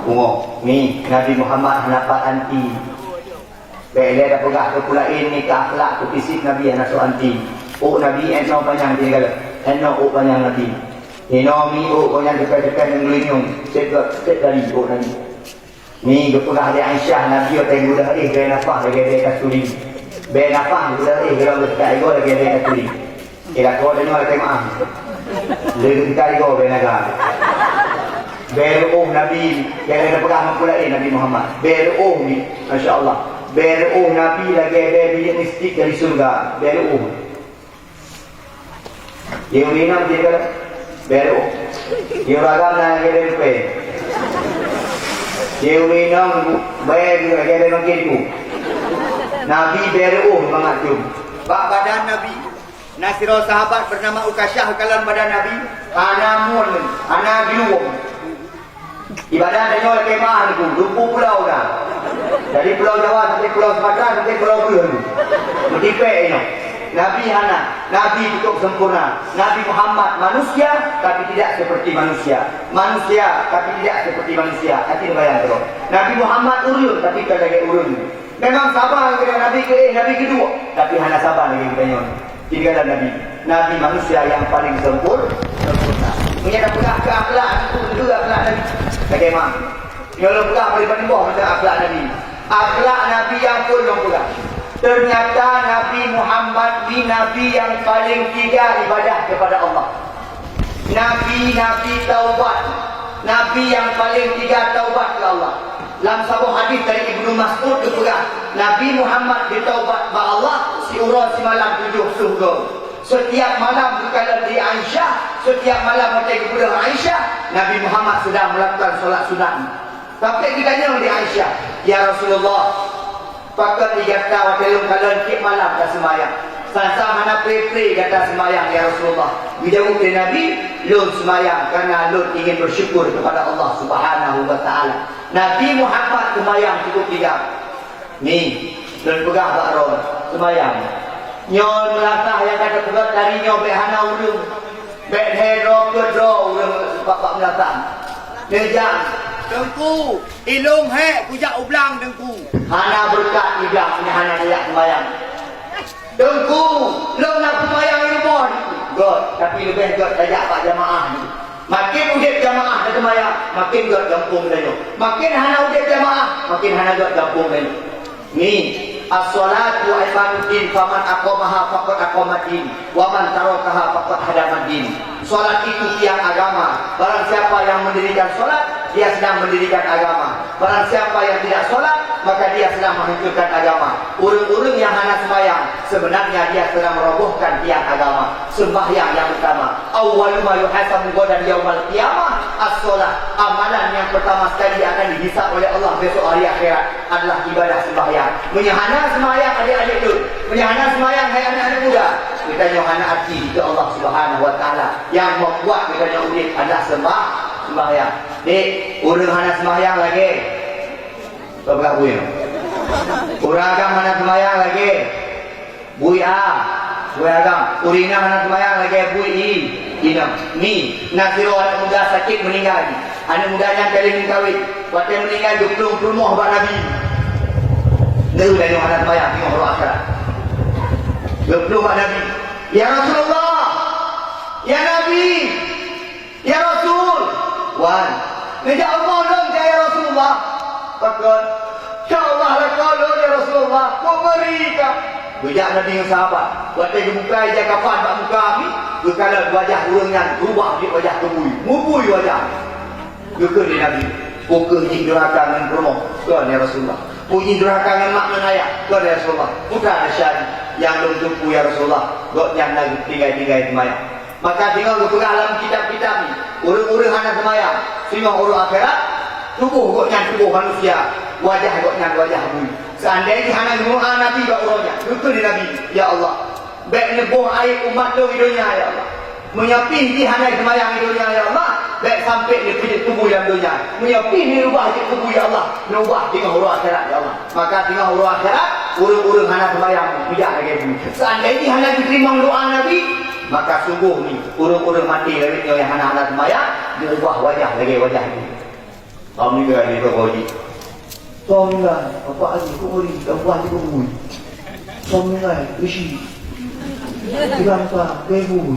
pungo. Ni, Nabi Muhammad hana pat anti. Bék lé tapeugah keu peue laén, nyan keu akhlak, keu fisik Nabi hana soe anti. Ôk Nabi 'et noe panyang tinggai, 'et noe ôk panyang Nabi. Inoe mi ôk gobnyan teupéh-teupéh ngon geulinyueng, sép, sép tali ôk Nabi. Mi geupeugah lé Aisyah, Nabi watée geubeudôh éh bée nafah lagée bée kasturi. Bée nafah geubeudôh éh, geupeugah lagée bée kasturi. Kira kau tanyong lagée maah. Lé geutika igoe bée naga. Bée reuôh Nabi, nyang lagée peugah ngon peue laén Nabi Muhammad. Bée reuôh ni, masya Allah. Bée reuôh Nabi lagée bée bilék mistik dari syeuruga. Bée reuôh. Yue minong jih ka bée reuôh. Yue ragam na lagée bée rupée. Yue minong bée lagée bée mangkén ku. Nabi bée reuôh mangat jum. Bak badan Nabi, na sidroe sahabat beunama Ukasyah, kalon badan Nabi hana mun, hana giluwong. Ibarat tanyoe lakée maah Teungku, dua puluh pulau na. Dari Pulau Jawa sampai Pulau Sumatera sampai Pulau Beuh Teungku. Meutipék inoe. Nabi hana, Nabi cukup sempurna. Nabi Muhammad manusia, tapi tidak seperti manusia. Manusia, tapi tidak seperti manusia. Hati neubayang keudroe. Nabi Muhammad ureuëng, tapi kon lagée ureuëng. Memang saban lagée Nabi keu-, eh, Nabi keudua, tapi hana saban lagée geutanyoe. Tinggalan Nabi. Nabi manusia yang paling sempur-, sempurna. Meunyoe tapeugah keu akhlak, itu, itu akhlak Nabi. Bagaimana? Nyoe lôn peugah bak Iban Boh tentang akhlak Nabi. Akhlak Nabi yang pun lôn peugah. Ternyata Nabi Muhammad ni Nabi yang paling tiga ibadah kepada Allah. Nabi-nabi taubat, nabi nyang paleng tiga taubat keu Allah. Lam saboh hadis dari Ibnu Mas'ud geupeugah, Nabi Muhammad geutaubat bak Allah siuroe simalam tujoh ploh goe. Setiap malam geukalon di Aisyah, setiap malam watée geubeudôh Aisyah, Nabi Muhammad sedang melakukan solat sunat. Sampai geutanyong lé Aisyah, "Ya Rasulullah, pakon di gata watée lôn kalon tieb malam taseumayang? Sang-sang hana pre-pre gata seumayang, ya Rasulullah." Geujaweueb lé Nabi, "Lôn seumayang karena lôn ingin bersyukur kepada Allah Subhanahu wa Ta'ala." Nabi Muhammad seumayang cukup tiga. Ni, lôn peugah bak droe, seumayang. Nyoe meulasah nyang ka teupeugah tadi nyoe bék hana ureuëng. Bék lhée droe peuet droe ureuëng bak, bak meulasah. Neujak, "Teungku, ilong hék kujak u blang, Teungku." Hana beureukat i blang, hana tajak seumayang. "Teungku, lôn na seumayang i rumoh." Göt, tapi leubeh göt tajak bak jamaah ni. Makin udeb jamaah na seumayang, makin göt gampông tanyoe. Makin hana udeb jamaah, makin hana göt gampông tanyoe. Ni, as-salatu imaduddin, faman aqamaha faqad aqamaddin, wa man tarakaha faqad hadamaddin. Salat itu tiang agama. Barang siapa yang mendirikan salat, dia sedang mendirikan agama. Barang siapa yang tidak salat, maka dia sedang menghancurkan agama. Ureuëng-ureuëng nyang hana seumayang, sebenarnya dia sedang merobohkan tiang agama. Sembahyang yang utama. Awwalu ma yuhasabu ghadan yaumal qiyamah as-salat. Amalan yang pertama sekali yang akan dihisab oleh Allah besok hari akhirat adalah ibadah sembahyang. Meunyoe hana seumayang, adik-adik lôn, meunyoe hana seumayang, hai aneuk-aneuk muda, geutanyoe hana arti keu Allah Subhanahu wa Ta'ala. Nyang membuat geutanyoe udeb adalah seumbah-, sembahyang. Dek, ureuëng hana seumayang lagée, peugah bui. Ureuëng agam hana seumayang lagée, bui a, bui agam. Ureuëng inong hana seumayang lagée bui i, inong. Ni, na sidroe aneuk muda sakét meuninggai. Aneuk muda nyan ka lheueh meukawen. Watée meuninggai geuplueng peurumoh bak Nabi. Neu tanyoe hana seumayang, teungoh rot akhirat. Geuplueng bak Nabi. "Ya Rasulullah! Ya Nabi! Ya Rasul!" "Wan, neujak rumoh lôn kah, ya Rasulullah?" "Pakon?" "Insya Allah lakoe lôn, ya Rasulullah, peubri kah." Geujak Nabi ngon sahabat. Watée geubuka ija kafan bak muka Nabi, geukalon wajah ureuëng nyan beurubah jeuet wajah keu bui. Mubui wajah. Geukheun lé Nabi, "Peu kheueh jih durhaka ngon peurumoh?" "Kon, ya Rasulullah." "Peu jih durhaka ngon mak ngon ayah?" "Kon, ya Rasulullah." "Putra Nasyadi nyang lôn teupeu, ya Rasulullah, gobnyan na tinggai-tinggai seumayang." Maka singoh geupeugah lam kitab-kitab nyoe, ureuëng-ureuëng hana seumayang, singoh uroe akhirat, tuboh gobnyan tuboh manusia, wajah gobnyan wajah bui. Seandai jih hana geumeudoá Nabi bak uroe nyan, geukheun lé Nabi, "Ya Allah, bék neuboh aéb umat lôn di donya, ya Allah." Meunyoe pih jih hana seumayang di donya, ya Allah, bèk sampoe neupeujeuet kubu lam donya. Meunyoe pih neurubah jeuet kubu, ya Allah, neurubah teungoh uroe akhirat, ya Allah. Maka teungoh uroe akhirat, ureueng-ureueng hana seumayang, meujak lagèe bu. Seandai jih hana jiteurimong doa Nabi, maka sunggoh nyoe ureueng-ureueng maté lagèe nyoe nyang hana-hana seumayang, jiubah wajah lagèe wajah bu. Soe meuninggai di toko jih. Soe meuninggai, bapak jih, kok ngeri, dah ubah jeuet kubu. Soe meuninggai, isi. Tiga empat, lagèe bu.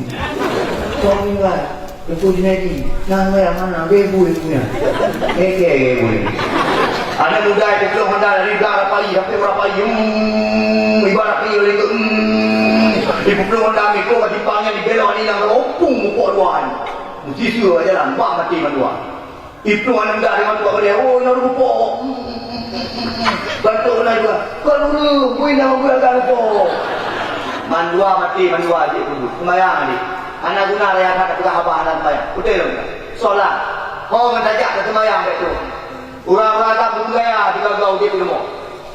Soe meuninggai, Teungku Junaidi, na meuninggai hana, lagèe bu nyan. Lagèe, lagèe bu. Aneuk muda ipeuplôh honda dari Blang Rapai sampai Rapai, hmm, ibarat pi lagèe, hmm. Ipeuplôh honda mikro ka simpang nyan dibelok ni lam ompung mupok dua ni. Meusiseue jalan, bah maté mandua. Ipeuplôh aneuk muda deungon tuha beude, oh, na rupa. Bantuk na juga. Kau dulu, bui nama bui agak rupa. Mandua maté, mandua jeuet kubu. Seumayang adik. Hana guna raya that peugah haba hana seumayang. Beutôi lom. Solat. Ho ngon tajak keu seumayang bèk tu. Urang-urang agam beugaya sigaga udép di rumoh.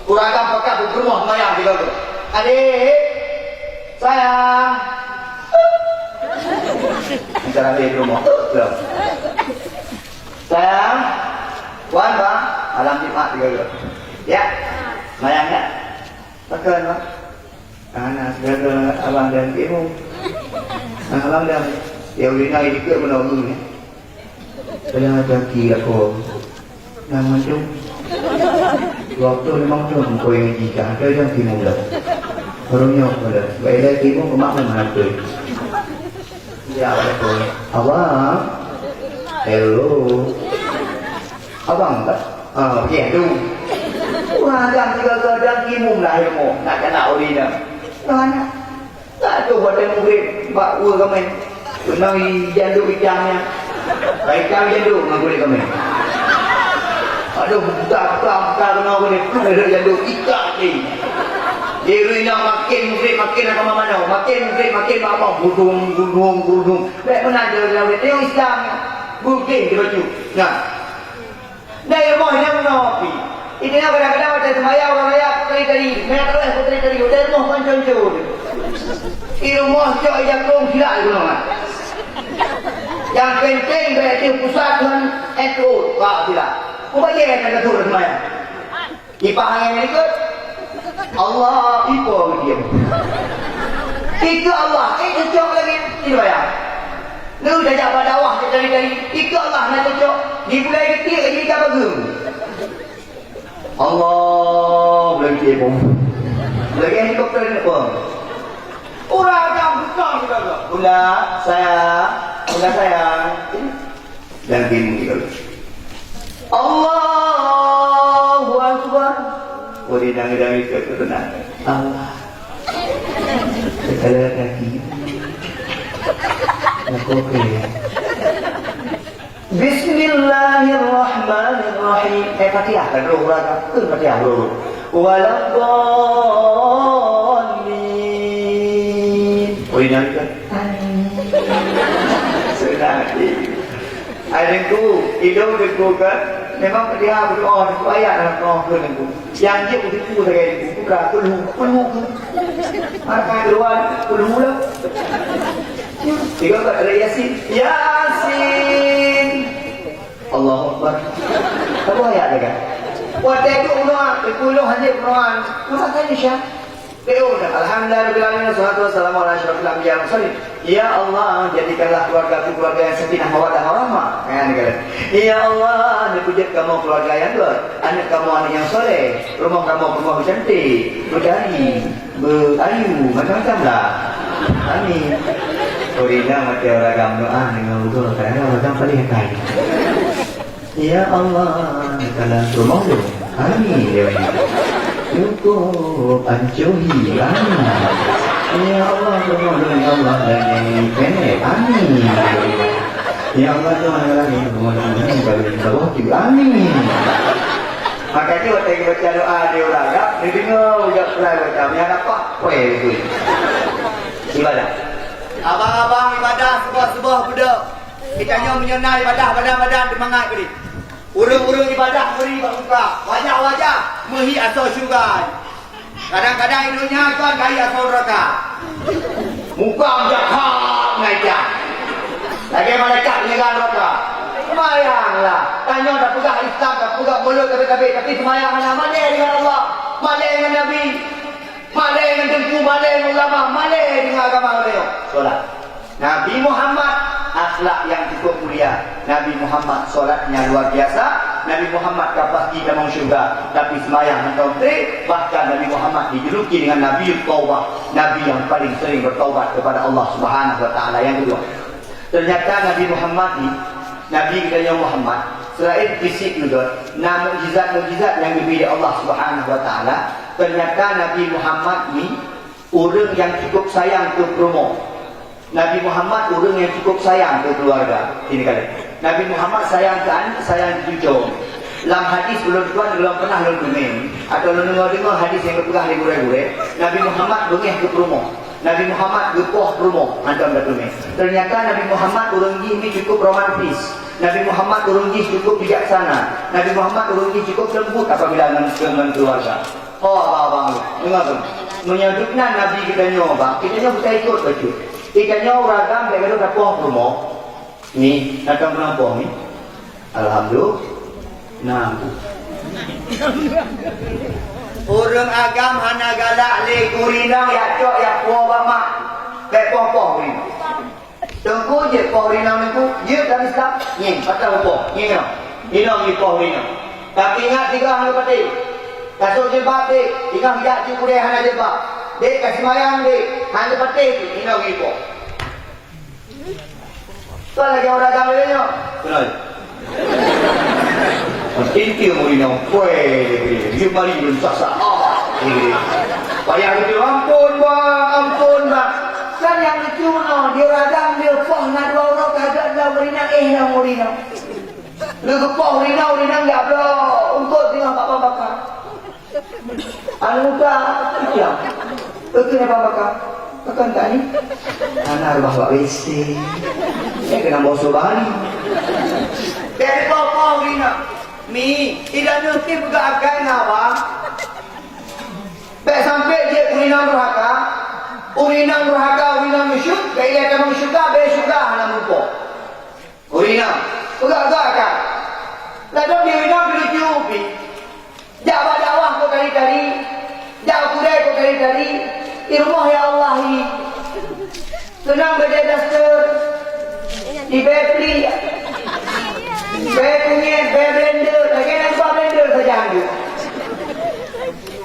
Urang agam pakat beugeurumoh seumayang sigaga. Adik. Sayang. Cara dia di rumoh. Lom. Sayang, wan, bang, malam Jumat juga dulu. Ya, mayang ya. Pakai, bang. Anak segala abang dan ibu. Nah, abang dan ya udah nak ikut menolong ni. Pernah kaki aku. Nah, macam waktu memang tu kau yang jika ada yang timu dah. Barunya pada baiklah timu kemak mana tu. Ya, betul. Abang. Hello. Abang tak? Ah, okey, tu. Wah, dah tiga gadang imum lah ilmu. Nak kena uri dah. Nah, nak. Tak tu buat ilmu grade. Bak dua kami. Kena janduk ikannya. Baik kami janduk dengan kulit kami. Aduh, buta, buta, buta kena kulit. Aduh, janduk ikan ni. Dia nak makin grade, makin agama mana. Makin grade, makin apa. Gudung, gudung, gudung. Bèk meunan jaroe-jaroe teuh Islam. Bukeh di bacut. Nah. Dari rumoh nyan meunoe pi. Itu nyan kadang-kadang watèe seumayang ureueng raya tari-tari. Meunan terus tari-tari. Dari rumoh kon con-con. Di rumoh cok ija kong silak di gunong. Nyang penting bèk di pusat ngon N U. Wah, silak. Kubayar kan betul seumayang. Kipaih angén ikot. Allah ipo geudiam. Ikot Allah, eh cocok lagi. Ini bayang. Lu dah jak bak dakwah cok tadi-tadi. Ikot Allah nak cocok. Di bulan ketiga jadi ikan bagus. Allah, bulan ketiga pun. Lagi helikopter ni pun. Urang agam bukang juga tu. Bunda, sayang. Bunda, sayang. Dan timu juga. Allahu Akbar. Oh, dia nangis-nangis ke tenang. Allah. Sekali kaki. Aku okey. Bismillahirrahmanirrahim. Eh, Fatihah. Kan roh orang kan? Fatihah, roh. Waladdallin. Oh, dia nangis kan? Senang hati. Ai Teungku, ilôn Teungku kan, memang peudiah berdoa, Teungku, ayat dalam doa keu Teungku. Yang jeuet Teungku sagai Teungku, putra, kulhu, kulhu ke. Maka keluar, kulhu lah. Tiga kat dari Yasin. Yasin. Allahu Akbar. Apa ayat dia kan? Watèe tu unoe, Teungku ilôn hana unoe. Masa tanya Syah. Alhamdulillahirabbil alamin, wassalatu wassalamu ala asyrafil anbiya wal mursalin. Ya Allah, jadikanlah keluargaku keluarga yang sakinah, mawaddah, warahmah. Ya Allah, neupeujeuet kamoe keluarga nyang gèt, aneuk kamoe aneuk nyang soleh, rumoh kamoe rumoh cantik, beudari, beuayu, macam-macam lah. Amin. Ureueng inong watèe ureueng agam doa deungon ugoe, kadang-kadang ureueng agam paléh akai. Ya Allah, dalam rumoh lôn. Amin, ya Allah. Cukup ancohi. Amin. Ya Allah, rumoh lôn, ya Allah, dan yang pendek. Amin. Ya Allah, Tuhan, ya Allah, rumoh lôn, ya Allah, rumoh lôn. Amin. Maka dia waktu baca doa dia orang Arab, dia dengar ucap pelan macam yang dapat, apa yang dia. Ibadah. Abang-abang ibadah, sebuah-sebuah budak. Geutanyoe meunyoe na ibadah badan-badan teumangat keudeh. Ureueng-ureueng ibadah meuri bak muka, wajah-wajah meuhi asoe syeuruga. Kadang-kadang i donya kon kayèe asoe neuraka. Muka meujahat ngon ija. Lagèe malaikat peunyeugah neuraka. Seumayanglah. Tanyoe tapeugah Islam, tapeugah mulod tabé-tabé, tapi seumayang hana, malèe deungon Allah, malèe deungon Nabi, malèe deungon teungku, malèe deungon ulama, malèe deungon agama geutanyoe. Solat. Nabi Muhammad, akhlak nyang cukup mulia. Nabi Muhammad solatnya luar biasa. Nabi Muhammad ka pasti tamong syeuruga, tapi seumayang mantong trép. Bahkan Nabi Muhammad dijuluki dengan Nabi Taubah, Nabi yang paling sering bertaubat kepada Allah Subhanahu wa Taala. Yang kedua, ternyata Nabi Muhammad ni, Nabi geutanyoe Muhammad, selain fisik geuh, na mukjizat-mukjizat nyang geubri lé Allah Subhanahu wa Taala. Ternyata Nabi Muhammad ni ureuëng nyang cukup sayang keu peurumoh. Nabi Muhammad ureuëng nyang cukup sayang keu keuluwarga. Ini kali. Nabi Muhammad sayang keu aneuk, sayang keu cucoe. Lam hadis ulôn tuan, ulôn pernah lôn teumé, atau lôn deungoe-deungoe hadis nyang geupeugah lé gurée-gurée, Nabi Muhammad beungéh keu peurumoh. Nabi Muhammad geupoh peurumoh, mantong geuteumé. Ternyata Nabi Muhammad ureuëng jih ni cukup romantis. Nabi Muhammad ureuëng jih cukup bijaksana. Nabi Muhammad ureuëng jih cukup lembut apabila ngon, ngon keuluwarga. Oh, abang-abang, deungoe tu. Meunyoe geuh nan Nabi geutanyoe, bang, geutanyoe beutaikot bacut. Geutanyoe ureuëng agam bèk gadoh tapoh peurumoh. Ni, na tamong peurumoh ni. Alhamdulillah. Nah. Ureuëng agam hana galak lé geurinong, jak cok, jak puwoe bak mak. Bèk poh-poh geurinong. Teungku jeuet poh rinong Teungku, jeuet lam Islam. Nyan, patah upoh. Nyan, nyan. Inong jeuet poh rinong. Tapi ingat, tiga hana patéh. Kasôk jilbab dek, ingat jak cit udée hana jilbab. Dek, ka seumayang dek, hana patéh tu, inong jeuet poh. Soe lagèe ureuëng agam lagèe nyoe? Kenal. Inti ureuëng inong, weh, dia mari belum sah-sah. Ah, dia. Payah dia, "Ampun, Bang, ampun, Bang." Kan nyang lucu nyoe, di ureuëng agam dia poh na dua uroe kagak lom rinong, eh, lom rinong. Leugeupôh rinong, rinong jak bloe eungkôt singoh bak babah baka. Aneuk muda, ya. Beutôi babah baka. Pakon tak ni? Hana reubah bak W C. Eh, keunan boh soe bari. Bèk poh-poh rinong. Mi, idak nyoe pih peugah akai ngon abang. Bèk sampai jeuet ureuëng inong durhaka. Ureuëng inong durhaka, ureuëng inong meusut, bèk ilèe tamong syeuruga, bèk syeuruga hana meurumpok. Ureuëng inong, peugah-peugah ka. Ladôm di ureuëng inong lucu pih. Jak bak dakwah kok tari-tari, jak u keudè kok tari-tari, di rumoh ya Allah hi. Keunong bajèe daster, di bèe plik, bèe kunyét, bèe blender, lagèe nyang ba blender sajan jeuet.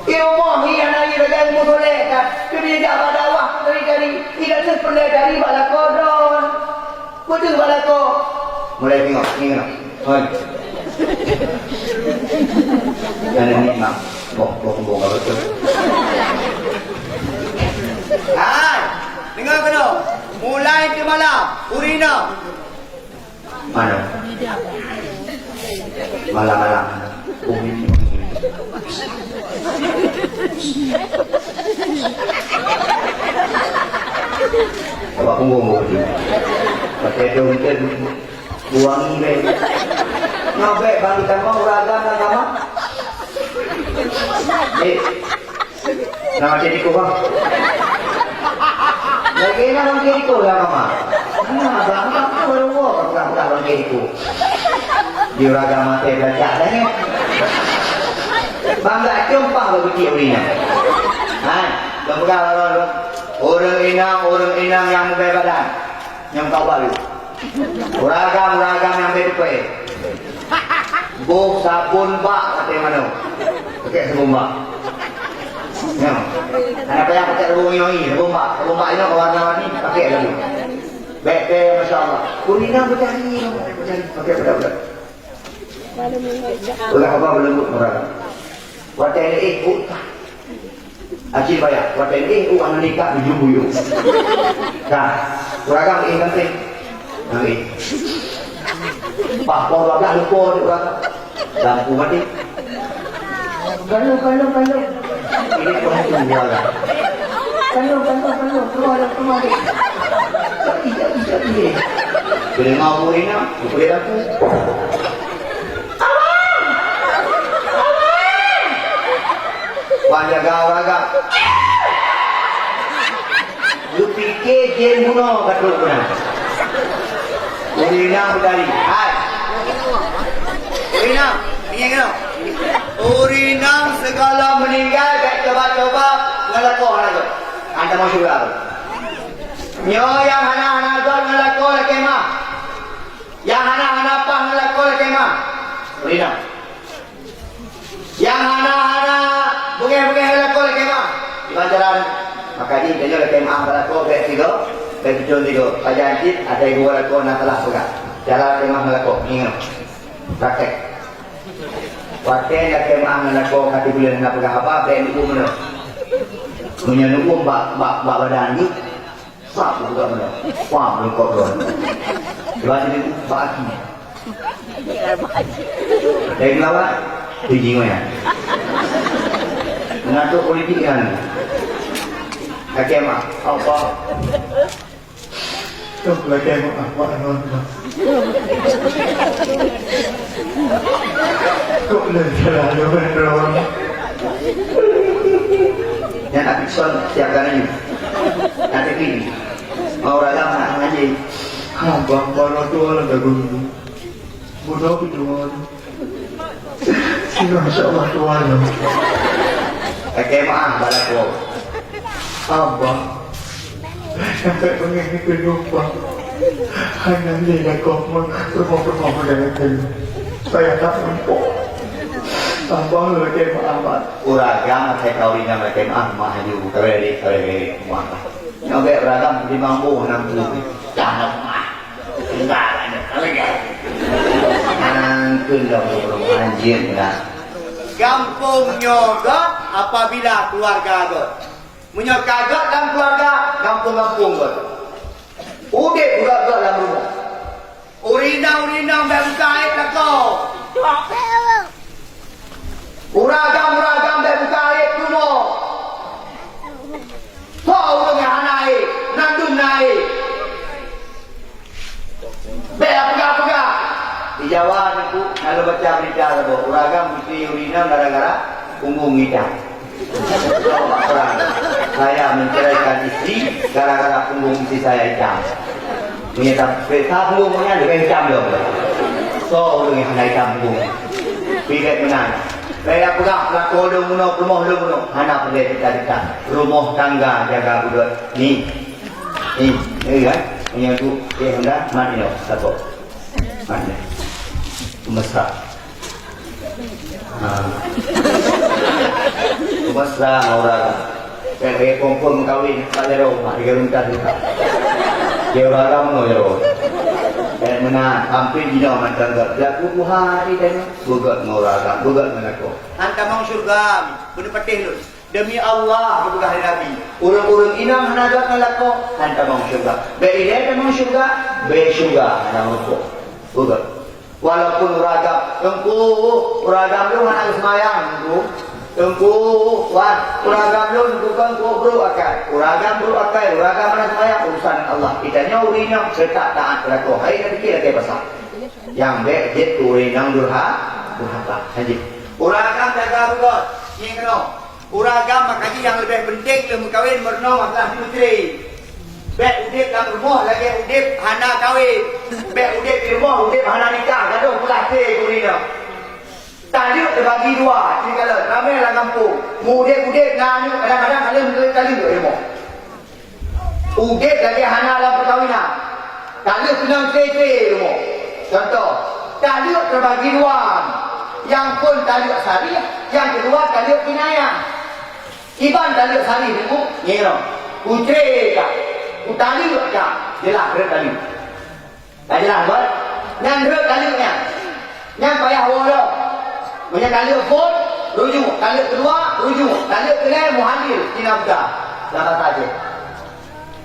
Di rumoh hi hana hi lagèe musola that, keu dijak bak dakwah kok tari-tari, tidak peureulèe tari bak lakoe droe. Beutôi bak lakoe. Mulai tengok, ni kena. Hoi. Jangan ni mak. Boh, boh, boh, boh, boh. Hai, dengar kena. Mulai teumalam, ureuëng inong. Mana? Malam-malam. Awak punggong bukti. Pakai dong kan. Buang ni, bang. Ngabek bang kita mau uragam lah, kamu. Eh. Nama jadi kau, bang? Lagi nak bang jadi kau lah, kamu. Nah, bang, bang, baru gua, bang, bang, bang jadi kau. Di uragam mati belajar dah, ya. Bang, tak jumpa bagi dia. Ha? Bang, bang, bang, bang. Ureuëng inong, ureuëng inong nyang meubai badan. Nyang ka balu. Ureuëng agam, ureuëng agam nyang bèk tupai. Boh sabon bak até manoe. Pakai sabon bak. Nyoe. Hana payah pakai sabon wangi-wangi, sabon bak. Sabon bak nyoe warna-warni, pakai lalu. Bèk teh, masya Allah. Kuning dah berjari, berjari. Pakai budak-budak. Ulah apa belembut orang. Watèe lé éh, oh, tah. Acil bayar. Watèe lé éh, oh, aneuk nikah buyueng-buyueng. Tah. Uragam éh kantin. Nang éh. Pah poh dua blah lupa di uragam. Lampu mati. Kalau, kalau, kalau. Ini pun itu jual. Kalau, kalau, kalau. Keluar, keluar. Jadi, jadi, jadi. Bila mau ini, boleh aku. Wan jaga uragam. Geupike jén bunoe ka trok keunan. Ureueng inong beutari. Hai. Ureueng inong, ingat keunoe. Ureueng inong sigohlom meuninggai bèk coba-coba ngeulakoe hana göt. Hana tamong syeuruga. Nyoe nyang hana-hana göt ngeulakoe lakèe meu'ah. Nyang hana-hana paih ngeulakoe lakèe meu'ah. Ureueng inong. Nyang hana-hana beungèh-beungèh lakoe lakèe meu'ah. Di pelajaran, maka jih tanyoe lakèe meu'ah bak lakoe bèk sigoe, bèk tucok sigoe. Pajan cit asai geuwoe lakoe na salah peugah. Cara lakèe meu'ah ngon lakoe, ingat. Praktek. Watèe lakèe meu'ah ngon lakoe ka tiep buleuen hana peugah haba, bèk neu'uem meunoe. Meunyoe neu'uem bak, bak, bak badan jih, Sab buka mana? Pam lengkap tuan. Tuan ini baki. Dari melawat, tinggi mana? Mengatur politik kan? Kakek mak, apa? Tuh, kakek mak, apa non? Kok le selalu berdoa? Nyan api son siap kan ni. Nanti ni. Mau ragam nak ngaji. Abang baru dua lah dah guru. Bodoh itu. Masya Allah Tuhan. Kakek maaf balaku. Abang. Sampai pengen itu lupa. Hanya ni dah kau rumah-rumah dah itu. Saya tak mampu. Abang lagi maaf. Uragam saya kau ringan lagi maaf mah haju. Kau ready, kau ready. Muah. Nyoe bèk uragam di mampu enam puluh. Dah lemah. Enggak ada lagi. Nangkeun dah burung anjing dah. Gampông nyoe göt apabila keluarga göt. Meunyoe ka göt lam keluarga, gampông-gampông göt. Udép göt-göt lam rumoh. Ureueng inong-ureueng inong bèk buka aib lakoe. Ureueng agam-ureueng agam bèk buka aib rumoh. Soe ureueng nyang hana aib, mandum na aib. Bèk peugah-peugah. Di Jawa Teungku, na lôn baca berita saboh. Ureueng agam geusui ureueng inong gara-gara punggong itam. Saya menceraikan istri gara-gara punggong istri saya itam. Meunyoe sampai sapu nyan leubeh itam lom. Soe ureueng nyang hana itam punggong? Pih bèk meunan. Saya peugah lakoe lôn bunoe, rumoh lôn bunoe. Hana peureulèe cerita-cerita. Rumoh tangga jaga beudôh. Ni. Ni. Ni kan? Meunyoe tu, eh, honda, mat inoe. Saboh. Mat ni. Mesra. Ha. Mesra ngon ureueng. Bèk lagèe phôn-phôn meukawen, tak jaroe, mak, tiga runtas juga. Dia ureueng agam ngon jaroe. Bèk meunan, hampir jinoe mantong göt. Beujaku Tuhan, hati teuh, beugöt ngon ureueng agam, beugöt ngon lakoe. Han tamong syeuruga, beuneupatéh lôn. Demi Allah, geupeugah lé Nabi, ureueng-ureueng inong hana göt ngon lakoe, han tamong syeuruga. Bèk ilèe tamong syeuruga, bèk syeuruga hana meurumpok. Beugöt. Walaupun ureueng agam, Teungku, ureueng agam lôn hana geuseumayang, Teungku. Teungku, wan, ureueng agam lôn bukon keu brôk akai. Ureueng agam brôk akai, ureueng agam hana seumayang, urusan Allah. Geutanyoe ureueng inong, seutap taat keu lakoe. Hai, na pikir lagèe pasal. Nyang bèk jeuet keu ureueng inong durha-, durhaka. Lanjut. Ureueng agam jaga beugöt. Ngieng keunoe. Ureueng agam maka jih nyang leubeh peunteng lheueh meukawen meurunoe masalah meucre. Bèk udép lam rumoh lagèe udép hana kawen. Bèk udép di rumoh udép hana nikah, gadôh peulah cre gurina. Taleuek teubagi dua, cre kalon, ramè lam gampông. Meu-udép-udép na aneuk kadang-kadang ka lheueh taleuek di rumoh. Udép lagèe hana lam peukawinan. Taleuek keunong cre-cre rumoh. Contoh, taleuek teubagi dua. Nyang phôn taleuek sarih, nyang keudua taleuek kinayah. Kiban taleuek sarih nyoe, nyoe. Kucre ka, kutaleuek ka, jeulaih rhot taleuek. Ka jeulaih, beuh? Nyan rhot taleuek nyan. Nyan payah woe lom. Meunyoe taleuek phôn, rujuk. Taleuek keudua, rujuk. Taleuek keulhèe, muhalil, tina buta. Lam basa Aceh.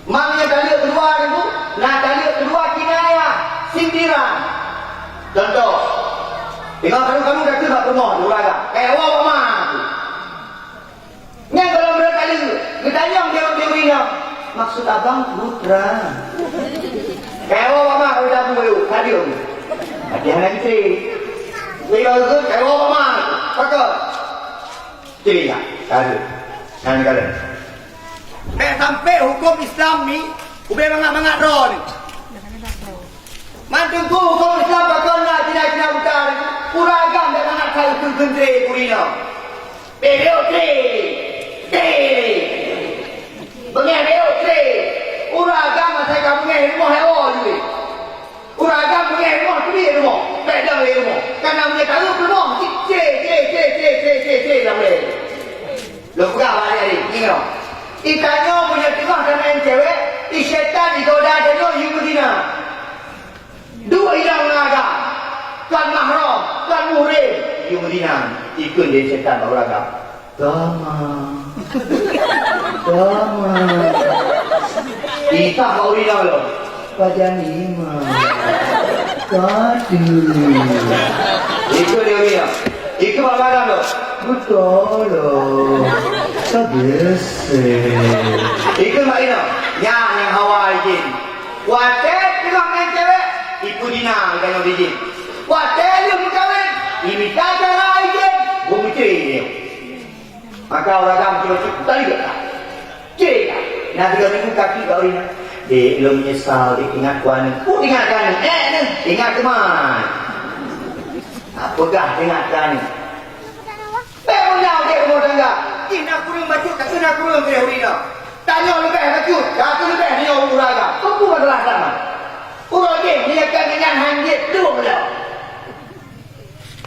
Meunyoe taleuek keudua, Teungku, na taleuek keudua kinayah, sindiran. Contoh, teungoh karu-karu ka teuh bak peurumoh, ureueng agam. Kaya woe bak ma. Nyan gohlom rhot taleuek, geutanyong di, di ureueng inong, "Maksud abang putra?" Kaya woe bak ma, keu tabu baru, ka diem. Tapi hana istri. Bila geukheun, kaya woe bak ma, pakon? Istri ya, ka diem. Nyan kalon. Bèk sampai huköm Islam ni, ubé mangat-mangat droe ni. Mantong ku kaum Islam pakon na Cina-Cina buta, ureueng agam dak mangat hai kheun-kheun tré keu inong. Bèk tré, tré. Beungèh bèk tré. Ureueng agam asai ka beungèh rumoh hai woe jih. Ureueng agam beungèh rumoh, teubiet rumoh. Bèk dong lé rumoh. Kana meunyoe ka reup rumoh, tré, tré, tré, lam ulèe. Lôn peugah bak adik-adik, ingat. Di tanyoe meunyoe teungoh tameu'en cewek, di syaitan jigoda tanyoe yue meuzina. Duek inong ngon agam, kon mahram, kon muhrim, yue meuzina, ikheun lé syaitan bak ureueng agam. Tama. Tama. Itah bak ureueng inong lom. Pajan imam. Kadu. Ikheun lé ureueng inong. Ikheun bak ureueng agam lom. Beutôi lom. Ka biasa. Ikheun bak inong. Nyan nyang hawa izin. Watèe teungoh ngon cewek, ipeuzina geutanyoe dijih. Watèe lheueh meukawen, imita cara dijih, beumeucre. Maka ureueng agam cuma cit tali gata. Cre ka. Nah, tiga minggu kaki bak ureueng. Dek, lôn meunyeusal, dek, ingat keu aneuk. Peue ingat keu aneuk? Eh, neuh, ingat keu mak. Ah, peugah ingat keu aneuk. Bèk meunyoe bèk rumoh tangga. Jih na kureueng bacut, ka keuh na kureueng keu ureueng inong. Tanyoe leubeh bacut, ka keuh leubeh meunyoe ureueng agam. Peue masalah sama? Ureueng jih meunyoe ka nyan han jeuet dum lom.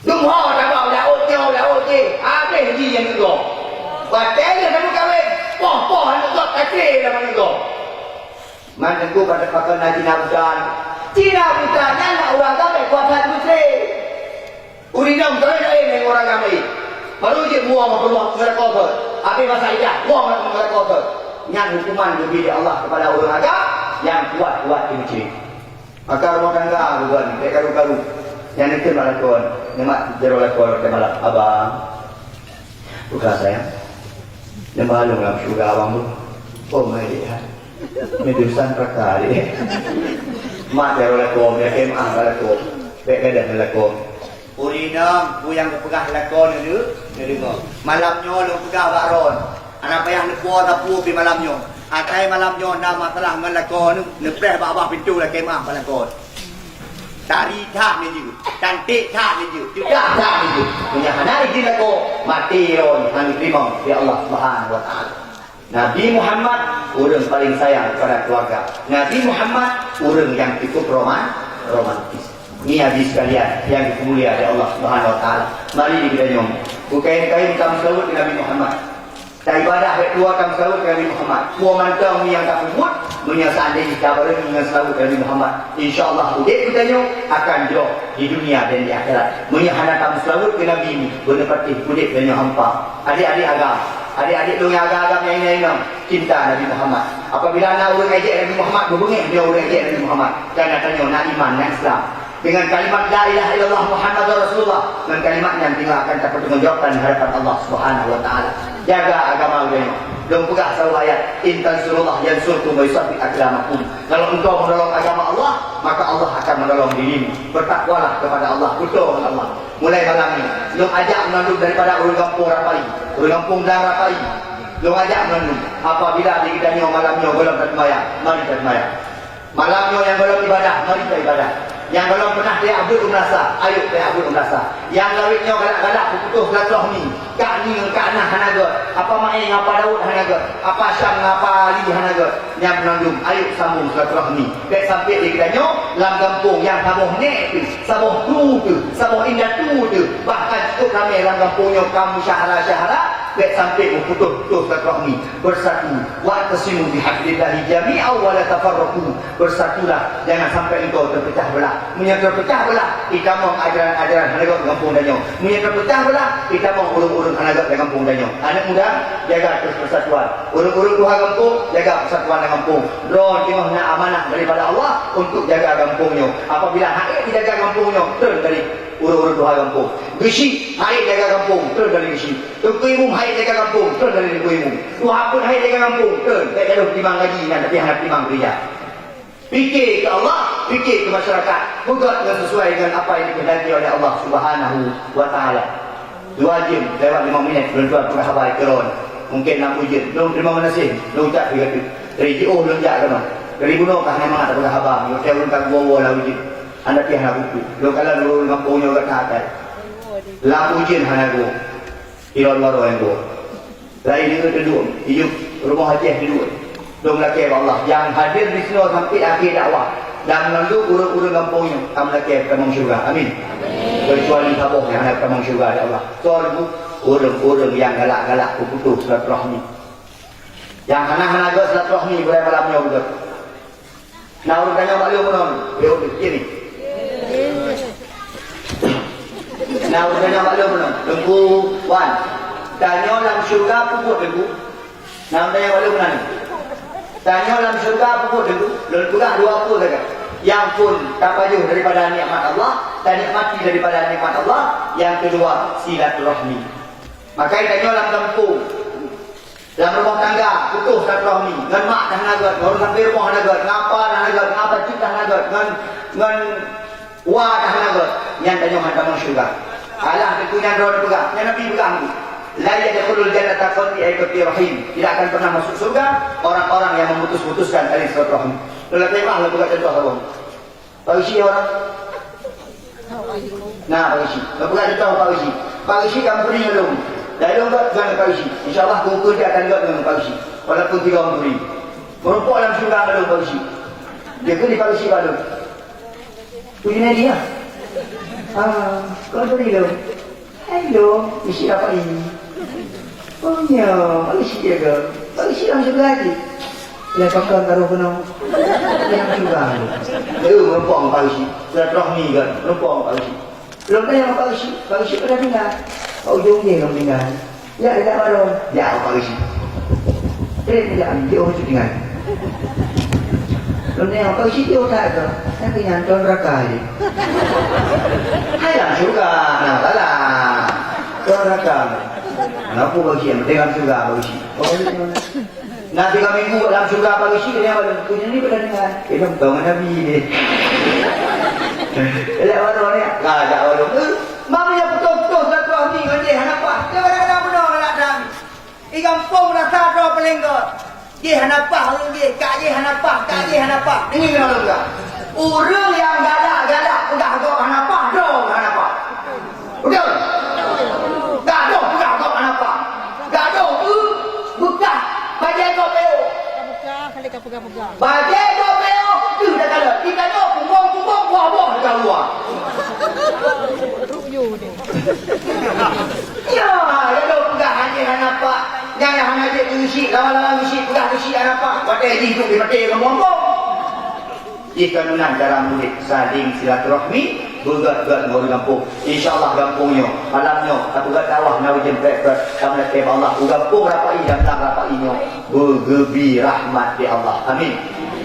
Dum ho tabau laôt nyoe, laôt jih, habéh jih nyang neugoe. Watèe lheueh tameukawen, poh-poh aneuk gob tatré lam aneuk gob. Man teungku pada pakon na Cina buta. Cina buta nyan mak ureueng agam bèk kuat that meutré. Ureueng inong teuh laén ngon ureueng agam laén. Baru jeuet muwoe meupeureumoh ngon lakoe thot. Habéh masa idah, muwoe ngon lakoe thot. Nyan hukuman geubri lé Allah keupada ureueng agam nyang kuat-kuat di meuseujid. Maka rumoh tangga bukan, bèk karu-karu. Nyan neukheun bak lakoe, neumat jaroe lakoe watèe malam. Abang, buka sayang. Neubalong lam syeuruga abang tu. Oh, mai lihat. Ni tulisan neraka deh. Mat jaroe lakoe, ya kemah bak lakoe. Bèk gadoh ngon lakoe. Ureueng inong, peue nyang geupeugah lakoe neude-, neudeungoe. Malam nyoe lôn peugah bak droen. Hana payah neupuwoe sapeue pih malam nyoe. Asai malam nyoe na masalah ngon lakoe neuh, neupreh bak babah pintoe lakèe meu'ah bak lakoe. Tari that neujeuet, cantik that neujeuet, ceudah that neujeuet. Meunyoe hana izin lakoe, maté droen hana geuteurimong lé Allah Subhanahu wa Taala. Nabi Muhammad ureueng paleng sayang keupada keuluwarga. Nabi Muhammad ureueng nyang cukup roman-, romantis. Nyan jih sekalian nyang dipeumulia lé Allah Subhanahu wa Taala. Mari di geutanyoe beukayém-kayém tameuseulaweuet keu Nabi Muhammad. Taibadah bèk tuwoe tameuseulaweuet keu Nabi Muhammad. Peue mantong nyang tapeubuet, meunyoe seundai jih tabarengi ngon seulaweuet keu Nabi Muhammad, insya Allah udép geutanyoe akan jroh di dunia dan di akhirat. Meunyoe hana tameuseulaweuet keu Nabi, beuneupatéh udép geutanyoe hampa. Adik-adik agam, adik-adik lôn nyang agam-agam nyang inong-inong, cinta Nabi Muhammad. Apabila na ureueng ejek Nabi Muhammad, beubeungéh nyoe ureueng ejek Nabi Muhammad, karena tanyoe na iman, na Islam. Dengan kalimat la ilaha illallah Muhammadur Rasulullah, ngon kalimat nyan tinggai akan tapeutanggung jawabkan di hadapan Allah Subhanahu wa Taala. Jaga agama geutanyoe. Lôn peugah saboh ayat, "In tansurullah yansurkum wa yusabbit aqdamakum." Kalau engkau menolong agama Allah, maka Allah akan menolong dirimu. Bertakwalah kepada Allah, beutôi ngon Allah. Mulai malam nyoe, lôn ajak meunandum daripada ureueng gampông Rapai, ureueng gampông Dang Rapai. Lôn ajak meunandum, apabila di geutanyoe malam nyoe gohlom taseumayang, mari taseumayang. Malam nyoe nyang gohlom ibadah, mari taibadah. Nyang gohlom peunah tajak beuet u meunasah, ayo tajak beuet u meunasah. Nyang lawét nyoe galak-galak peuputôh silaturahmi, Kak Ni ngon Kak Nah hana göt, Apa Maé ngon Apa Daud hana göt, Apa Syam ngon Apa Ali hana göt. Nyang meunandum, ayo sambông silaturahmi. Bèk sampoe di geutanyoe lam gampông nyang saboh nèk teuh, saboh kru teuh, saboh indatu teuh, bahkan cukôp ramè lam gampông nyoe ka meusyahara-syahara, bèk sampoe meuputôh-putôh silaturahmi. Bersatu, wa'tasimu bihablillahi jami'an wa la tafarraqu. Bersatulah, jangan sampai engkau terpecah belah. Meunyoe terpecah belah, itamong ajaran-ajaran hana göt gampông tanyoe. Meunyoe terpecah belah, itamong ureueng-ureueng hana göt lam gampông tanyoe. Aneuk muda, jaga terus persatuan. Ureueng-ureueng tuha gampông, jaga persatuan lam gampông. Droe teungoh na amanah daripada Allah untuk jaga gampông nyoe. Apabila hana jijaga gampông nyoe, treun dari ureueng-ureueng tuha gampông. Geuchik hana jijaga gampông, treun dari geuchik. Teungku imum hana jijaga gampông, treun dari teungku imum. Tuha peuet hana jijaga gampông, treun. Bèk gadoh timang gaji nyan, tapi hana timang gereja. Pike keu Allah, pike keu masyarakat. Peugöt ngon sesuai ngon apa nyang dikehendaki oleh Allah Subhanahu wa Taala. Dua jeuem lewat lima minit, lôn tuan peugah haba keu droen. Mungken lam ujeuen. Lôn teurimong geunaséh, lôn ucap keu gata. Dari jiôh lôn jak keunoe. Dari bunoe ka hana mangat tapeugah haba, meunyoe ureueng ka geuwoe-woe lam ujeuen. Hana pih hana buku. Lôn kalon ureueng gampông nyoe gata akai. Lam ujeuen hana goe. Ilôn baroe nyang goe. Laén nyoe teuduek, ijeuet rumoh Aceh teuduek. Lôn lakée bak Allah nyang hadir di sinoe sampai akhé dakwah. Dan mandum ureueng-ureueng gampông nyoe ka meulakée tamong syeuruga. Amin. Keucuali saboh nyang hana tamong syeuruga, ya Allah. Soe teungku? Ureueng-ureueng nyang galak-galak peuputôh silaturahmi. Nyang hana-hana gét silaturahmi, beuraya malam nyoe beugét. Na ureueng tanyong bak lôn meunan, lôn kiri. Na ureueng tanyong bak lôn meunan, Teungku Wan, tanyoe lam syeuruga peue buet Teungku? Na ureueng tanyong bak lôn meunan. Tanyoe lam syeuruga peue buet Teungku? Lôn peugah dua peue sagai. Nyang phôn tapajoh daripada nikmat Allah, tanikmati daripada nikmat Allah. Nyang keudua, silaturahmi. Makai tanyoe lam gampông. Lam rumoh tangga, putôh silaturahmi, ngon mak dah hana gét, ngon ureueng sampé rumoh hana gét, ngon apa dah hana gét, ngon apa cit dah hana gét, ngon, ngon wa dah hana gét, nyan tanyoe hana tamong syeuruga. Alah, Teungku, nyan droeneuh peugah, nyan Nabi peugah, "La yadkhulul jannata qati'u rahim." Tidak akan pernah masuk surga orang-orang yang memutus-putuskan tali silaturahmi. Lôn lakée bak lôn peugah contoh saboh. Pak Geuchik orang? Na, Pak Geuchik. Lôn peugah contoh Pak Geuchik. Pak Geuchik ka meuturi ngon lôn. Dan lôn gét ngon Pak Geuchik. Insya Allah, keu-keu dia akan gét ngon Pak Geuchik. Walaupun tiga orang meuturi. Meurumpok lam syeuruga ngon lôn Pak Geuchik. Dia keu di Pak Geuchik bak lôn. Puji Nabi lah. Ah, kau beri lôn. Hai lôn, isi apa ini? Oh, nyo, Pak Geuchik jaga. Pak Geuchik lam syeuruga cit. Lah pakon taroh keunoe. Lam syeuruga. Dia meurumpok ngon Pak Geuchik. Silaturahmi kan, meurumpok ngon Pak Geuchik. Lôn tanyong Pak Geuchik, Pak Geuchik pada tinggai. Bak ujong jih lôn tinggai. Ya, ya, baru. Ya, Pak Geuchik. Trép jak, jauh tu tinggai. Lôn tanyong Pak Geuchik jauh that ke? Tapi nyan ton neraka je. Hai lam syeuruga, nah, salah. Ton neraka. Kenapa Pak Geuchik? Yang penting lam syeuruga, Pak Geuchik. Oh, Na tiga minggu lam syeuruga Pak Geuchik, dia baru, "Kau jadi pernah dengar?" Dia bilang, "Tahu ngon Nabi ni." Elak baru ni, ka jak baru. Eh, mak punya putôh-putôh silaturahmi ngon jih hana paih. Dia kadang-kadang bunoe galak dan. Di gampông rasa droe paleng gét. Jih hana paih ureueng jih, ka jih hana paih, ka jih hana paih. Deungoe keunoe lôn peugah. Ureueng nyang galak-galak peugah gob hana paih, droe hana paih. Beutôi? Gadôh peugah gob hana paih. Gadôh, eu, beukah bajée gob peuet. Bajée gob peuet, teuh takalon. Di tanyoe pumbong-pumbong, buah-buah di luwa. Ya, gadôh peugah hana jih hana paih. Nyang hana jih geuchik, lawan-lawan geuchik, peugah geuchik hana paih. Watée jih duek di maté ngon pumbong. Jih keunan cara murit saling silaturahmi, beugét-gét ngon ureueng gampông. Insya Allah gampông nyoe, malam nyoe, tapeugét dakwah na ujeuen prét-prét, tameulakée bak Allah, u gampông Rapai dan blang Rapai nyoe, beugeubi rahmat di Allah. Amin.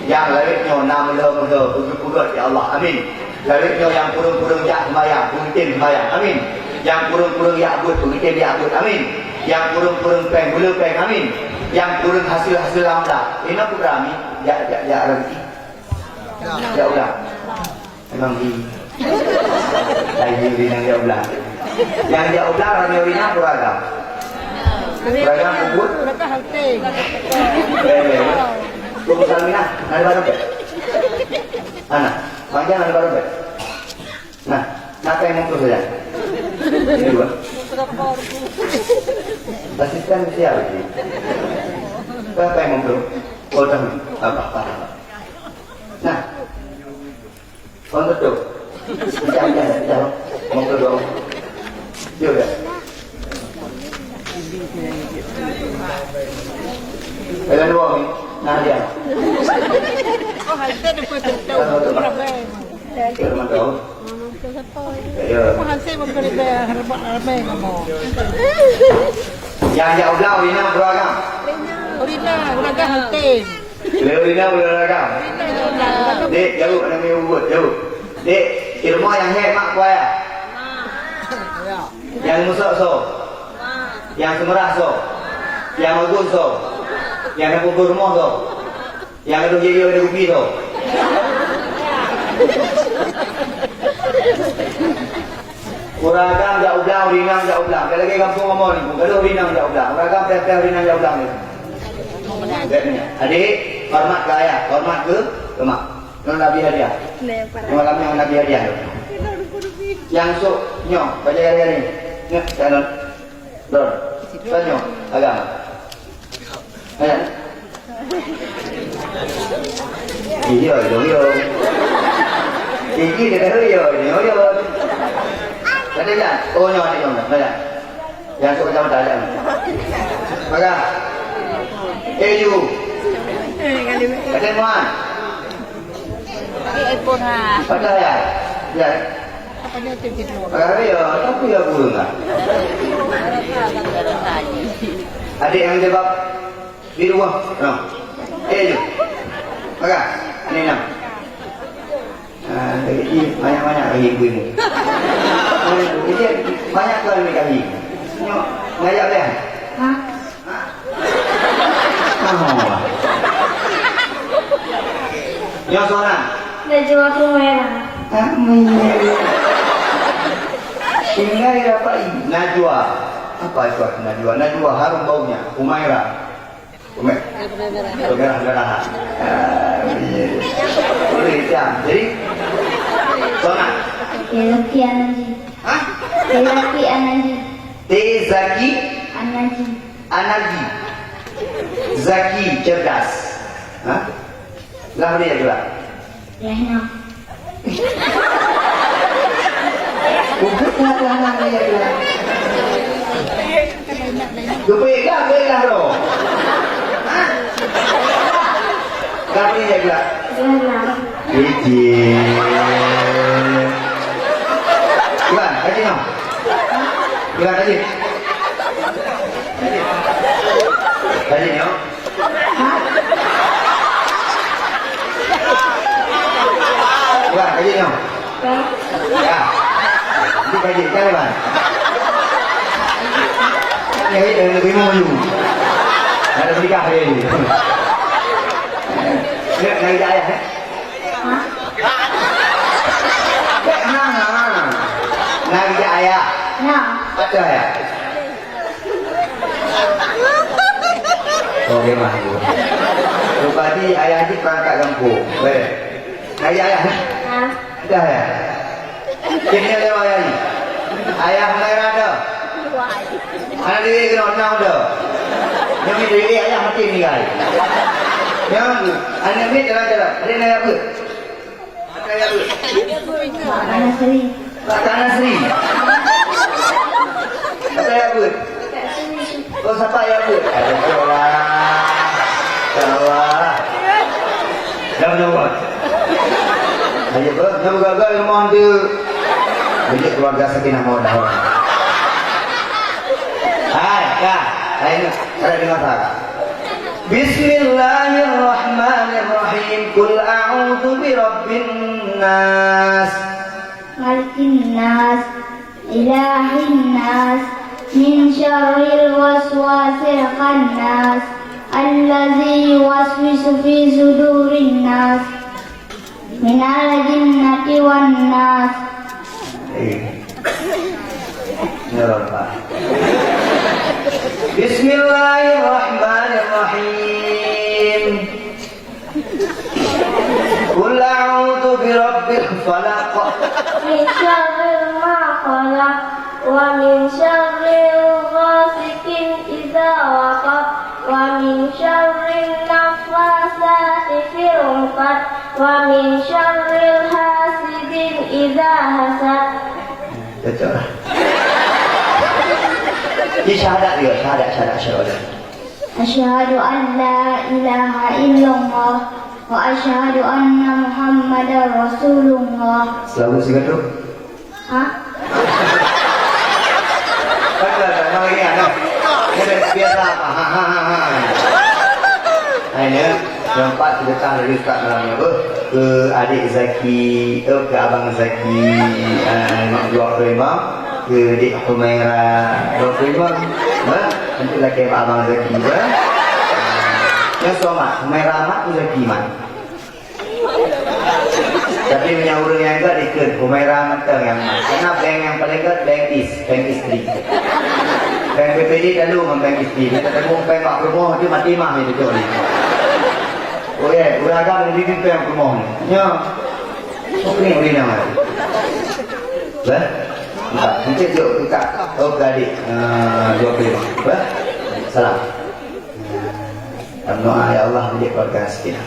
Nyang lawét nyoe na meulhö-meulhö, beugeupeugét di Allah. Amin. Lawét nyoe nyang kureueng-kureueng jak seumayang, beugeutem seumayang. Amin. Nyang kureueng-kureueng jak beuet, beugeutem jak beuet. Amin. Nyang kureueng-kureueng péng, beuleu péng. Amin. Nyang kureueng hasil-hasil lam blang. Inoe putra mi, jak, jak, jak rezeki. Jak u blang. Memang di. Hai, di ureueng nyang jak u blang. Nyang jak u blang, ramé ureueng nyang peuragam. Peuragam peubuet. Eh, eh, eh. Tunggu Salminah, na di baroe. Ana, panjang na di baroe. Nah, na péng lima puluh saja. Ini dua. Asisten siap ini. Berapa lima puluh? Oh, dah. Apa, apa, apa. Nah. Kon beutôi. Pecah, pecah, pecah. Mau keudua. Yuk, ya. Jalan dua ni. Nah, dia. Oh, hai, kita dapat tahu. Kalau tak, tak ada tahu. Ya, ya. Apa hasil memberi bayar ramai kamu? Yang jauh dah, Rina beragam. Rina, beragam hasil. Lé Rina ulôn ragam. Dek, jaweueb, aneuk miet ubit, jaweueb. Dek, di rumoh nyang hék mak peue ayah? Nyang meusok soe? Nyang seumeurah soe? Nyang magun soe? Nyang na peubuet rumoh soe? Nyang gadôh jiyue di kupi soe? Ureueng agam jak u blang, ureueng inong jak u blang. Ka lagèe gampông kamoe ni, ka lheueh ureueng inong jak u blang. Ureueng agam pèh-pèh ureueng inong jak u blang ni. Adék, horeumat keu ayah, horeumat keu, keu mak. Nyoe Nabi hadiah. Nyoe lam nyoe Nabi hadiah. Nyang sôk nyoe, bajèe hadiah nyoe. Nyoe, calon. Don. Don nyoe, agam. Eh. Iya, iya, iya. Tinggi dia dah, iya, iya, iya. Ada tak? Oh, nyoe, ada nyoe. Ada. Nyang sôk kacamata, ada. Pakai. Eh, you. Ada muat. Pakai iPhone, ha. Pakai ya? Ya. Pakai ya, tapi ya, burung lah. Ada yang jawab di rumah? No. Eh, you. Pakai. Ini enam. Ah, jadi banyak-banyak lagi ibu-ibu. Jadi banyak kali kali. Nyoe, ngajak boleh? Hah? Hah? Oh. Nyoe suara. Najwa Humaira. Ah, iya. Tinggal apa ini? Najwa. Apa itu arti Najwa? Najwa harum baunya. Humaira. Merah-merah. Ah, iya. Boleh, jam. Jadi, Sona. Tezaki Anaji. Hah? Tezaki Anaji. Tezaki? Anaji. Anaji. Zaki, cerdas. Hah? Lah, boleh ya, Kak? Lehna. Ubit lah, lah, lah, lah, lah. Geupeuék lah, geupeuék lah, bro. Hah? Geupeuék lah, geupeuék lah. Lehna. Ijin. Iwan, kaji noh. Iwan, kaji. Kaji noh. Wah, kaji nyoe. Ya. Itu kaji, kan, Bang? Ini kaji dari negeri Melayu. Ada menikah hari ini. Ini dari ayah, eh? Hah? Hah? Nah, dari ayah. Nah. Ada ya? Oke, mah. Rupati ayah jih perangkat gampông. Baik. Ayah, ayah. Hah? Dah ya? Kini ada ayah ni. Ayah merah dah. Anak diri kena enam dah. Yang ni diri ayah mati meninggal. Yang anak ni jalan-jalan. Ada nak apa? Kak Nasri. Kak Nasri. Kak Nasri. Oh, siapa ya, Bu? Ada Allah. Ya Allah. Dah menjawab. Ayo, Bu. Nama gagal rumah tu? Jadi keluarga Sakinah Mawaddah. Hai, Kak. Hai, nak. Ada dengar tak, Kak? Bismillahirrahmanirrahim. Qul a'udzu birabbin nas. Malikin nas. Ilahin nas. Min syarril waswasil khannas. Allazi yuwaswisu fi sudurin nas. Minal jinnati wan nas. Eh. Ya Allah. Bismillahirrahmanirrahim. Qul a'udzu birabbil falaq. Min syarri ma khalaq. Wa min syarri ghasiqin idza waqab. Wa min syarri nafasati fil 'uqad. Wa min syarri hasidin idza hasad. Cocok lah. Di syahadat juga, syahadat, syahadat, syahadat. Asyhadu an la ilaha illallah wa asyhadu anna Muhammadar Rasulullah. Selalu siapa tu? Hah? Betul, betul. Memang ini ada. Ini biasa apa? Ha, ha, ha, ha. Nah, ini yang empat sedekah dari Ustaz malam ni apa? Ke adik Zaki, eh, ke abang Zaki, eh, Mak Juak Imam, ke Dik Humaira Imam, ha? Nanti lagi Abang Zaki, ha? Yang suami, Humaira Mak, Zaki Mak. Tapi meunyoe ureueng nyang gèt dikeue, Humaira mantong nyang mat. Karena bank nyang paleng gèt, bank is, bank istri. Bank B P D lalu ngon bank istri. Kita temu bank bak peurumoh, dia mati mah itu cok ni. Oh ya, ureueng agam di pimpin rumoh ni. Nya. Oke, ini nama. Bah? Entah, nanti jok kita. Oh, tadi. Ah, dua puluh lima. Bah? Salam. Berdoa, ya Allah, menjadi keluarga sekian.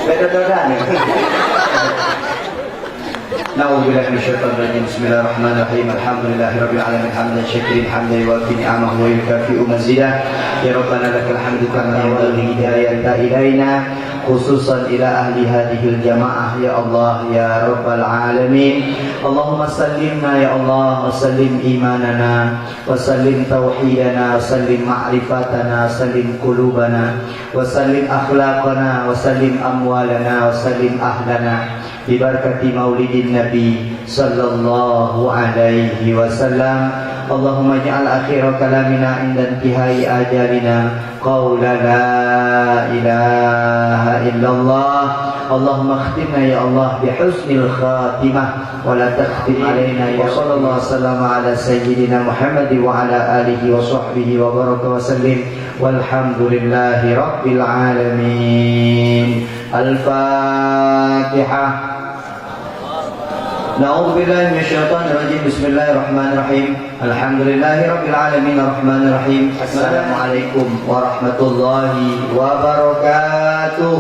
Betul-betul kan? نعوذ بالله من الشيطان الرجيم. بسم الله الرحمن الرحيم. الحمد لله رب العالمين. حمدا شاكرين، حمدا يوافي نعمه ويكافئ مزيده. يا ربنا لك الحمد كما ينبغي لهدايتك إلينا، خصوصا إلى أهل هذه الجماعة. يا الله، يا رب العالمين. اللهم سلمنا يا الله، وسلم إيماننا، وسلم توحيدنا، وسلم معرفتنا، وسلم قلوبنا، وسلم أخلاقنا، وسلم أموالنا، وسلم أهلنا. ببركة مولد النبي صلى الله عليه وسلم. اللهم اجعل آخر كلامنا عند انتهاء آجالنا قول لا إله إلا الله. اللهم اختمنا يا الله بحسن الخاتمة ولا تختم علينا يا. وصلى الله وسلم على سيدنا محمد وعلى آله وصحبه وبارك وسلم. والحمد لله رب العالمين. الفاتحة. نعوذ بالله من الشيطان الرجيم. بسم الله الرحمن الرحيم. الحمد لله رب العالمين. الرحمن الرحيم. السلام عليكم ورحمة الله وبركاته.